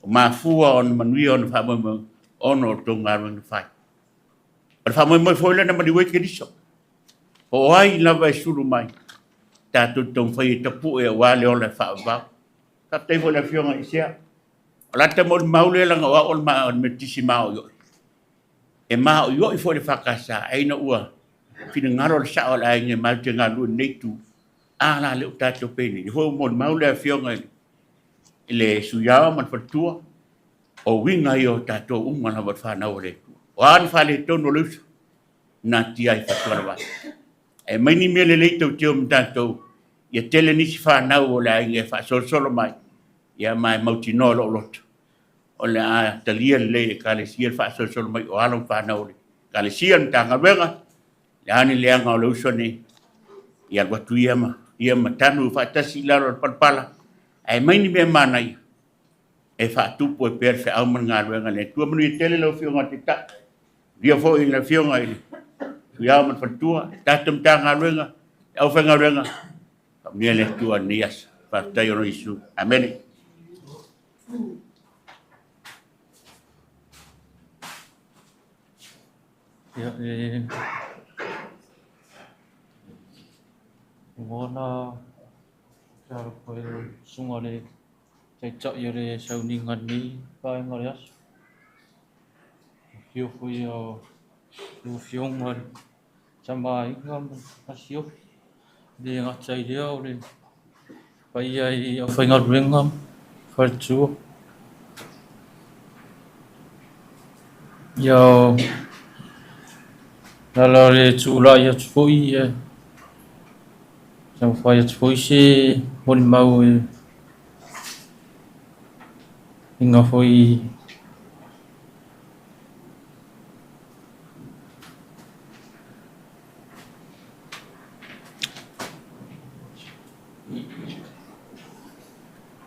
o mafua ona manuia ona faamoemoega ona o le tou galuega na fai. O le faamoemoe foi lea na maliu ai Keriso. Po o ai lava e sulu mai, tatou te taumafai e tapue aua le ola e faavavau. Faafetai foi i le Afioga i Sea. O la ta molimau lea leaga o au o le Metotisi maoioi. E maoioi foi le EFKS, ae ina ua finagalo le sao o le aiga e matou te galulue i lenei itu, a la lea ua tatou penei. O lea foi ua molimau le Afioga i le Sui Ao ma le faletua, o uiga ia o tatou uma lava o le fanau a le Atua. O a ni faaletonu o le uso, natia ai fatualavai. E aumai ni mea lelei tautio ma tatou, ia tele nisi fanau o le aiga e faasolosolo mai, ia ma e mautinoa lou loto. o le a talia lelei e Ekalesia le faasolosolo mai o alo ma fanau o le Ekalesia, le Matagaluega, le a ni leaga o le uso nei, ia alu atu ia ma, ia ma tanu faatasi i lalo o le palapala, ae mai ni mea manaia e faatupu ai pea le feau ma le galuega a le Atua. Manuia tele lau Afioga i le Taitai, manuia foi le Afioga i le Sui Ao ma le Faletua, le tatou Matagaluega, le aufaigaluega, faamanuia le Atua i lenei aso. Faafetai ona o Iesu. Amene. Ia, e lagona talofa i le susuga i le Taitai o le sauniga i lenei vaega o le aso. Afio foi o lau Afioga i le Tama a Aiga ma le Masiofo. E le gata i lea o le paia i aufaigaluega ma faletua. Ia, o le ala o le tulai atu foi, e taumafai atu foi se molimau e uiga foi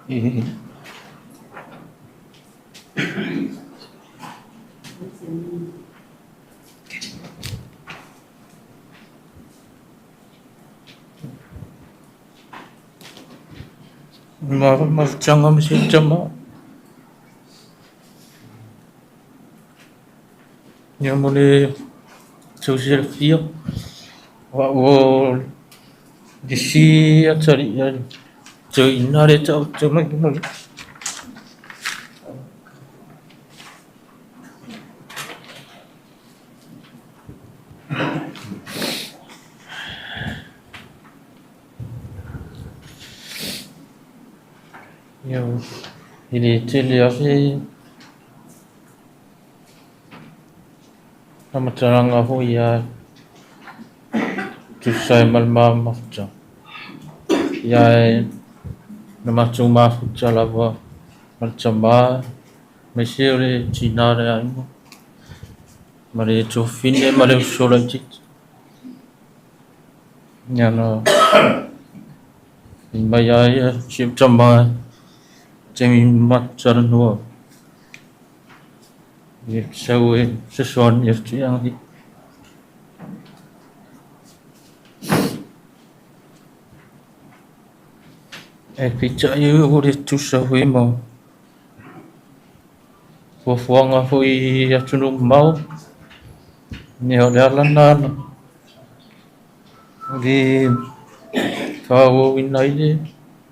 i mafutaga ma si tama. Ia mo le tou silafia, o au o le isi atalii a le toeaina lea e taoto mai luma nei. Ia, e le tele lava se faamatalaga foi a tusa ai ma le ma mafuta. Ia e na matou mafuta lava ma le tama aemaise o le tinā le aiga ma le tuafafine ma le uso laitiiti. Ia na fai mai lava ia si ou tama i taimi matou talanoa. Ia sau e fesoasoani atu ia ia. Ae peitai ua le tusa foi ma fuafuaga foi i atunuu mamao. Ia o le ala lena na le faaauauina ai le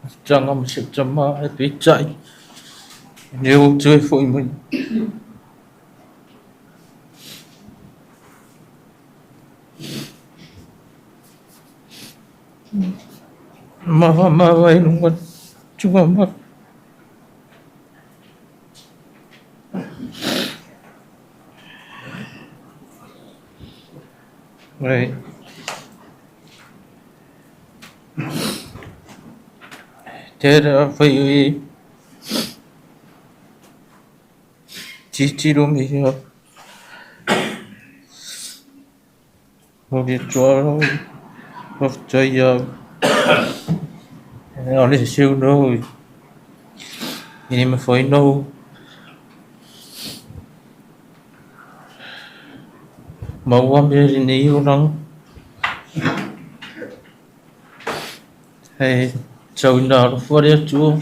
mafutaga ma si ou tama, ae peitai lea ua toe foi mai. Mavamava i luga tuamalu. Right. Tērā whai i titiro me hea. Mori atu au, whaftai au. E ale seu nau i i mawhai nau. Maua mea lenei olaga. Hei tau ina alofa le Atua.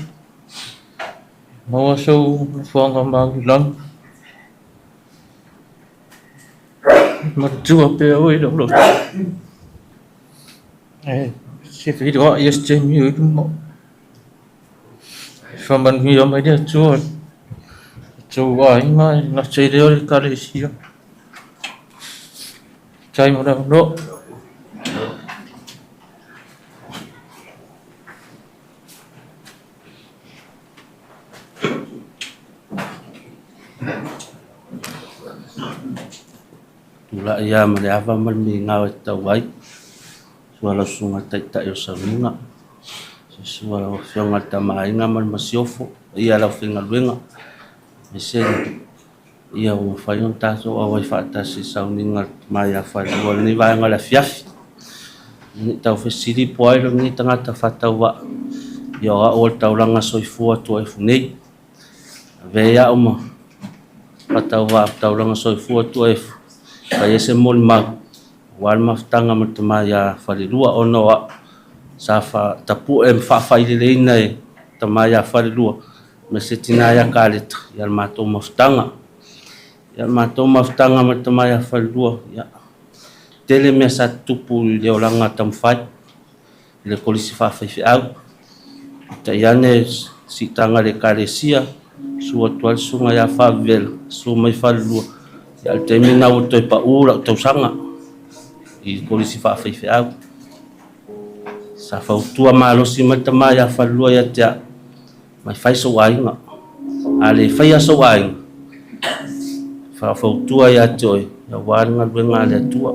Maua sou nofoaga mau i lagi. Matua pea oe i lou loto. E se feiloai e se taimi o i luma. E whamanuia mai le Atua i tou aiga e gata i lea o le Ekalesia. Tai mo le avanoa. Tulai lava ma le ava ma le migao e tatau ai, sua lau susuga i le Taitai o Sauniga, sua lau Afioga i le Tama a Aiga ma le Masiofo, paia i le aufaigaluega. Aemaise ia ua mafai ona tatou auai faatasi i sauniga mai ia Falelua i lenei vaega o le afiafi. Ne i tau fesili po ai lenei tagata faatauvaa, ia o au o le taulaga soifua Tuaefu nei. Avea ai au ma faatauvaa taulaga soifua Tuaefu, fai ai se molimau aua le mafutaga ma le tama ia Falelua, ona o au sa tapue ma faafaileleina e tama ia Falelua ma se tina ia Kaleta ia le matou mafutaga. Ia le matou mafutaga ma le tama ia Falelua, ia tele mea sa tutupu i le olaga taumafai i le kolisi faafaifeau. Tai ane siitaga i le ekalesia, susu atu ai le susuga ia Faavela, susu mai Falelua, ia le taimi lena ua toe pau lau tausaga i le kolisi faafaifeau. Sa fautua malosi mai le tama ia Falelua ia te au, mai fai sou aiga. A le faia sou aiga, faufautua ia te oe, aua le galuega a le Atua.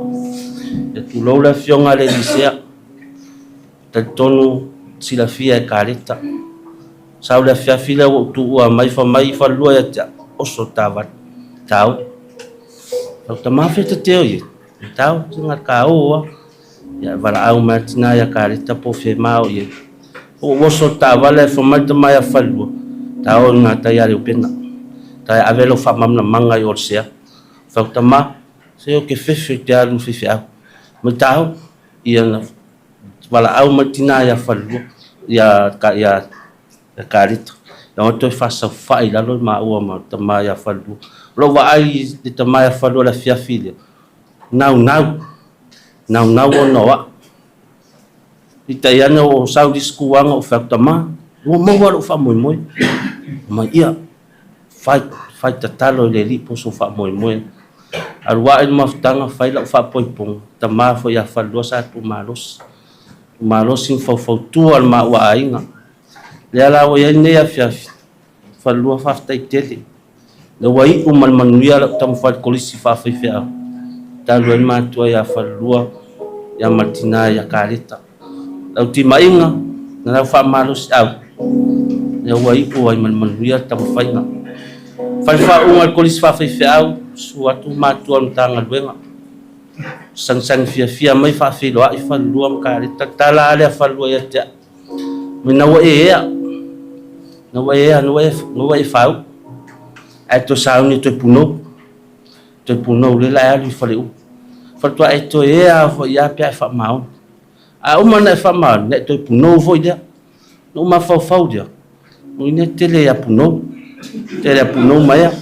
Ia tulou le afioga a le Elisea, talitonu silafia e Kaleta. Sau le afiafi lea ua ou tuua mai fai mai Falelua ia te au, oso taavale, tao. Lau tama fea te teo ia, tao, tinga kao a. Ia valaau mai tina ia Kaleta po fe mao ia. O oso taavale fai mai tama ia Falelua, tao i ngā tai a Leupena. Tai ave lau faamalamalamaga i Olesea. Fai tama, se o ke fefe te alu fefe au. Mai tao, ia na valaau mai tina ia Falelua, ia ka ia Kaleta. Ia o toe faasaufa'i i lalo i maua ma tama ia Falelua. O lou vaai i le tama ia Falelua le afiafi lea, naunau, naunau ona o au. Peitai ane o sau le isi kuaga o fai atu, tama, ua maua lou faamoemoe. Mai ia, fai, fai tatalo i le Alii po o sou faamoemoe. Alu ae le mafutaga, fai lau faapoipoga, tama foi ia Falelua sa tuumalosi. Tuumalosi ma faufautua le maua aiga. Lea la ua i ai lenei afiafi, Falelua faafetai tele. Le ua iu ma le manuia lau taumafai i le kolisi faafaifeau. Talu ai le matua ia Falelua, ia ma le tina ia Kaleta. Lau timaiga, na lau faamalosiau, lea ua iu ai ma le manuia le taumafaiga. Fai le faauuga i le kolisi faafaifeau, susu atu matua o le Matagaluega. Sagisagi fiafia mai faafeiloai Falelua ma Kaleta. Tala lava lea Falelua ia te au. Mai na ua e ea, na ua e ea, na ua e fau. Ae toe sauni toe punou. Toe punou le la e alu i Faleu. Faatoa e toe ea foi ia pe a e faamaoni. A uma na e faamaoni, na e toe punou foi lea. Na uma mafaufau lea, o ina tele ia punou. Tele ia punou mai ia.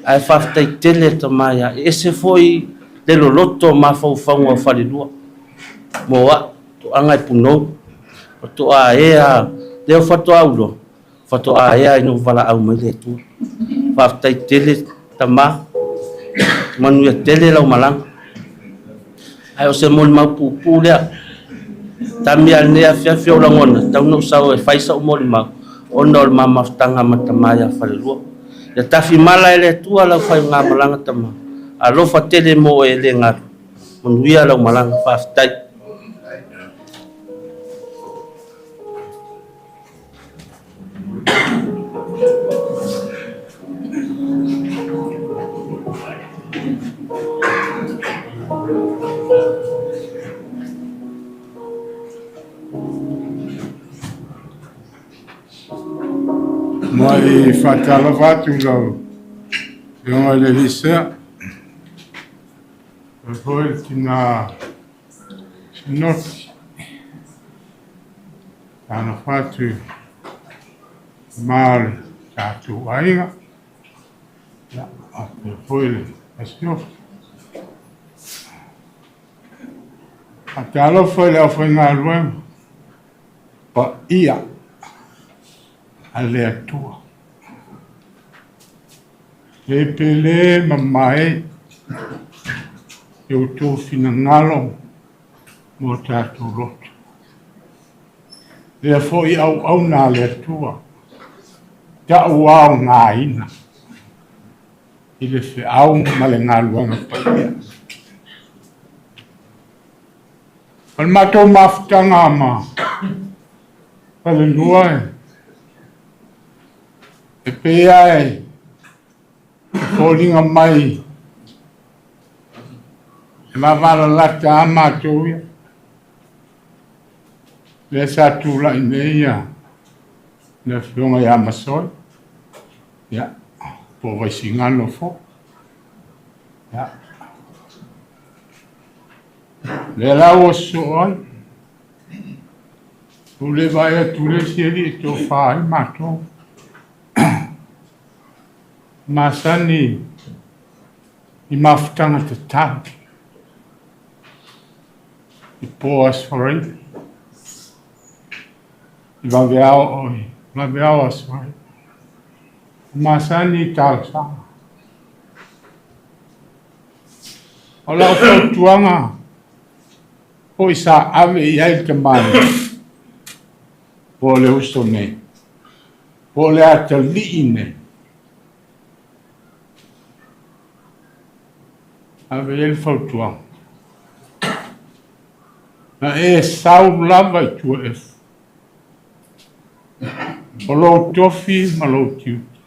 Ae faafetai tele tama ia. E ese foi le loloto o mafaufauga o Falelua. Mo au, toaga e punou. Faatoa ea, lea faatoa ulo, faatoa ea ina ua valaau mai le Atua. Faafetai tele tama, manuia tele lau malaga. Ae o se molimau puupuu lea. Tami a lenei afiafi o lagona, tau na ou sau e fai sau molimau, ona o le mamafutaga ma tama ia Falelua. Ia tafimala e le Atua lau faigamalaga tama, alofa tele mo oe e le galu. Manuia lau malaga, faafetai. Mai faatalofa atu i lau Afioga i le Elisea, faapea foi le tina Sinoti. Talofa atu i ma o le tatou aiga, ia, faapea foi le masiofo. Faatalofa i le aufaigaluega paia a le Atua. E pele ma mae i outou finagalo mo tatou loto. Lea foi auauna a le Atua, tauaogaina i le feau ma le galuega paia. O le matou mafutaga ma Falelua e pei lava e E foliga mai e vavalalata lava matou ia. Lea sa tulai nei ia le afioga ia Masoe, ia, po o Vaisigano foi. Ia. Lea la ua sosoo ai. Ua le vaai atu le isi alii e tofa ai matou. Masani i mafutaga tatau i po Aso Faraile, i vaveao oi, vaveao Aso Faraile. Masani i talosaga. O lau fautuaga foi sa ave i ai le tamalii, po o le uso nei, po o le atalii nei, ave i ai le fautuaga. Na e sau lava i tua efu, o lou tofi ma lou tiute.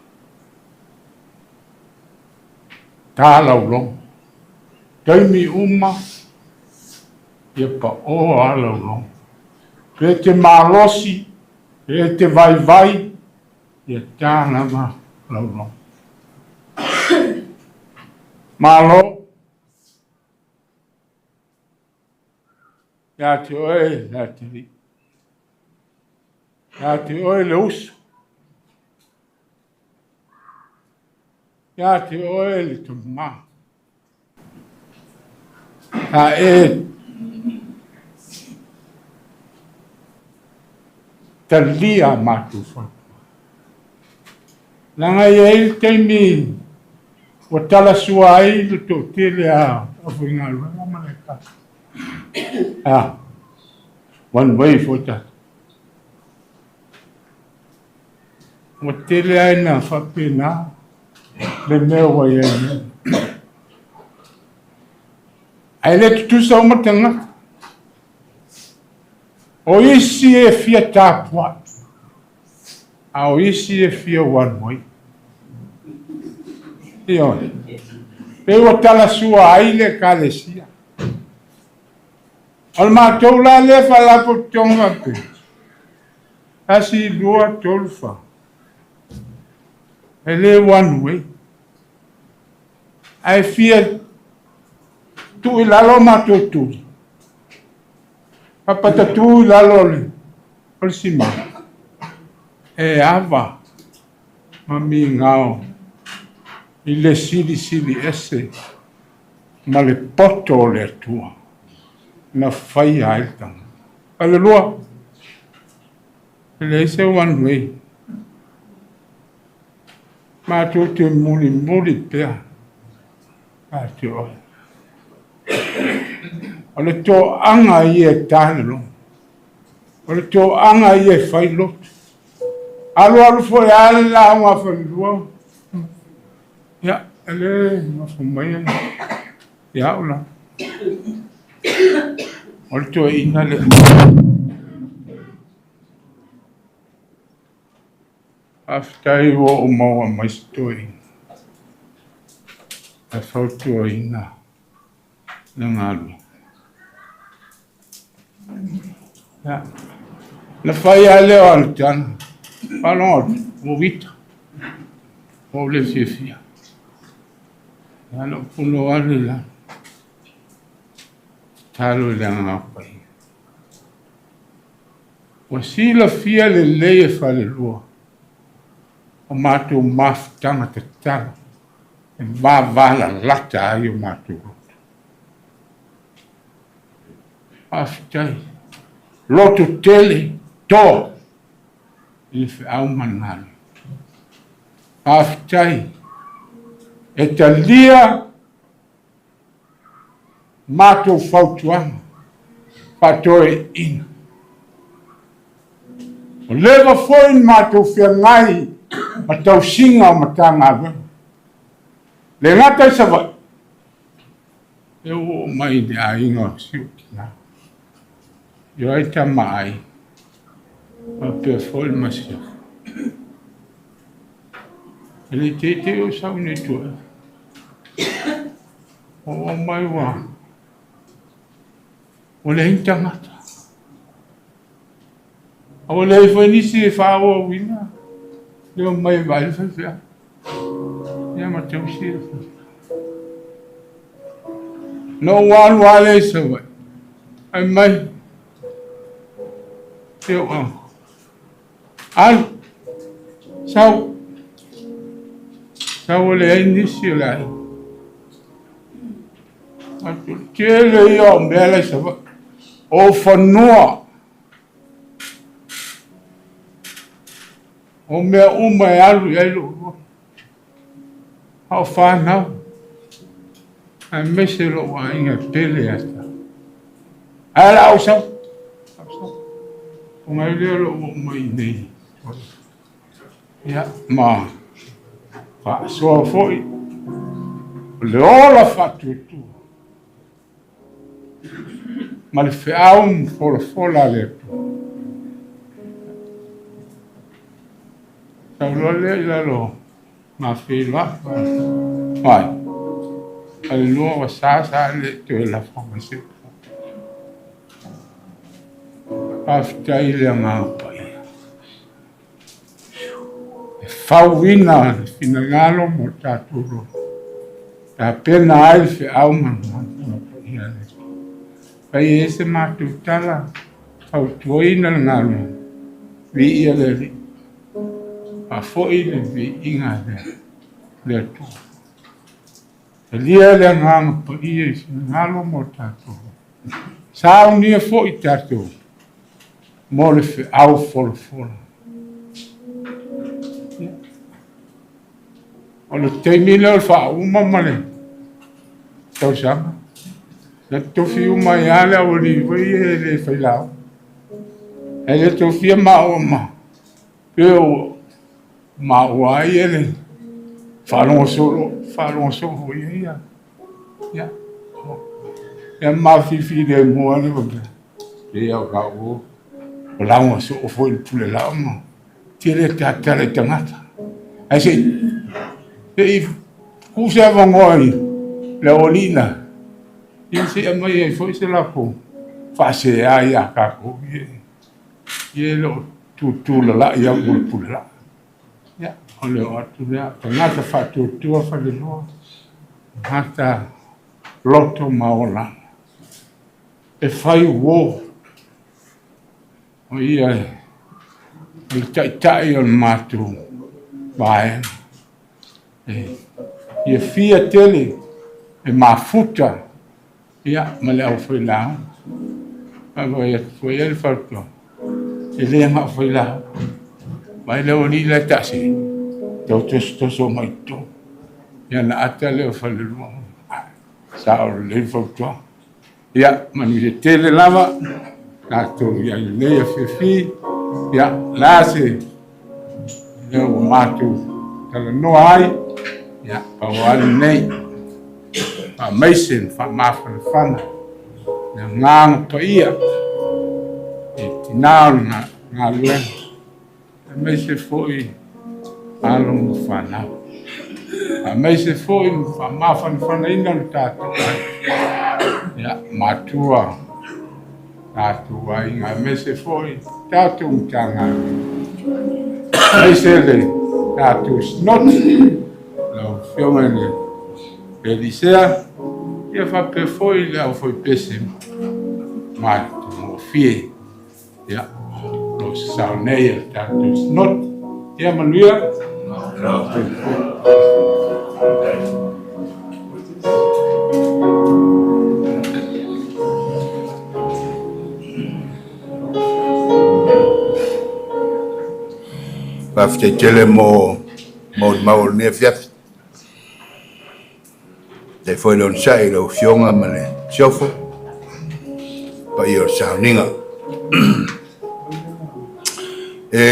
Ta lau logo. Taimi uma, ia pao lava lau logo. Pe te malosi, pe te vaivai, ia ta lava lau logo. Malo ia te oe le atalii, ia te oe le uso, ia te oe le tama. A e talia a matou fautuaga. Leaga e i ai le taimi ua talasua ai le toatele a aufaigaluega ma le ekalesia. Ah, one way foi tatou. Ua tele lava ina faapena le mea ua i ai nei. Ae le tutusa uma tagata. O isi e fia tapuai, a o isi e fia one way. Ioe. Pei ua talasua ai le ekalesia. O le matou la lea faalapotopotoga faapea, 1, 2, 3, 4. E le one way. Ae fia tuu i lalo matou tuli. Papatatu i lalo o le sima. E ava ma migao i le silisili ese ma le poto o le Atua na faia ai le tagata. Falelua, e leai se one way. Matou te mulimuli pea ia te oe. O le toaga ia e ta le logo. O le toaga ia e fai lotu. Alualu foi lava le lauga a Falelua. Ia, e le nofo mai ia au la. O le toeaina lea. Faafetai ua ou maua mai se toeaina e fautuaina le galuega. Ia, na fai lava lea o ana tala. Faalogo atu, ua ita. Ua ou le fiafia. Ia, na ou puno atu i lalo. Tatalo i le Agaga Paia. Ua silafia lelei e Falelua o matou mafutaga tatalo e vavalalata ai o matou loto. Faafetai. Loto tele, toa i le feau ma le galuega. Faafetai. E talia matou fautuaga faatoeaiina. Ua leva foi na matou feagai ma tausiga o Matagaluega. Le gata i Savaii, lea ua oo mai i le aiga o si ou tina. Ioe ai tama ai, faapea foi le masiofo. E le teitei o sau nei tua. O o mai ua. Ua leai ni tagata. A ua leai foi nisi e faaauauina le omai e vaai le faifeau. Ia ma tausi le faifeau. Na ou alu lava lea i Savaii, fai mai, e ou uncle, alu, sau, sau ua leai nisi o le aiga. Atu, tele ia o mea la i Savaii. O fanua, o mea uma e alu i ai lou loto. A o fanau, aemaise lou aiga e pele ia te au. Ae o le a ou sau. Sau. Ona ai lea o lou oo mai i inei. Ia, ma faasoa foi o le ola faatuatua ma le feau ma folafola a le Atua. Sau loa lea i lalo ma feiloai. Vai. Falelua ua sa sa le toe lafo mai se upu. Faafetai i le Agaga Paia. E fauina le finagalo mo tatou loto. Tapena ai le feau ma le mafuaaga paia a le Atua. Fai ai se matou tala, fautuaina le galuega, viia le Alii. Faafoi le viiga a le Atua. Talia le Agaga Paia i finagalo mo tatou. Saunia foi tatou mo le feau folafola. O le taimi lea o le faauma ma le tausaga. Na tofi uma ai lava le aualii foi ia e le failaoga. E le tofia maua ma pe o maua ai e le faalogo solo, faalogo soo foi ia. Ia, ia mafifilemu lava le faapea. Ia o ka o lauga soo foi le pule laa ma tele tatala i tagata. Ae se i tuu se avanoa i le aualii la, ia se i aumai ai foi se latou faasea ia tatou ia e le o tutulalai atu le pule laa. Ia, o le oo atu lea, tagata faatuatua falelua, tagata loto maualalo, e fai uo, o ia o le taitai o le matou vaega. E fiafia tele e mafuta ia, ma le aufailaoga. Faafetai atu foi ai le fautuaga, e le na o failauga. Vaai le aualii la e taase, tau tosotoso mai i totonu. Ia na ata lea o falelua. Sao lelei le fautuaga. Ia, manuia tele lava, tatou i ai lenei afiafi. Ia, la se lea ua matou talanoa ai, ia, pau lava lenei. Faamaise ma faamafanafana le agaga paia i tina o le galuega, aemaise foi alo ma fanau. Aemaise foi ma faamafanafanaina le tatou aiga, ia, matua tatou aiga, aemaise foi tatou Matagaluega, aemaise le tatou Sinoti, lau Afioga i le Elisea, ia faapea foi le aufaipese matagofie. Ia, o lo o sasao nei e le tatou Sinoti. Ia manuia. Faafetai tele mo molimau o lenei afiafi. Faafetai foi le onosai i lau Afioga ma le Masiofo, le paia o le sauniga. E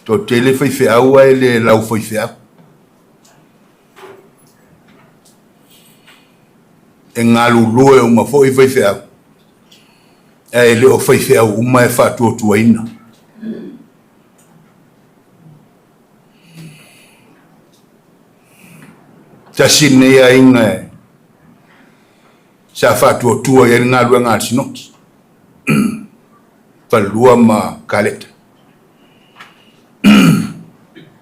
toatele faifeau ae le lau faifeau. E galulue uma foi faifeau, ae le o faifeau uma e faatuatuaina. Tasi lenei aiga e sa faatuatua i ai le galuega a le Sinoti, Falelua ma Kaleta.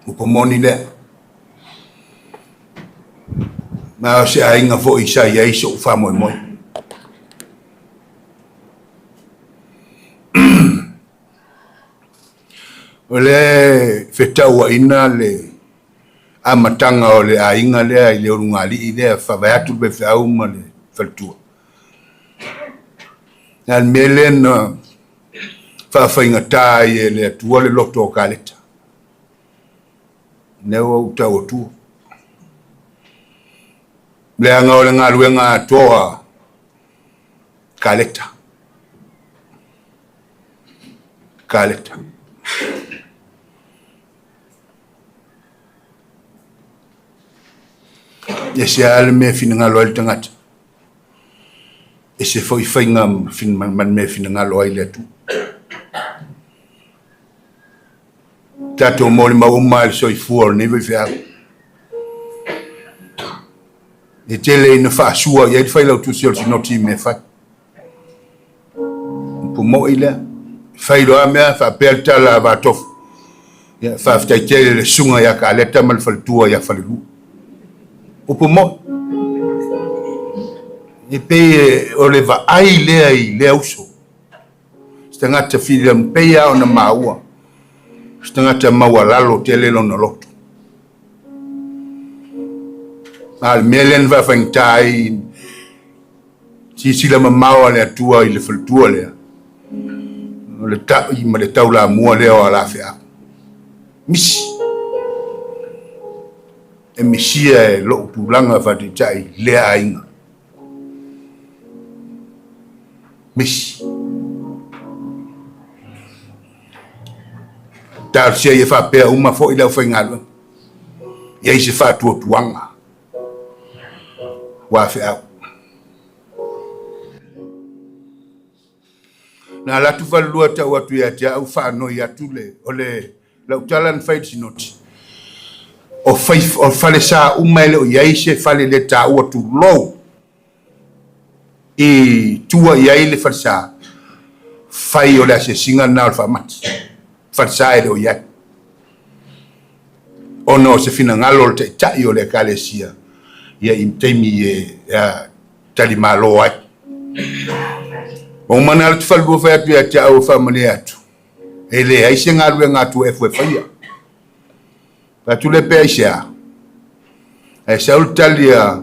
Upu moni lea. Ma o se aiga foi sa i ai so'u faamoemoe. O le fetauaina le amataga o le aiga lea i le ulugalii lea, faavae atu le faifeau ma le faletua. A o le mea lea na faafaigata ai e le Atua le loto o Kaleta. Lea ua ou tau atua. Leaga o le galuega atoa Kaleta. Kaleta. E se lava le mea e finagalo ai le tagata. E se foi faiga ma le mea e finagalo ai le Atua. Tatou molimau uma i le soifua o lenei faifeau. E tele ina faasua i ai le failautusi o le Sinoti i mea fai. Upu moi lea. Fai loa mea faapea le tala a Vatofu. Ia, faafetai tele i le susuga ia Kaleta ma le faletua ia Falelua. Upu moi. E pei o le vaai lea i lea uso. Se tagata filiamu pei lava ona maua. Se tagata maualalo tele lona loto. A o le mea lea na faafaigata ai silasila mamao a le Atua i le faletua lea, o le ta'i ma le taulamua lea o alafeau. Misi. E misia e lo'u tulaga faataitai lea aiga. Misi. Talosia ia faapea uma foi le aufaigaluega. I ai se faatuatuaga. Ua feau. Na alu atu Falelua tau atu ia te au faanoi atu le, o le lau tala na fai i le Sinoti, o, fai, o falesa uma e le o i ai se fale le taua tulou i tua i ai le falesa, fai o le asiasiga lena o le faamati. Falesa e le o i ai. Ona o se finagalo o le taitai o le Ekalesia ia i taimi e talimalo ai. Ua uma ona alu atu Falelua fai atu ia te au e faamalie atu, e leai se galuega a Tuaefu e faia. Fai atu lea pe aisea? Ae sau le tali a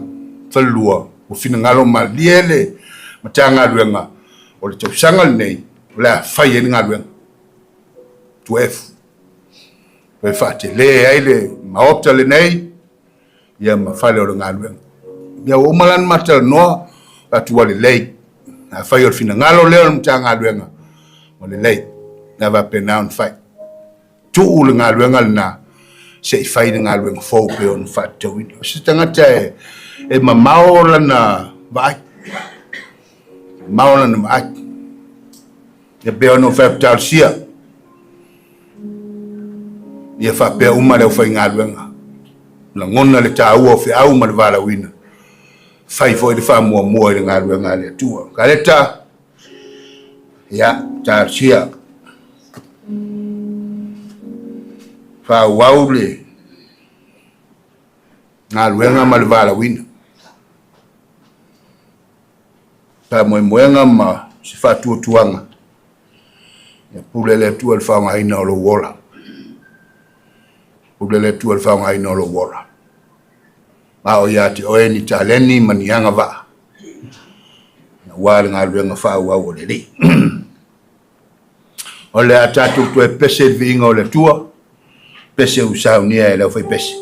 Falelua, ua finagalo malie le Matagaluega o le tausaga lenei o le a fai ai le galuega. Tuaefu. Toe faatele ai le maota lenei ia ma fale o le galuega. Ia ua uma la ona matalanoa, atu ua lelei. Afai o le finagalo lea o le Matagaluega, ua lelei. Na faapena ona fai. Tuu le galuega lena, se i fai le galuega fou pei ona faatatauina. O se tagata e mamao lana vaai. Mamao lana vaai. Ia pei ona ou fai atu talosia. Ia faapea uma le aufaigaluega. Lagona le taua o feau ma le valaauina. Fai foi le faamuamua i le galuega a le Atua. Kaleta, ia, talosia. Faaauau le galuega ma le valaauina. Faamoemoega ma se faatuatuaga. Ia pule le Atua i le faaaogaina o lou ola. Pule le Atua i le faaaogaina o lou ola. Ma o ia te oe ni taleni ma ni agavaa aua le galuega faaauau o le Alii. O le a tatou toe pese i le viiga o le Atua, pese ua saunia e le aufaipese.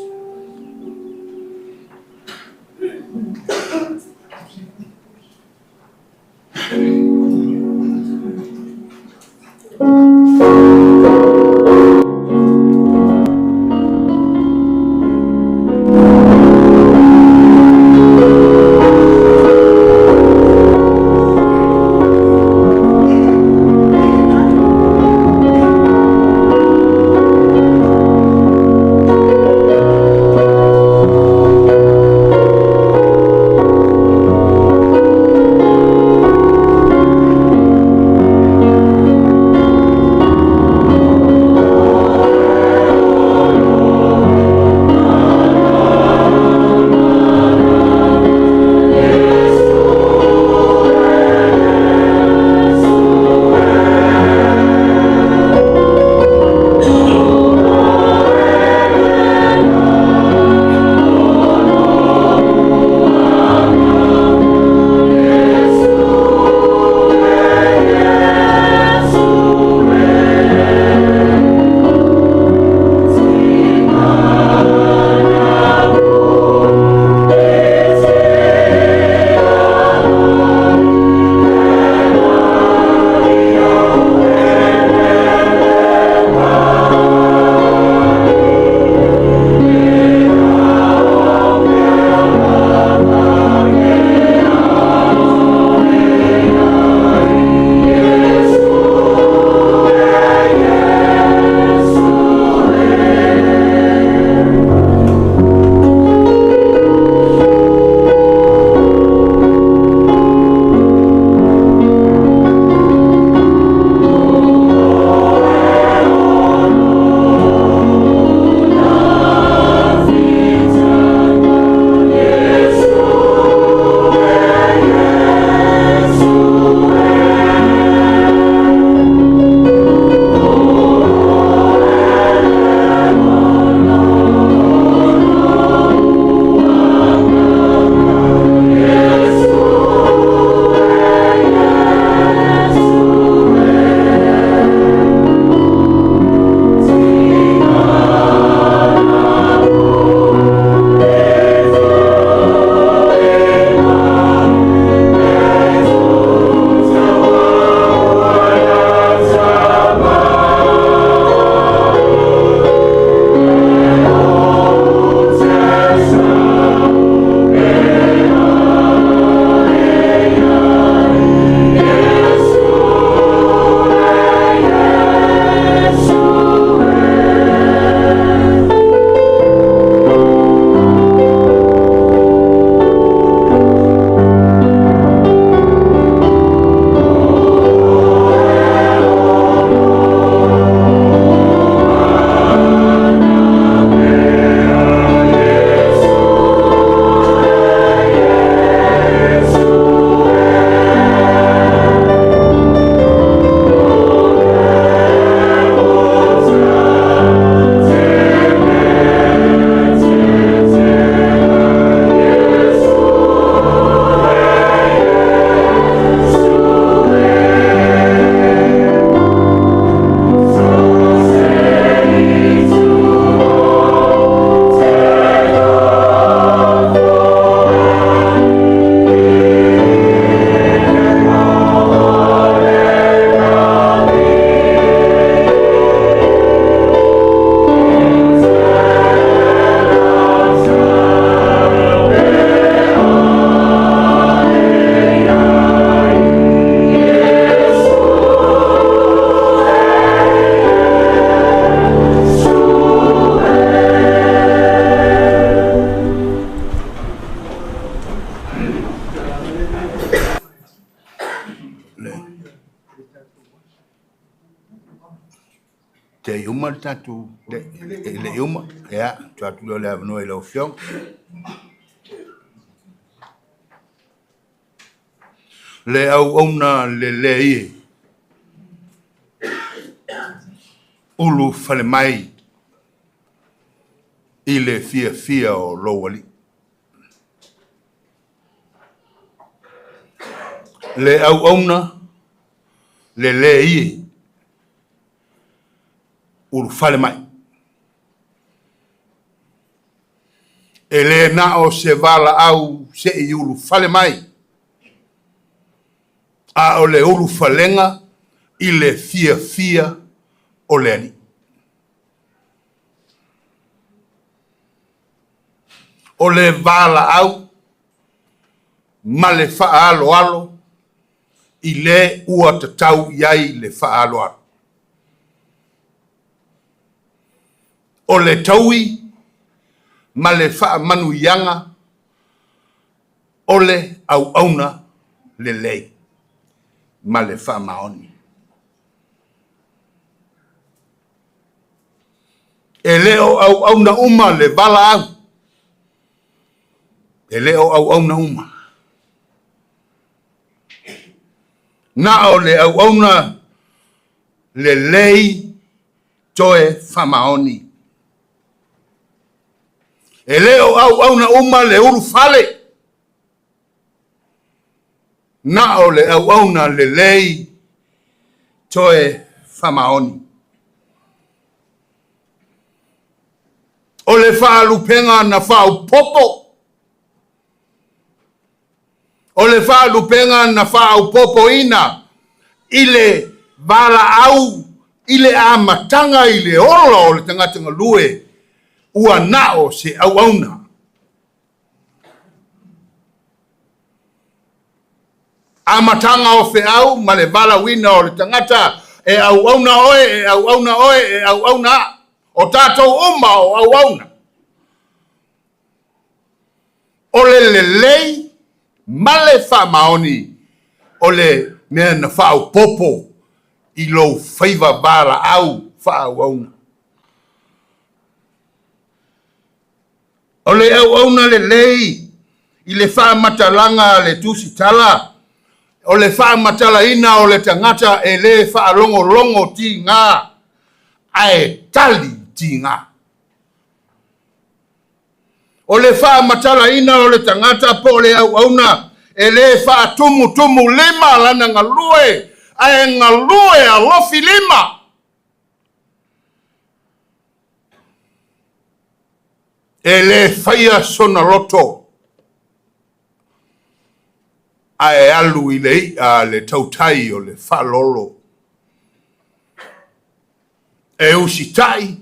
Te i uma le tatou, e le i uma, ia, tuu atu lea o le avanoa i lau Afioga. Le auauna lelei e, ulufale mai i le fiafia o lou Alii. Le auauna lelei e, ulufale mai. E le na o se valaau se i ulufale mai, a o le ulufalega i le fiafia o le Alii. O le valaau ma le faaaloalo i le ua tatau i ai le faaaloalo. O le taui ma le faamanuiaga o le auauna lelei ma le faamaoni. E le o auauna uma le valaau. E le o auauna uma. Na o le auauna lelei toe faamaoni. E le o auauna uma le ulufale. Na o le auauna lelei toe faamaoni. O le faalupega na faaopoopo. O le faalupega na faaopoopoina i le valaau i le amataga i le ola o le tagata galue ua na o se auauna. Amataga o feau ma le valaauina o le tagata e auauna oe, e auauna oe, e auauna a'u. O tatou uma o auauna. O le lelei ma le faamaoni o le mea na faaopoopo i lou faiva valaau faaauauna. O le auauna lelei i le faamatalaga a le Tusitala, o le faamatalaina o le tagata e le faalogologo tiga, ae tali tiga. O le faamatalaina o le tagata po o le auauna e le faatumutumu lima lana galue, ae galue alofi lima. E le faia sona loto, ae alu i le i'a a le tautai o le faalolo. E usitai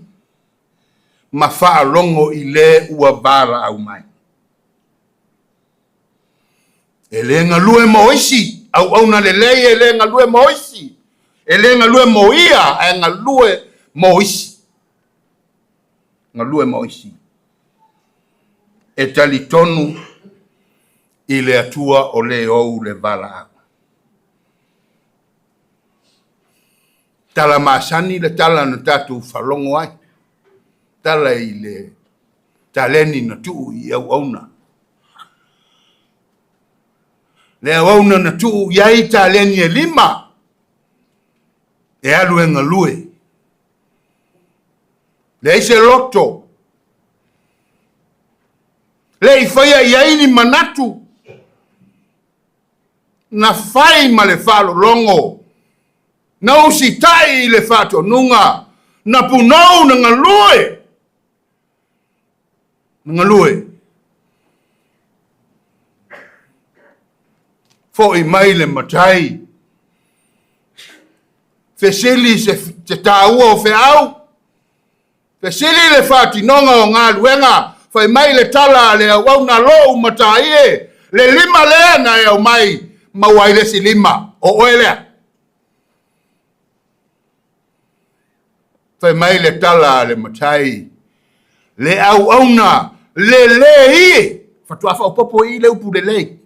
ma faalogo i le ua valaau mai. E le galue mo isi, auauna lelei e le galue mo isi, e le galue mo ia, ae galue mo isi. Galue mo isi. E talitonu i le Atua o le ou le valaau. Tala masani le tala na tatou faalogo ai. Tala i le taleni na tuu i auauna. Le auauna na tuu i ai taleni e 5 e alu e galue. Leai se loto. Le i faia i ai ni manatu. Na fai ma le faalologo. Na usitai i le faatonuga. Na punou na galue. Na galue. Foi mai le matai. Fesili se tāua o feau. Fesili le faatinoga o galuega. Fai mai le tala a le auauna lou matai e. Le 5 lea na e au mai, maua ai le isi 5. O oe lea. Fai mai le tala a le matai. Le auauna lelei e. Faatoa faaopoopo i le upu lelei.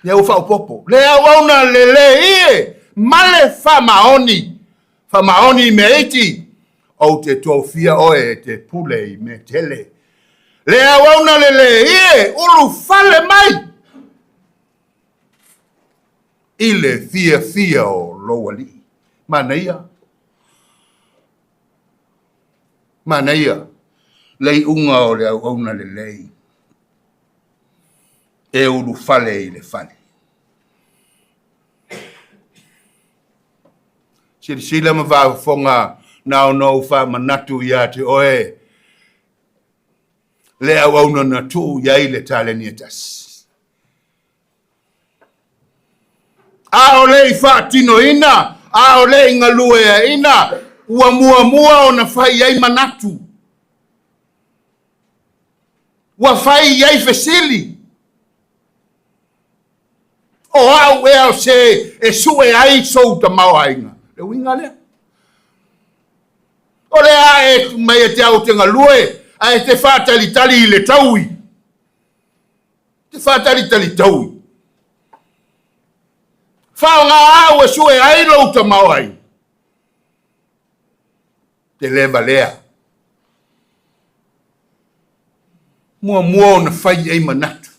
Ia ua faaopoopo. Le auauna lelei e. ma le faamaoni. Faamaoni i mea iti, ou te tofia oe e te pule i mea tele. Le auauna lelei e, ulufale mai i le fiafia o lou alii. Manaia. Manaia le iuga o le auauna lelei e ulufale i le fale. Silasila ma faafofoga na ona ou faamanatu ia te oe le auauna na tuu i ai le taleni e tasi. A o le i faatinoina, a o le i galueaina, ua muamua ona fai i ai manatu. Ua fai i ai fesili. O au ea o se e sue ai sou tamaoaiga. Le uiga lea. O le a e mai e te au te galue, ae te faatalitali i le taui. Te faatalitali taui. Faaaoga au e sue ai lou tamaoaiga. Te le valea. Muamua ona fai i ai manatu.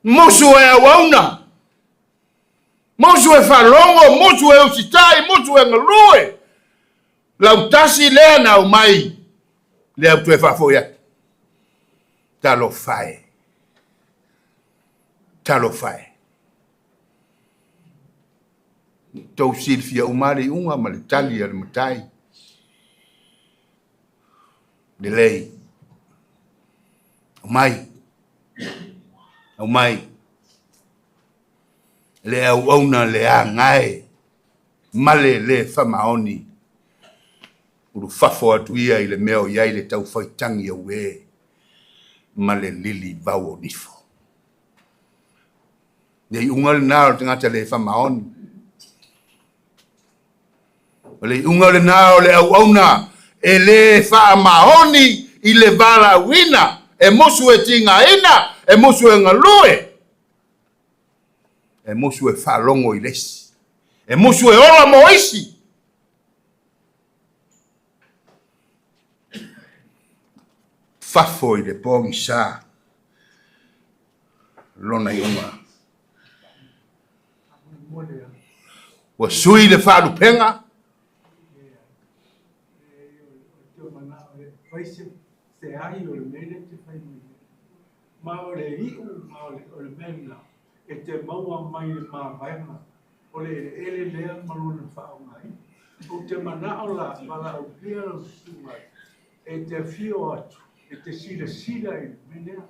Musu e auauna. Musu e faalogo, musu e usitai, musu e galue. Lautasi lea na aumai, lea ua toe faafoi atu. Talofa e. Talofa e. Tou silafia uma le iuga ma le tali a le matai. Lelei. Aumai. Aumai. Le auauna le agae ma le le faamaoni. Ulufafo atu ia i le mea o i ai le taufaitagi auē ma le lili vau o nifo. Le iuga lena o le tagata le faamaoni. O le iuga lena o le auauna e le faamaoni i le valaauina, e musu e tigaina, e musu e galue, e musu e faalogo i le isi, e musu e ola mo isi. Fafo i le pogisa lona iuga. Ua sui le faalupega. Ma o le iu ma o le mea lena e te maua mai le mavaega o le eleele lea ma lona faaaogaina. Ou te manao la, valaaulia lau susuga e te afio atu, e te silasila i le mea lea,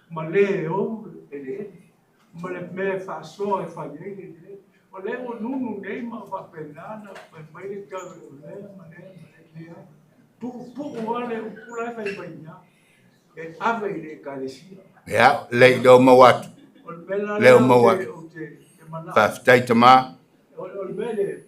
ma le ou le eleele, ma le mea e faasoa e fai ai le eleele. O lea ua nunu nei ma faapena ona fai mai le tau o lea ma lea ma lea, leai. Puupuu lava le upu la e fai mai i ina, e ave i le Ekalesia. Ia, lei leo maua atu. O le mea la Leo lea maua atu. ou te manao. Faafetai tama. O le mea le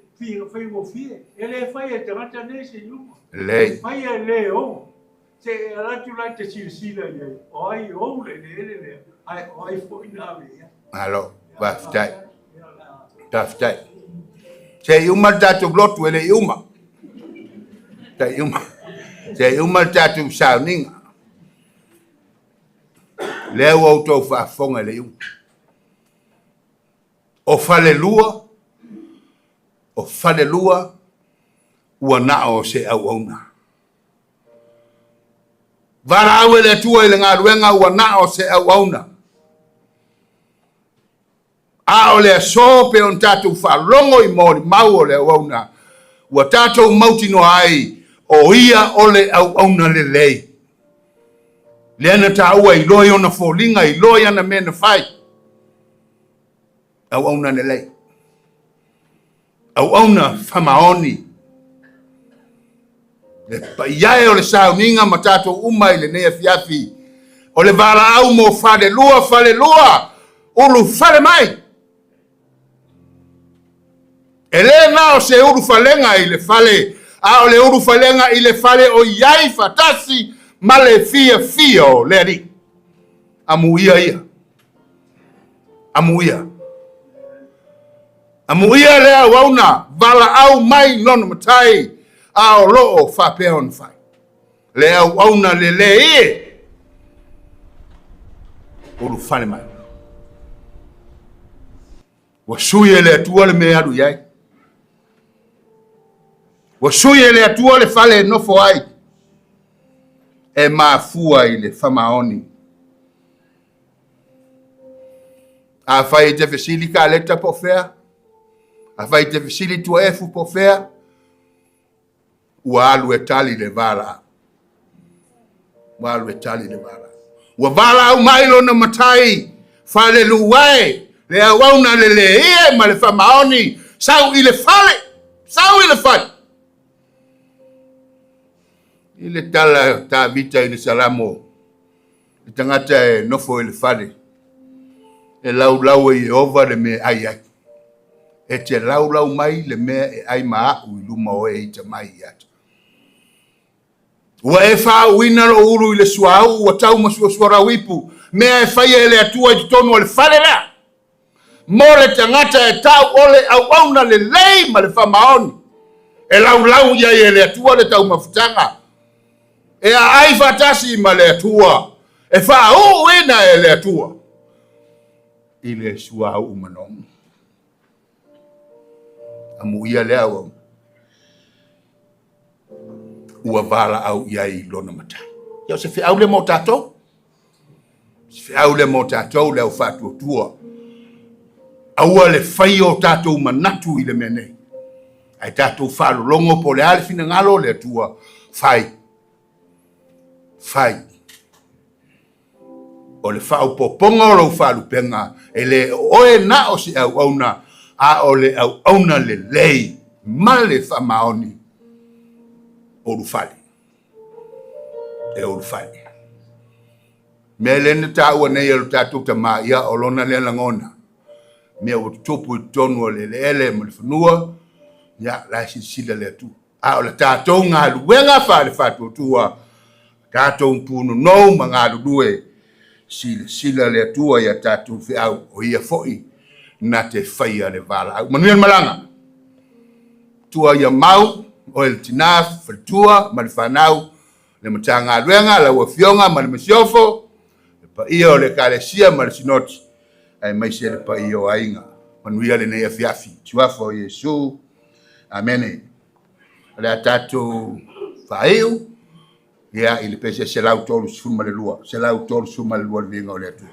faigofie, e le fai e tagata nei se iuga. Lelei. E fai e le ou. Se e ala atu la e te silasila i ai, o ai ou le eleele lea, ae o ai foi na ave i ai. Malo, faafetai. Faafetai. Se i uma le tatou lotu e le i uma. Se i uma. Se i uma le tatou sauniga. Lea ua outou faafofoga i le iuga. O falelua, o falelua ua na o se auauna. Valaau e le Atua i le galuega ua na o se auauna. A o le aso pe ona tatou faalogo i molimau o le auauna, ua tatou mautinoa ai o ia o le auauna lelei. Lea na taua iloa i ona foliga, iloa i ana mea na fai. Auauna lelei. Auauna faamaoni. Le paia e o le sauniga ma tatou uma i lenei afiafi. O le valaau mo falelua, falelua, ulufale mai. E le na o se ulufalega i le fale, a o le ulufalega i le fale o i ai faatasi ma le fiafia o le Alii. Amuia ia. Amuia. Amuia le auauna valaau mai lona matai, a o loo faapea ona fai. Le auauna lelei e, ulufale mai. Ua sui e le Atua le mea e alu i ai. Ua sui e le Atua le fale e nofo ai. E mafua i le faamaoni. Afai e te fesili Kaleta po o fea, afai e te fesili Tuaefu po o fea, ua alu e tali le valaau. Ua alu e tali le valaau. Ua valaau mai lona matai, falelua e, le auauna lelei e ma le faamaoni, sau i le fale, sau i le fale. I le tala Tavita i le Salamo, le tagata e nofo i le fale, e laulau e Ieova le mea e ai ai. E te laulau mai le mea e ai ma au i luma o e ita mai ia te. Ua e faauuina lou ulu i le suauu, ua tau masuasuarau ipu, mea e faia e le Atua i totonu o le fale lea. Mo le tagata e tau o le auauna lelei ma le faamaoni, e laulau i ai e le Atua le taumafataga, e aai faatasi ma le Atua, e faauuina e le Atua i le suauu manogi. Amuia le auauna ua valaau i ai i lona matai. Ia o se feau lea mo tatou. Se feau lea mo tatou le au faatuatua. Aua le fai o tatou manatu i le mea nei. Ae tatou faalologo po o le a le finagalo o le Atua, fai. Fai. O le faaopoopoga o lou faalupega, e le o oe na o se auauna, a o le auauna lelei ma le faamaoni ulufale. E ulufale. Mea lea na taua nei e lo tatou tamā, ia o lona lea lagona. Mea ua tutupu i totonu o le eleele ma le fanua, ia la e silasila le Atua. A o le tatou galuega faale-faatuatua, tatou punonou ma galulue, silasila le Atua ia tatou feau, o ia foi na te faia le valaau. Manuia le malaga. Tua ia mau, oe le tinā, faletua ma le fanau, le Matagaluega, lau Afioga ma le Masiofo, le paia o le Ekalesia ma le Sinoti, aemaise le paia o aiga. Manuia lenei afiafi. Suafa o Iesu. Amene. O le a tatou faaiu, ia, i le pese 132, 132 le viiga o le Atua.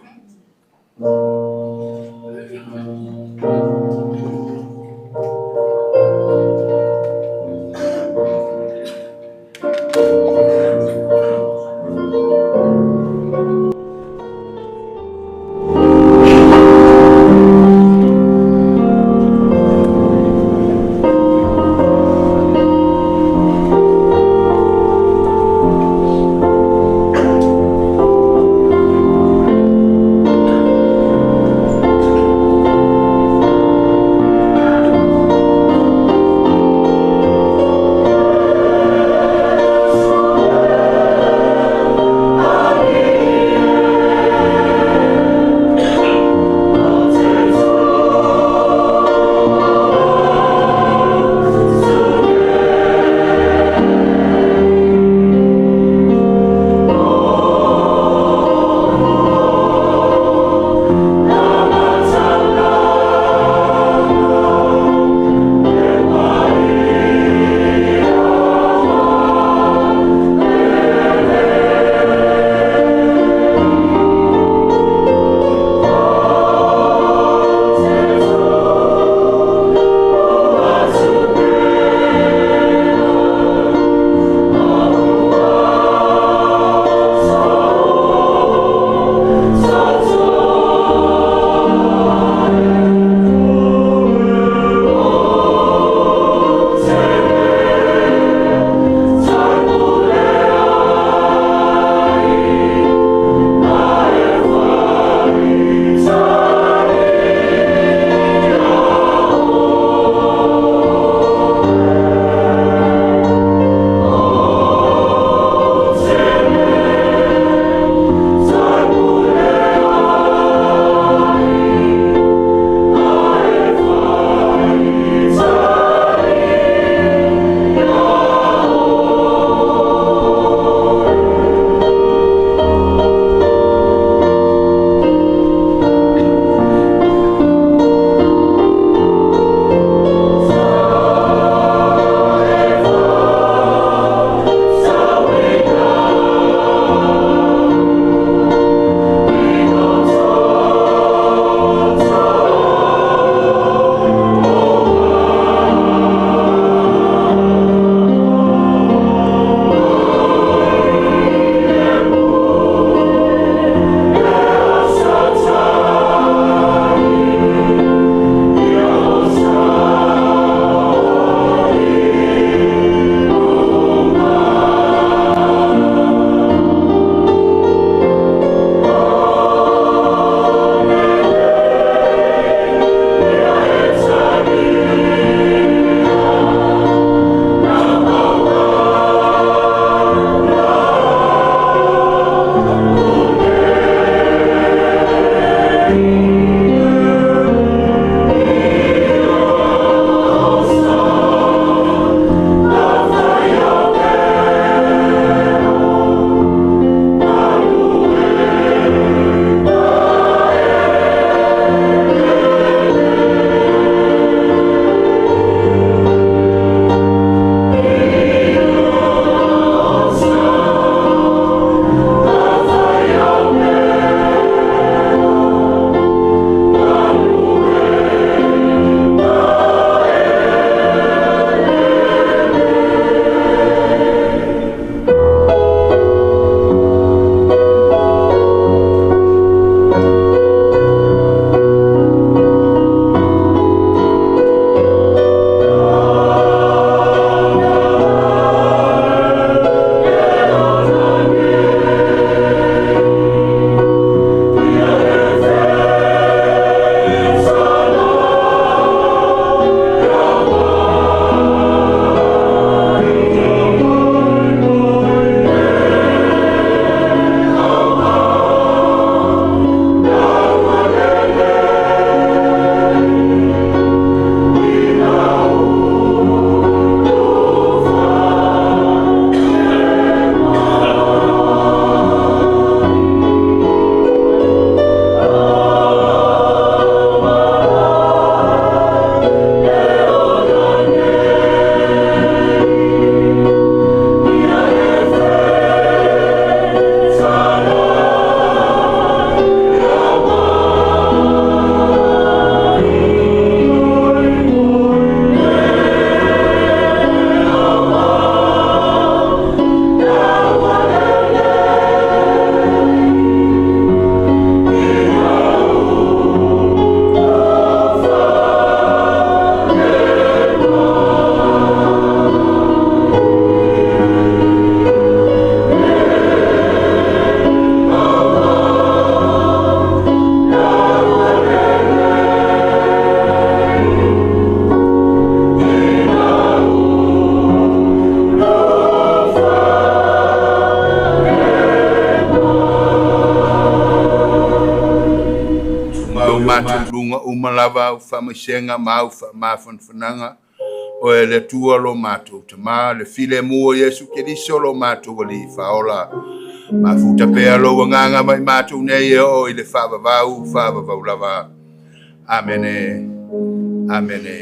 uma lava au faamaisega ma au faamafanafanaga, Oe le Atua lo matou Tamā, le filemu o Iesu Keriso lo matou Alii Faaola. Mafuta pea lou agaga ma i matou nei e oo i le faavavau, faavavau lava. Amene. Amene.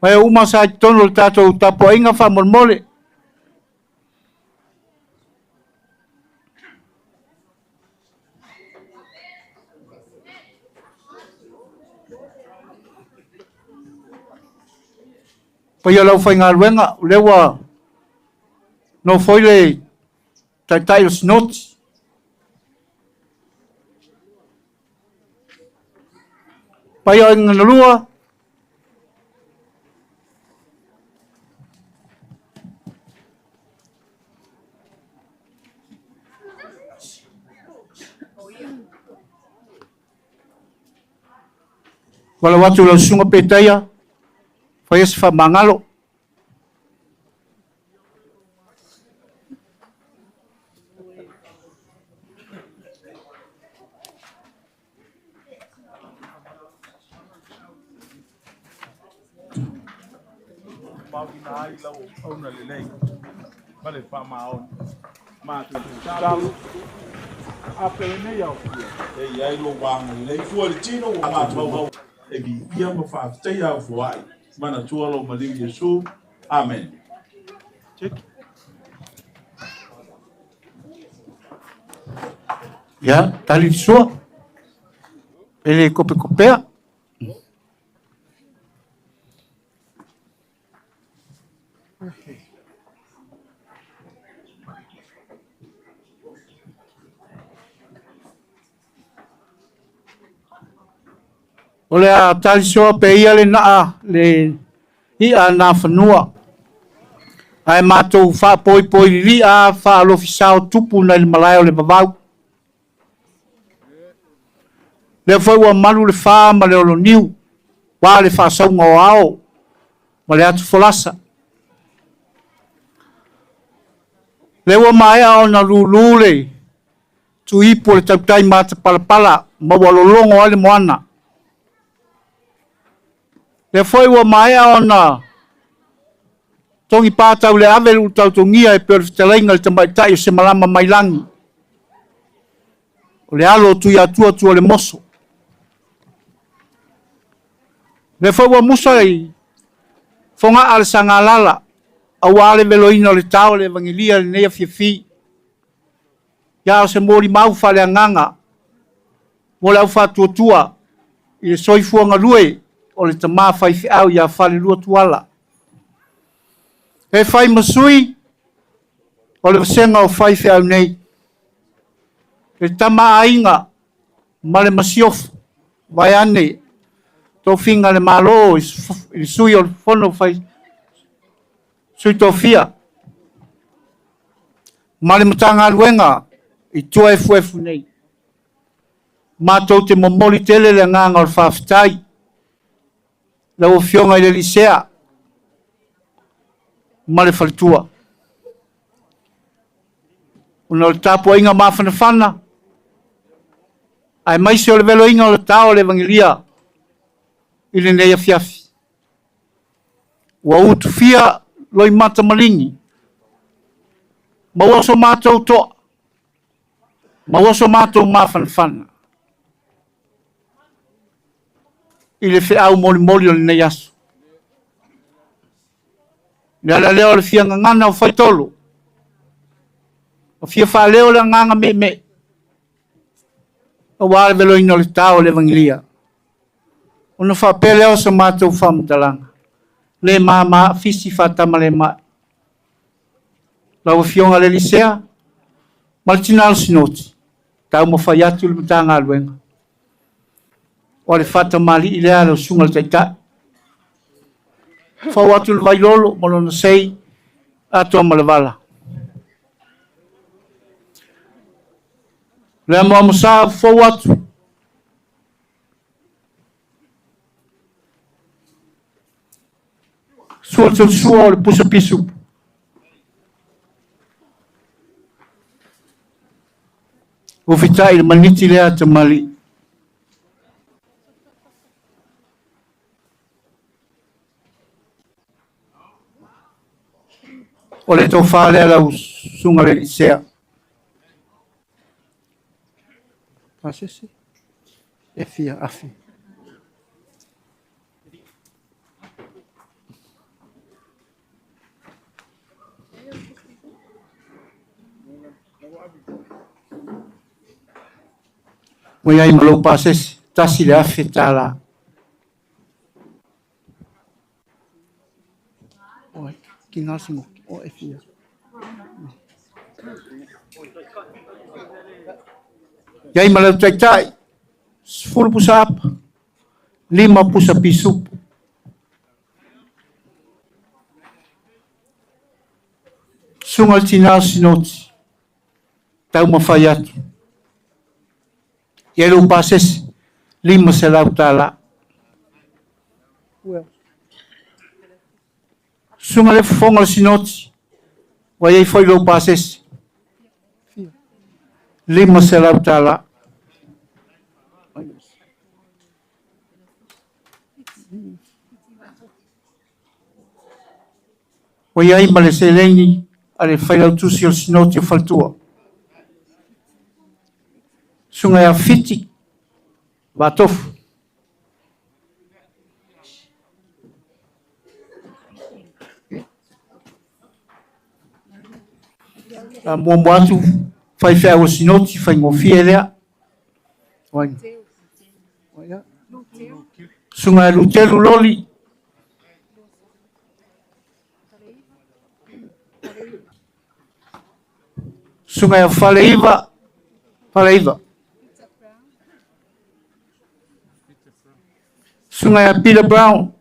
Ma e uma sa i totonu o le tatou tapuaiga faamolemole. Paia o le aufaigaluega, o lea ua nofoi le Taitai o le Sinoti. Paia o Aiga na Lua, Valaau atu i lau Susuga Petaia, faia se faamagalo. Ai lau auauna lelei ma le faamaoni. Matou tatalo, a penei aofia e i ai lou agalelei fua i le tino ua matou e viia ma faafetaia au foai. Manatua lou maliu Iesu. Amene. Ia, tali le sua. E le kopekopea. O le a tali soa pe ia le naa le i'a nafanua. Ae matou faapoipoi lili'a faalofisao tupu nai le malae o le vavau. Lea foi ua malu le fa ma le oloniu, ua le faasauga o ao ma le atu folasa. Lea ua maea ona lulu le tuiipu o le tautai matapalapala ma ua lologo ai le moana. Lea foi ua maea ona togi patau le ave le ulutautogia e pei o le fetalaiga i le tamaitai o Semalama Mailangi, o le alo o Tuiatua tua o le moso. Lea foi ua musa i fogaa le Sagalala aua le veloina o le tao o le Evagelia i lenei afiafi. Ia o se molimau faaleagaga mo le aufaatuatua i le soifua galue o le tama faifeau ia Falelua Tuala. E fai ma sui o le vasega o faifeau nei, le tama aiga ma le masiofo, vaeane tofiga a le Malo i le sui o le Fono fai sui tofia ma le Matagaluega i tua efuefu nei. Matou te momoli tele le agaga o le faafetai lau Afioga i le Lisea ma le faletua. Ona o le tapuaiga mafanafana, aemaise o le veloina o le tao o le Evangelia i lenei afiafi. Ua utufia loimata maligi, maua so matou toa, maua so matou mafanafana i le feau molimoli o lenei aso. Le ala lea o le fia gagana o faitolo, o fia faaleo le agaga meemee, aua le veloina o le tao o le Evangelia. Ona faapea lea o sa matou faamatalaga, le mama fisi faatamalemai. Lau Afioga le Lisea ma le Tina o le Sinoti, taumafai atu le Matagaluega. O le faatamalii lea a le Susuga i le Taitai. Fau atu le vailolo ma lona sei atoa ma le vala. Le amoamosa fou atu. Sua le sua o le pusa pisupu. Ua fitai le maniti lea tamalii. O le tofa lea lau susuga le Lisea. Pasese e fia afi. Ua i ai ma lou pasese, $1,000. Oi, ki ngā singo, o e fia. I ai ma lau taitai, 10 pusa apa, 5 pusa pisupu. Susuga i le tina o Sinoti, taumafai atu. I ai lou pasese, $500. Susuga i le fofoga o le Sinoti, ua i ai foi lou pasese, $500. Ua i ai ma le seleni a le failautusi o le Sinoti o Faletua. Susuga ia Fiti Vatofu. A muamua atu, faifeau o le Sinoti, faigofie lea. Susuga ia Lutelu Loli. Susuga ia Faleiva, Faleiva. Susuga ia Peter Brown.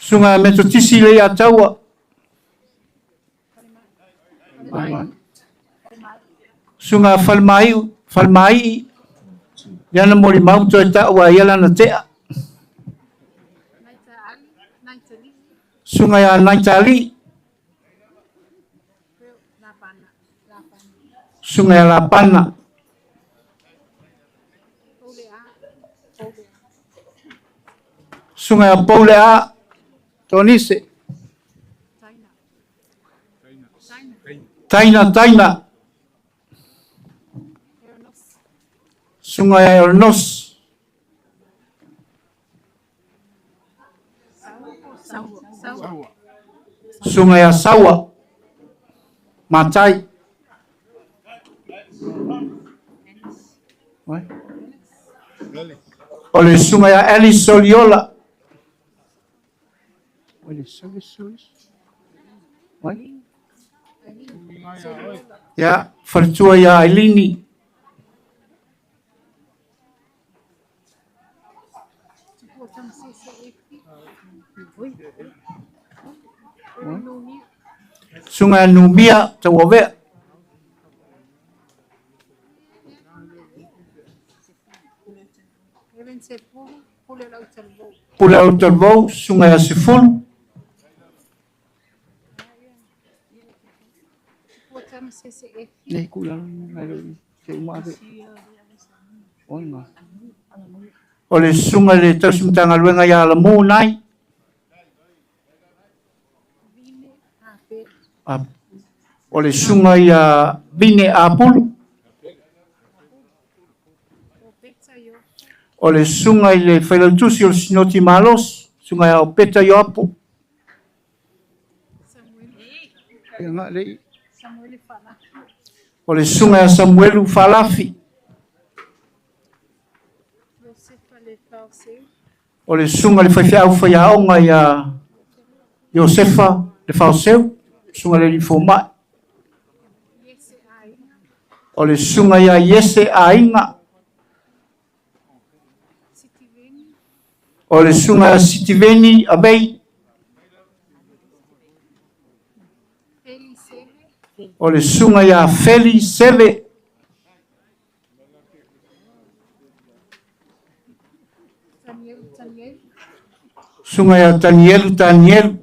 Susuga ia Metotisi Leiataua. Susuga ia Falemaiu, Falemai, lea na molimau toe taua ai ia lana tea. Susuga ia Naitali. Susuga ia Lapana. Susuga ia Paulea Tonise. Taina Taina. Susuga ia Ernos. Susuga ia Saua. Matai. O le susuga ia Alice Soliola. Ia, faletua ia Ailini. Susuga ia Numia Tauavea. Pule Autalavou, Susuga ia Sefulu. O le susuga i le tausi Matagaluega ia Alamu Nai. O le susuga ia Vine Apulu. O le susuga i le failautusi o le Sinoti Malosi, susuga ia Opeta Ioapo. O le susuga ia Samuelu Falafi. O le susuga i le faifeau faiaoga ia Iosefa Le Faoseu, susuga i le alii fomai. O le susuga ia Iese Aiga. O le susuga ia Sitiveni Avei. O le susuga ia Feli Seve. Susuga ia Tanielu Tanielu.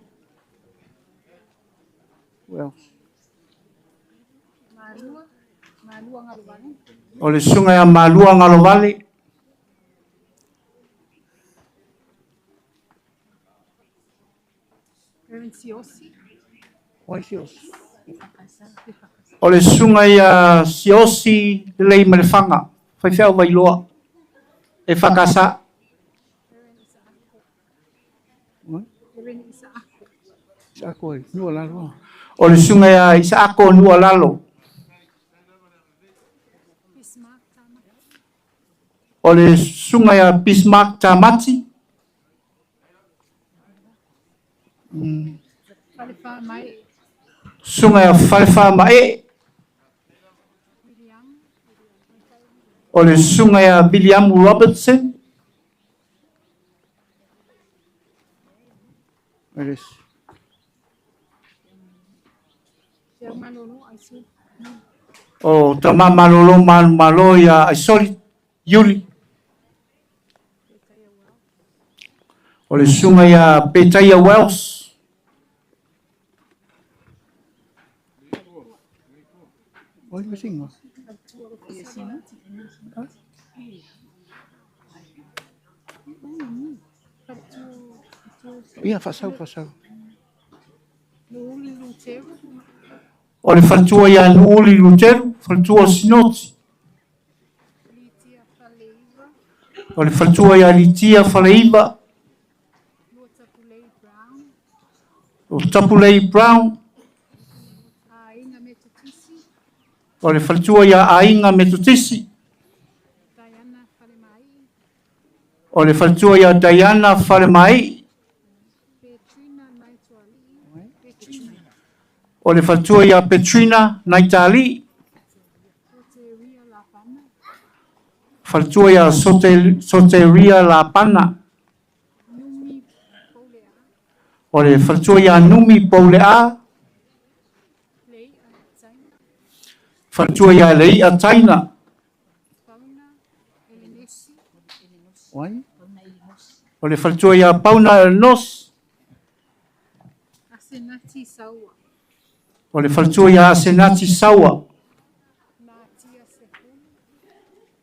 O le susuga ia Malua Galovale. O le susuga ia Siosi Leimalefanga, faifeau Vailoa, e FKS. Isaako e Nuualalo. O le susuga ia Isaako Nuualalo. O le susuga ia Bismarck Tamati. Susuga ia Falefa Mae. O le susuga ia William Robertson. O Tama Malolo Manumalo ia Aisoli Iuli. O le susuga ia Petaia Wells. Ia, faasau, faasau. O le faletua ia Nuuli Luteru, faletua o Sinoti. O le faletua ia Litia Faleiva. O Tapulei Brown. O le faletua ia Aiga Metotisi. O le faletua ia Diana Falemai. O le faletua ia Petrina Naitali. Faletua ia Soteria Lapana. O le faletua ia Numi Poulea. Faletua ia Leia Taina. O le faletua ia Pauna Elnos. O le faletua ia Asenati Saua.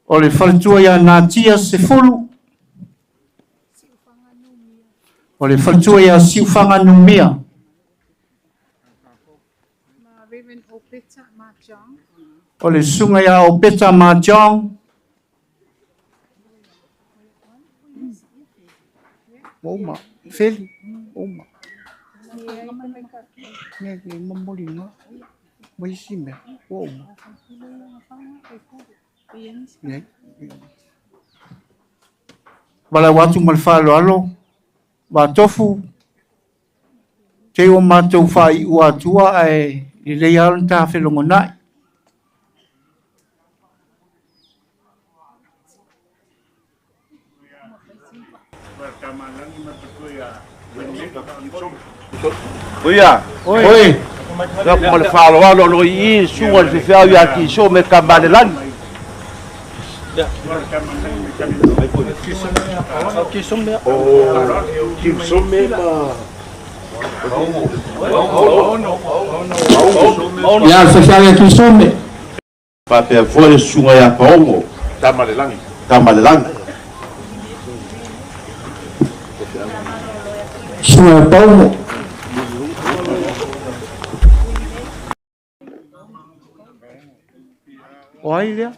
O le faletua ia Natia Sefulu. O le faletua ia Siufaga Numia. O le susuga ia Opeta Mahjong. Ua uma, Feli, ua uma. Ne, ne momoli nga. Ma isi mea, ua uma. Ne. Valaau atu ma le faaaloalo, Vatofu, te ua matou faaiua atua ae lelei lava ona ta felogonai. Oia. Oi. Ia ma le faaaloalo o lo o i i le susuga i le faifeau ia Kiso me Kamalelagi. Ia le faifeau ia Kisome. Faapea foi le susuga ia Paogo. Tamalelagi. Tamalelagi. Susuga ia Paogo. O ai lea?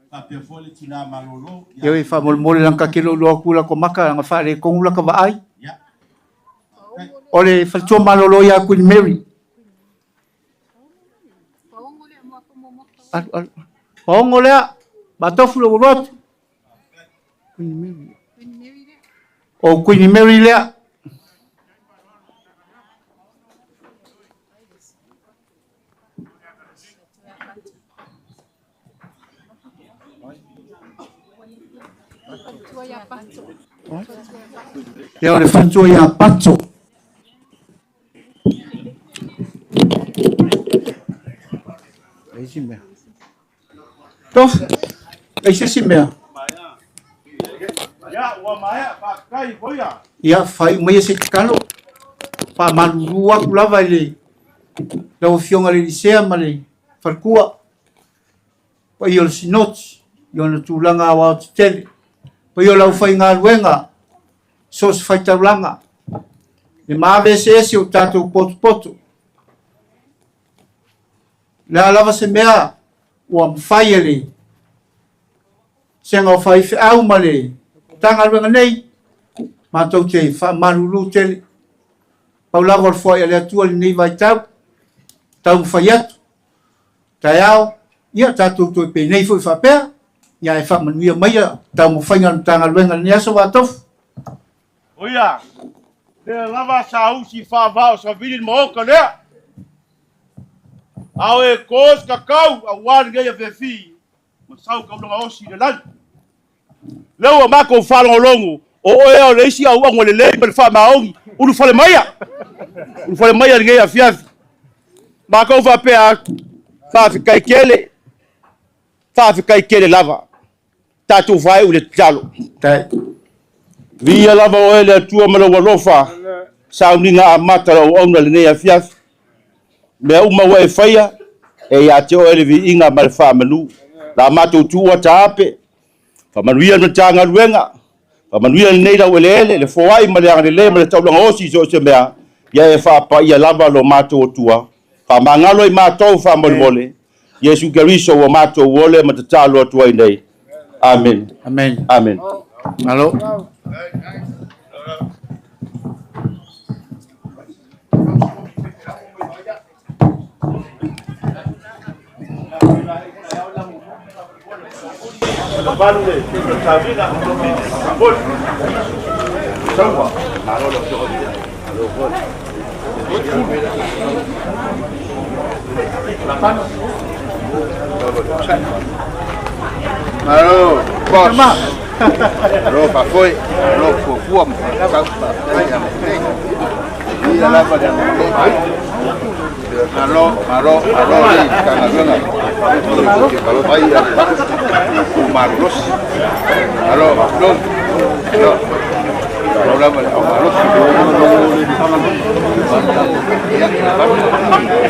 Faapea foi le tina malolo. Ia e faamolemole leaga ta te le o iloa atu lata maka leaga faaletonu lata vaai. O le faletua malolo ia Queen Mary. Alu, alu. Paogo lea, Matofu le ua alu atu. Queen Mary. O Queen Mary lea. Ia o le faletua ia Pato. Leai se mea. Tofu, leai se isi mea. Ia, faaiu maia se tatalo. Faamalulu atu lava i le lau Afioga i le Elisea ma le faletua, paia o le Sinoti i ona tulaga aoaotetele, paia o le aufaigaluega, so o se faitaulaga, le maave eseese o tatou potopoto. Le a lava se mea ua mafai e le sega o faifeau ma le Matagaluega nei, matou te faamalulu tele. Pau lava o le foai a le Atua i lenei vaitau, taumafai atu, taeao, ia tatou toe penei foi faapea, ia ae faamanuia maia taumafaiga a le Matagaluega i lenei aso Vatofu. Oia, lea lava sa usi faavaa o savili le maota lea. Ao e to se kakau aua lenei afiafi ma sau taulaga osi i le lagi. Lea ua matou faalogologo o oe o le isi auauga lelei ma le faamaoni, ulufale maia, ulufale maia lenei afiafi. Matou faapea atu, faafetai tele, faafetai tele lava. Tatou faaiu i le tatalo. Viia lava oe le Atua ma lou alofa, sauniga amata o le auauna i lenei afiafi. Mea uma ua e faia, e ia te oe le viiga ma le faamanu. La matou tuua taape, faamanuia le Matagaluega, faamanuia lenei laueleele, le foai ma le agalelei ma le taulaga osi i so o se mea, ia e faapaia lava lo matou Atua. Faamagalo i matou faamolemole, Iesu Keriso ua matou ole ma tatalo atu ai nei. Amen. Amen. Amen. Malo. Malo, boss. Malo faafoe, malo fuafua ma faatau faafetai agalelei. Ia lava le agalelei. Malo, malo, malo le Matagaluega. Mai a le malolosi. Malo, malo. Malo. Malo lava le aumalosi. Ia, malo lava, faafetai.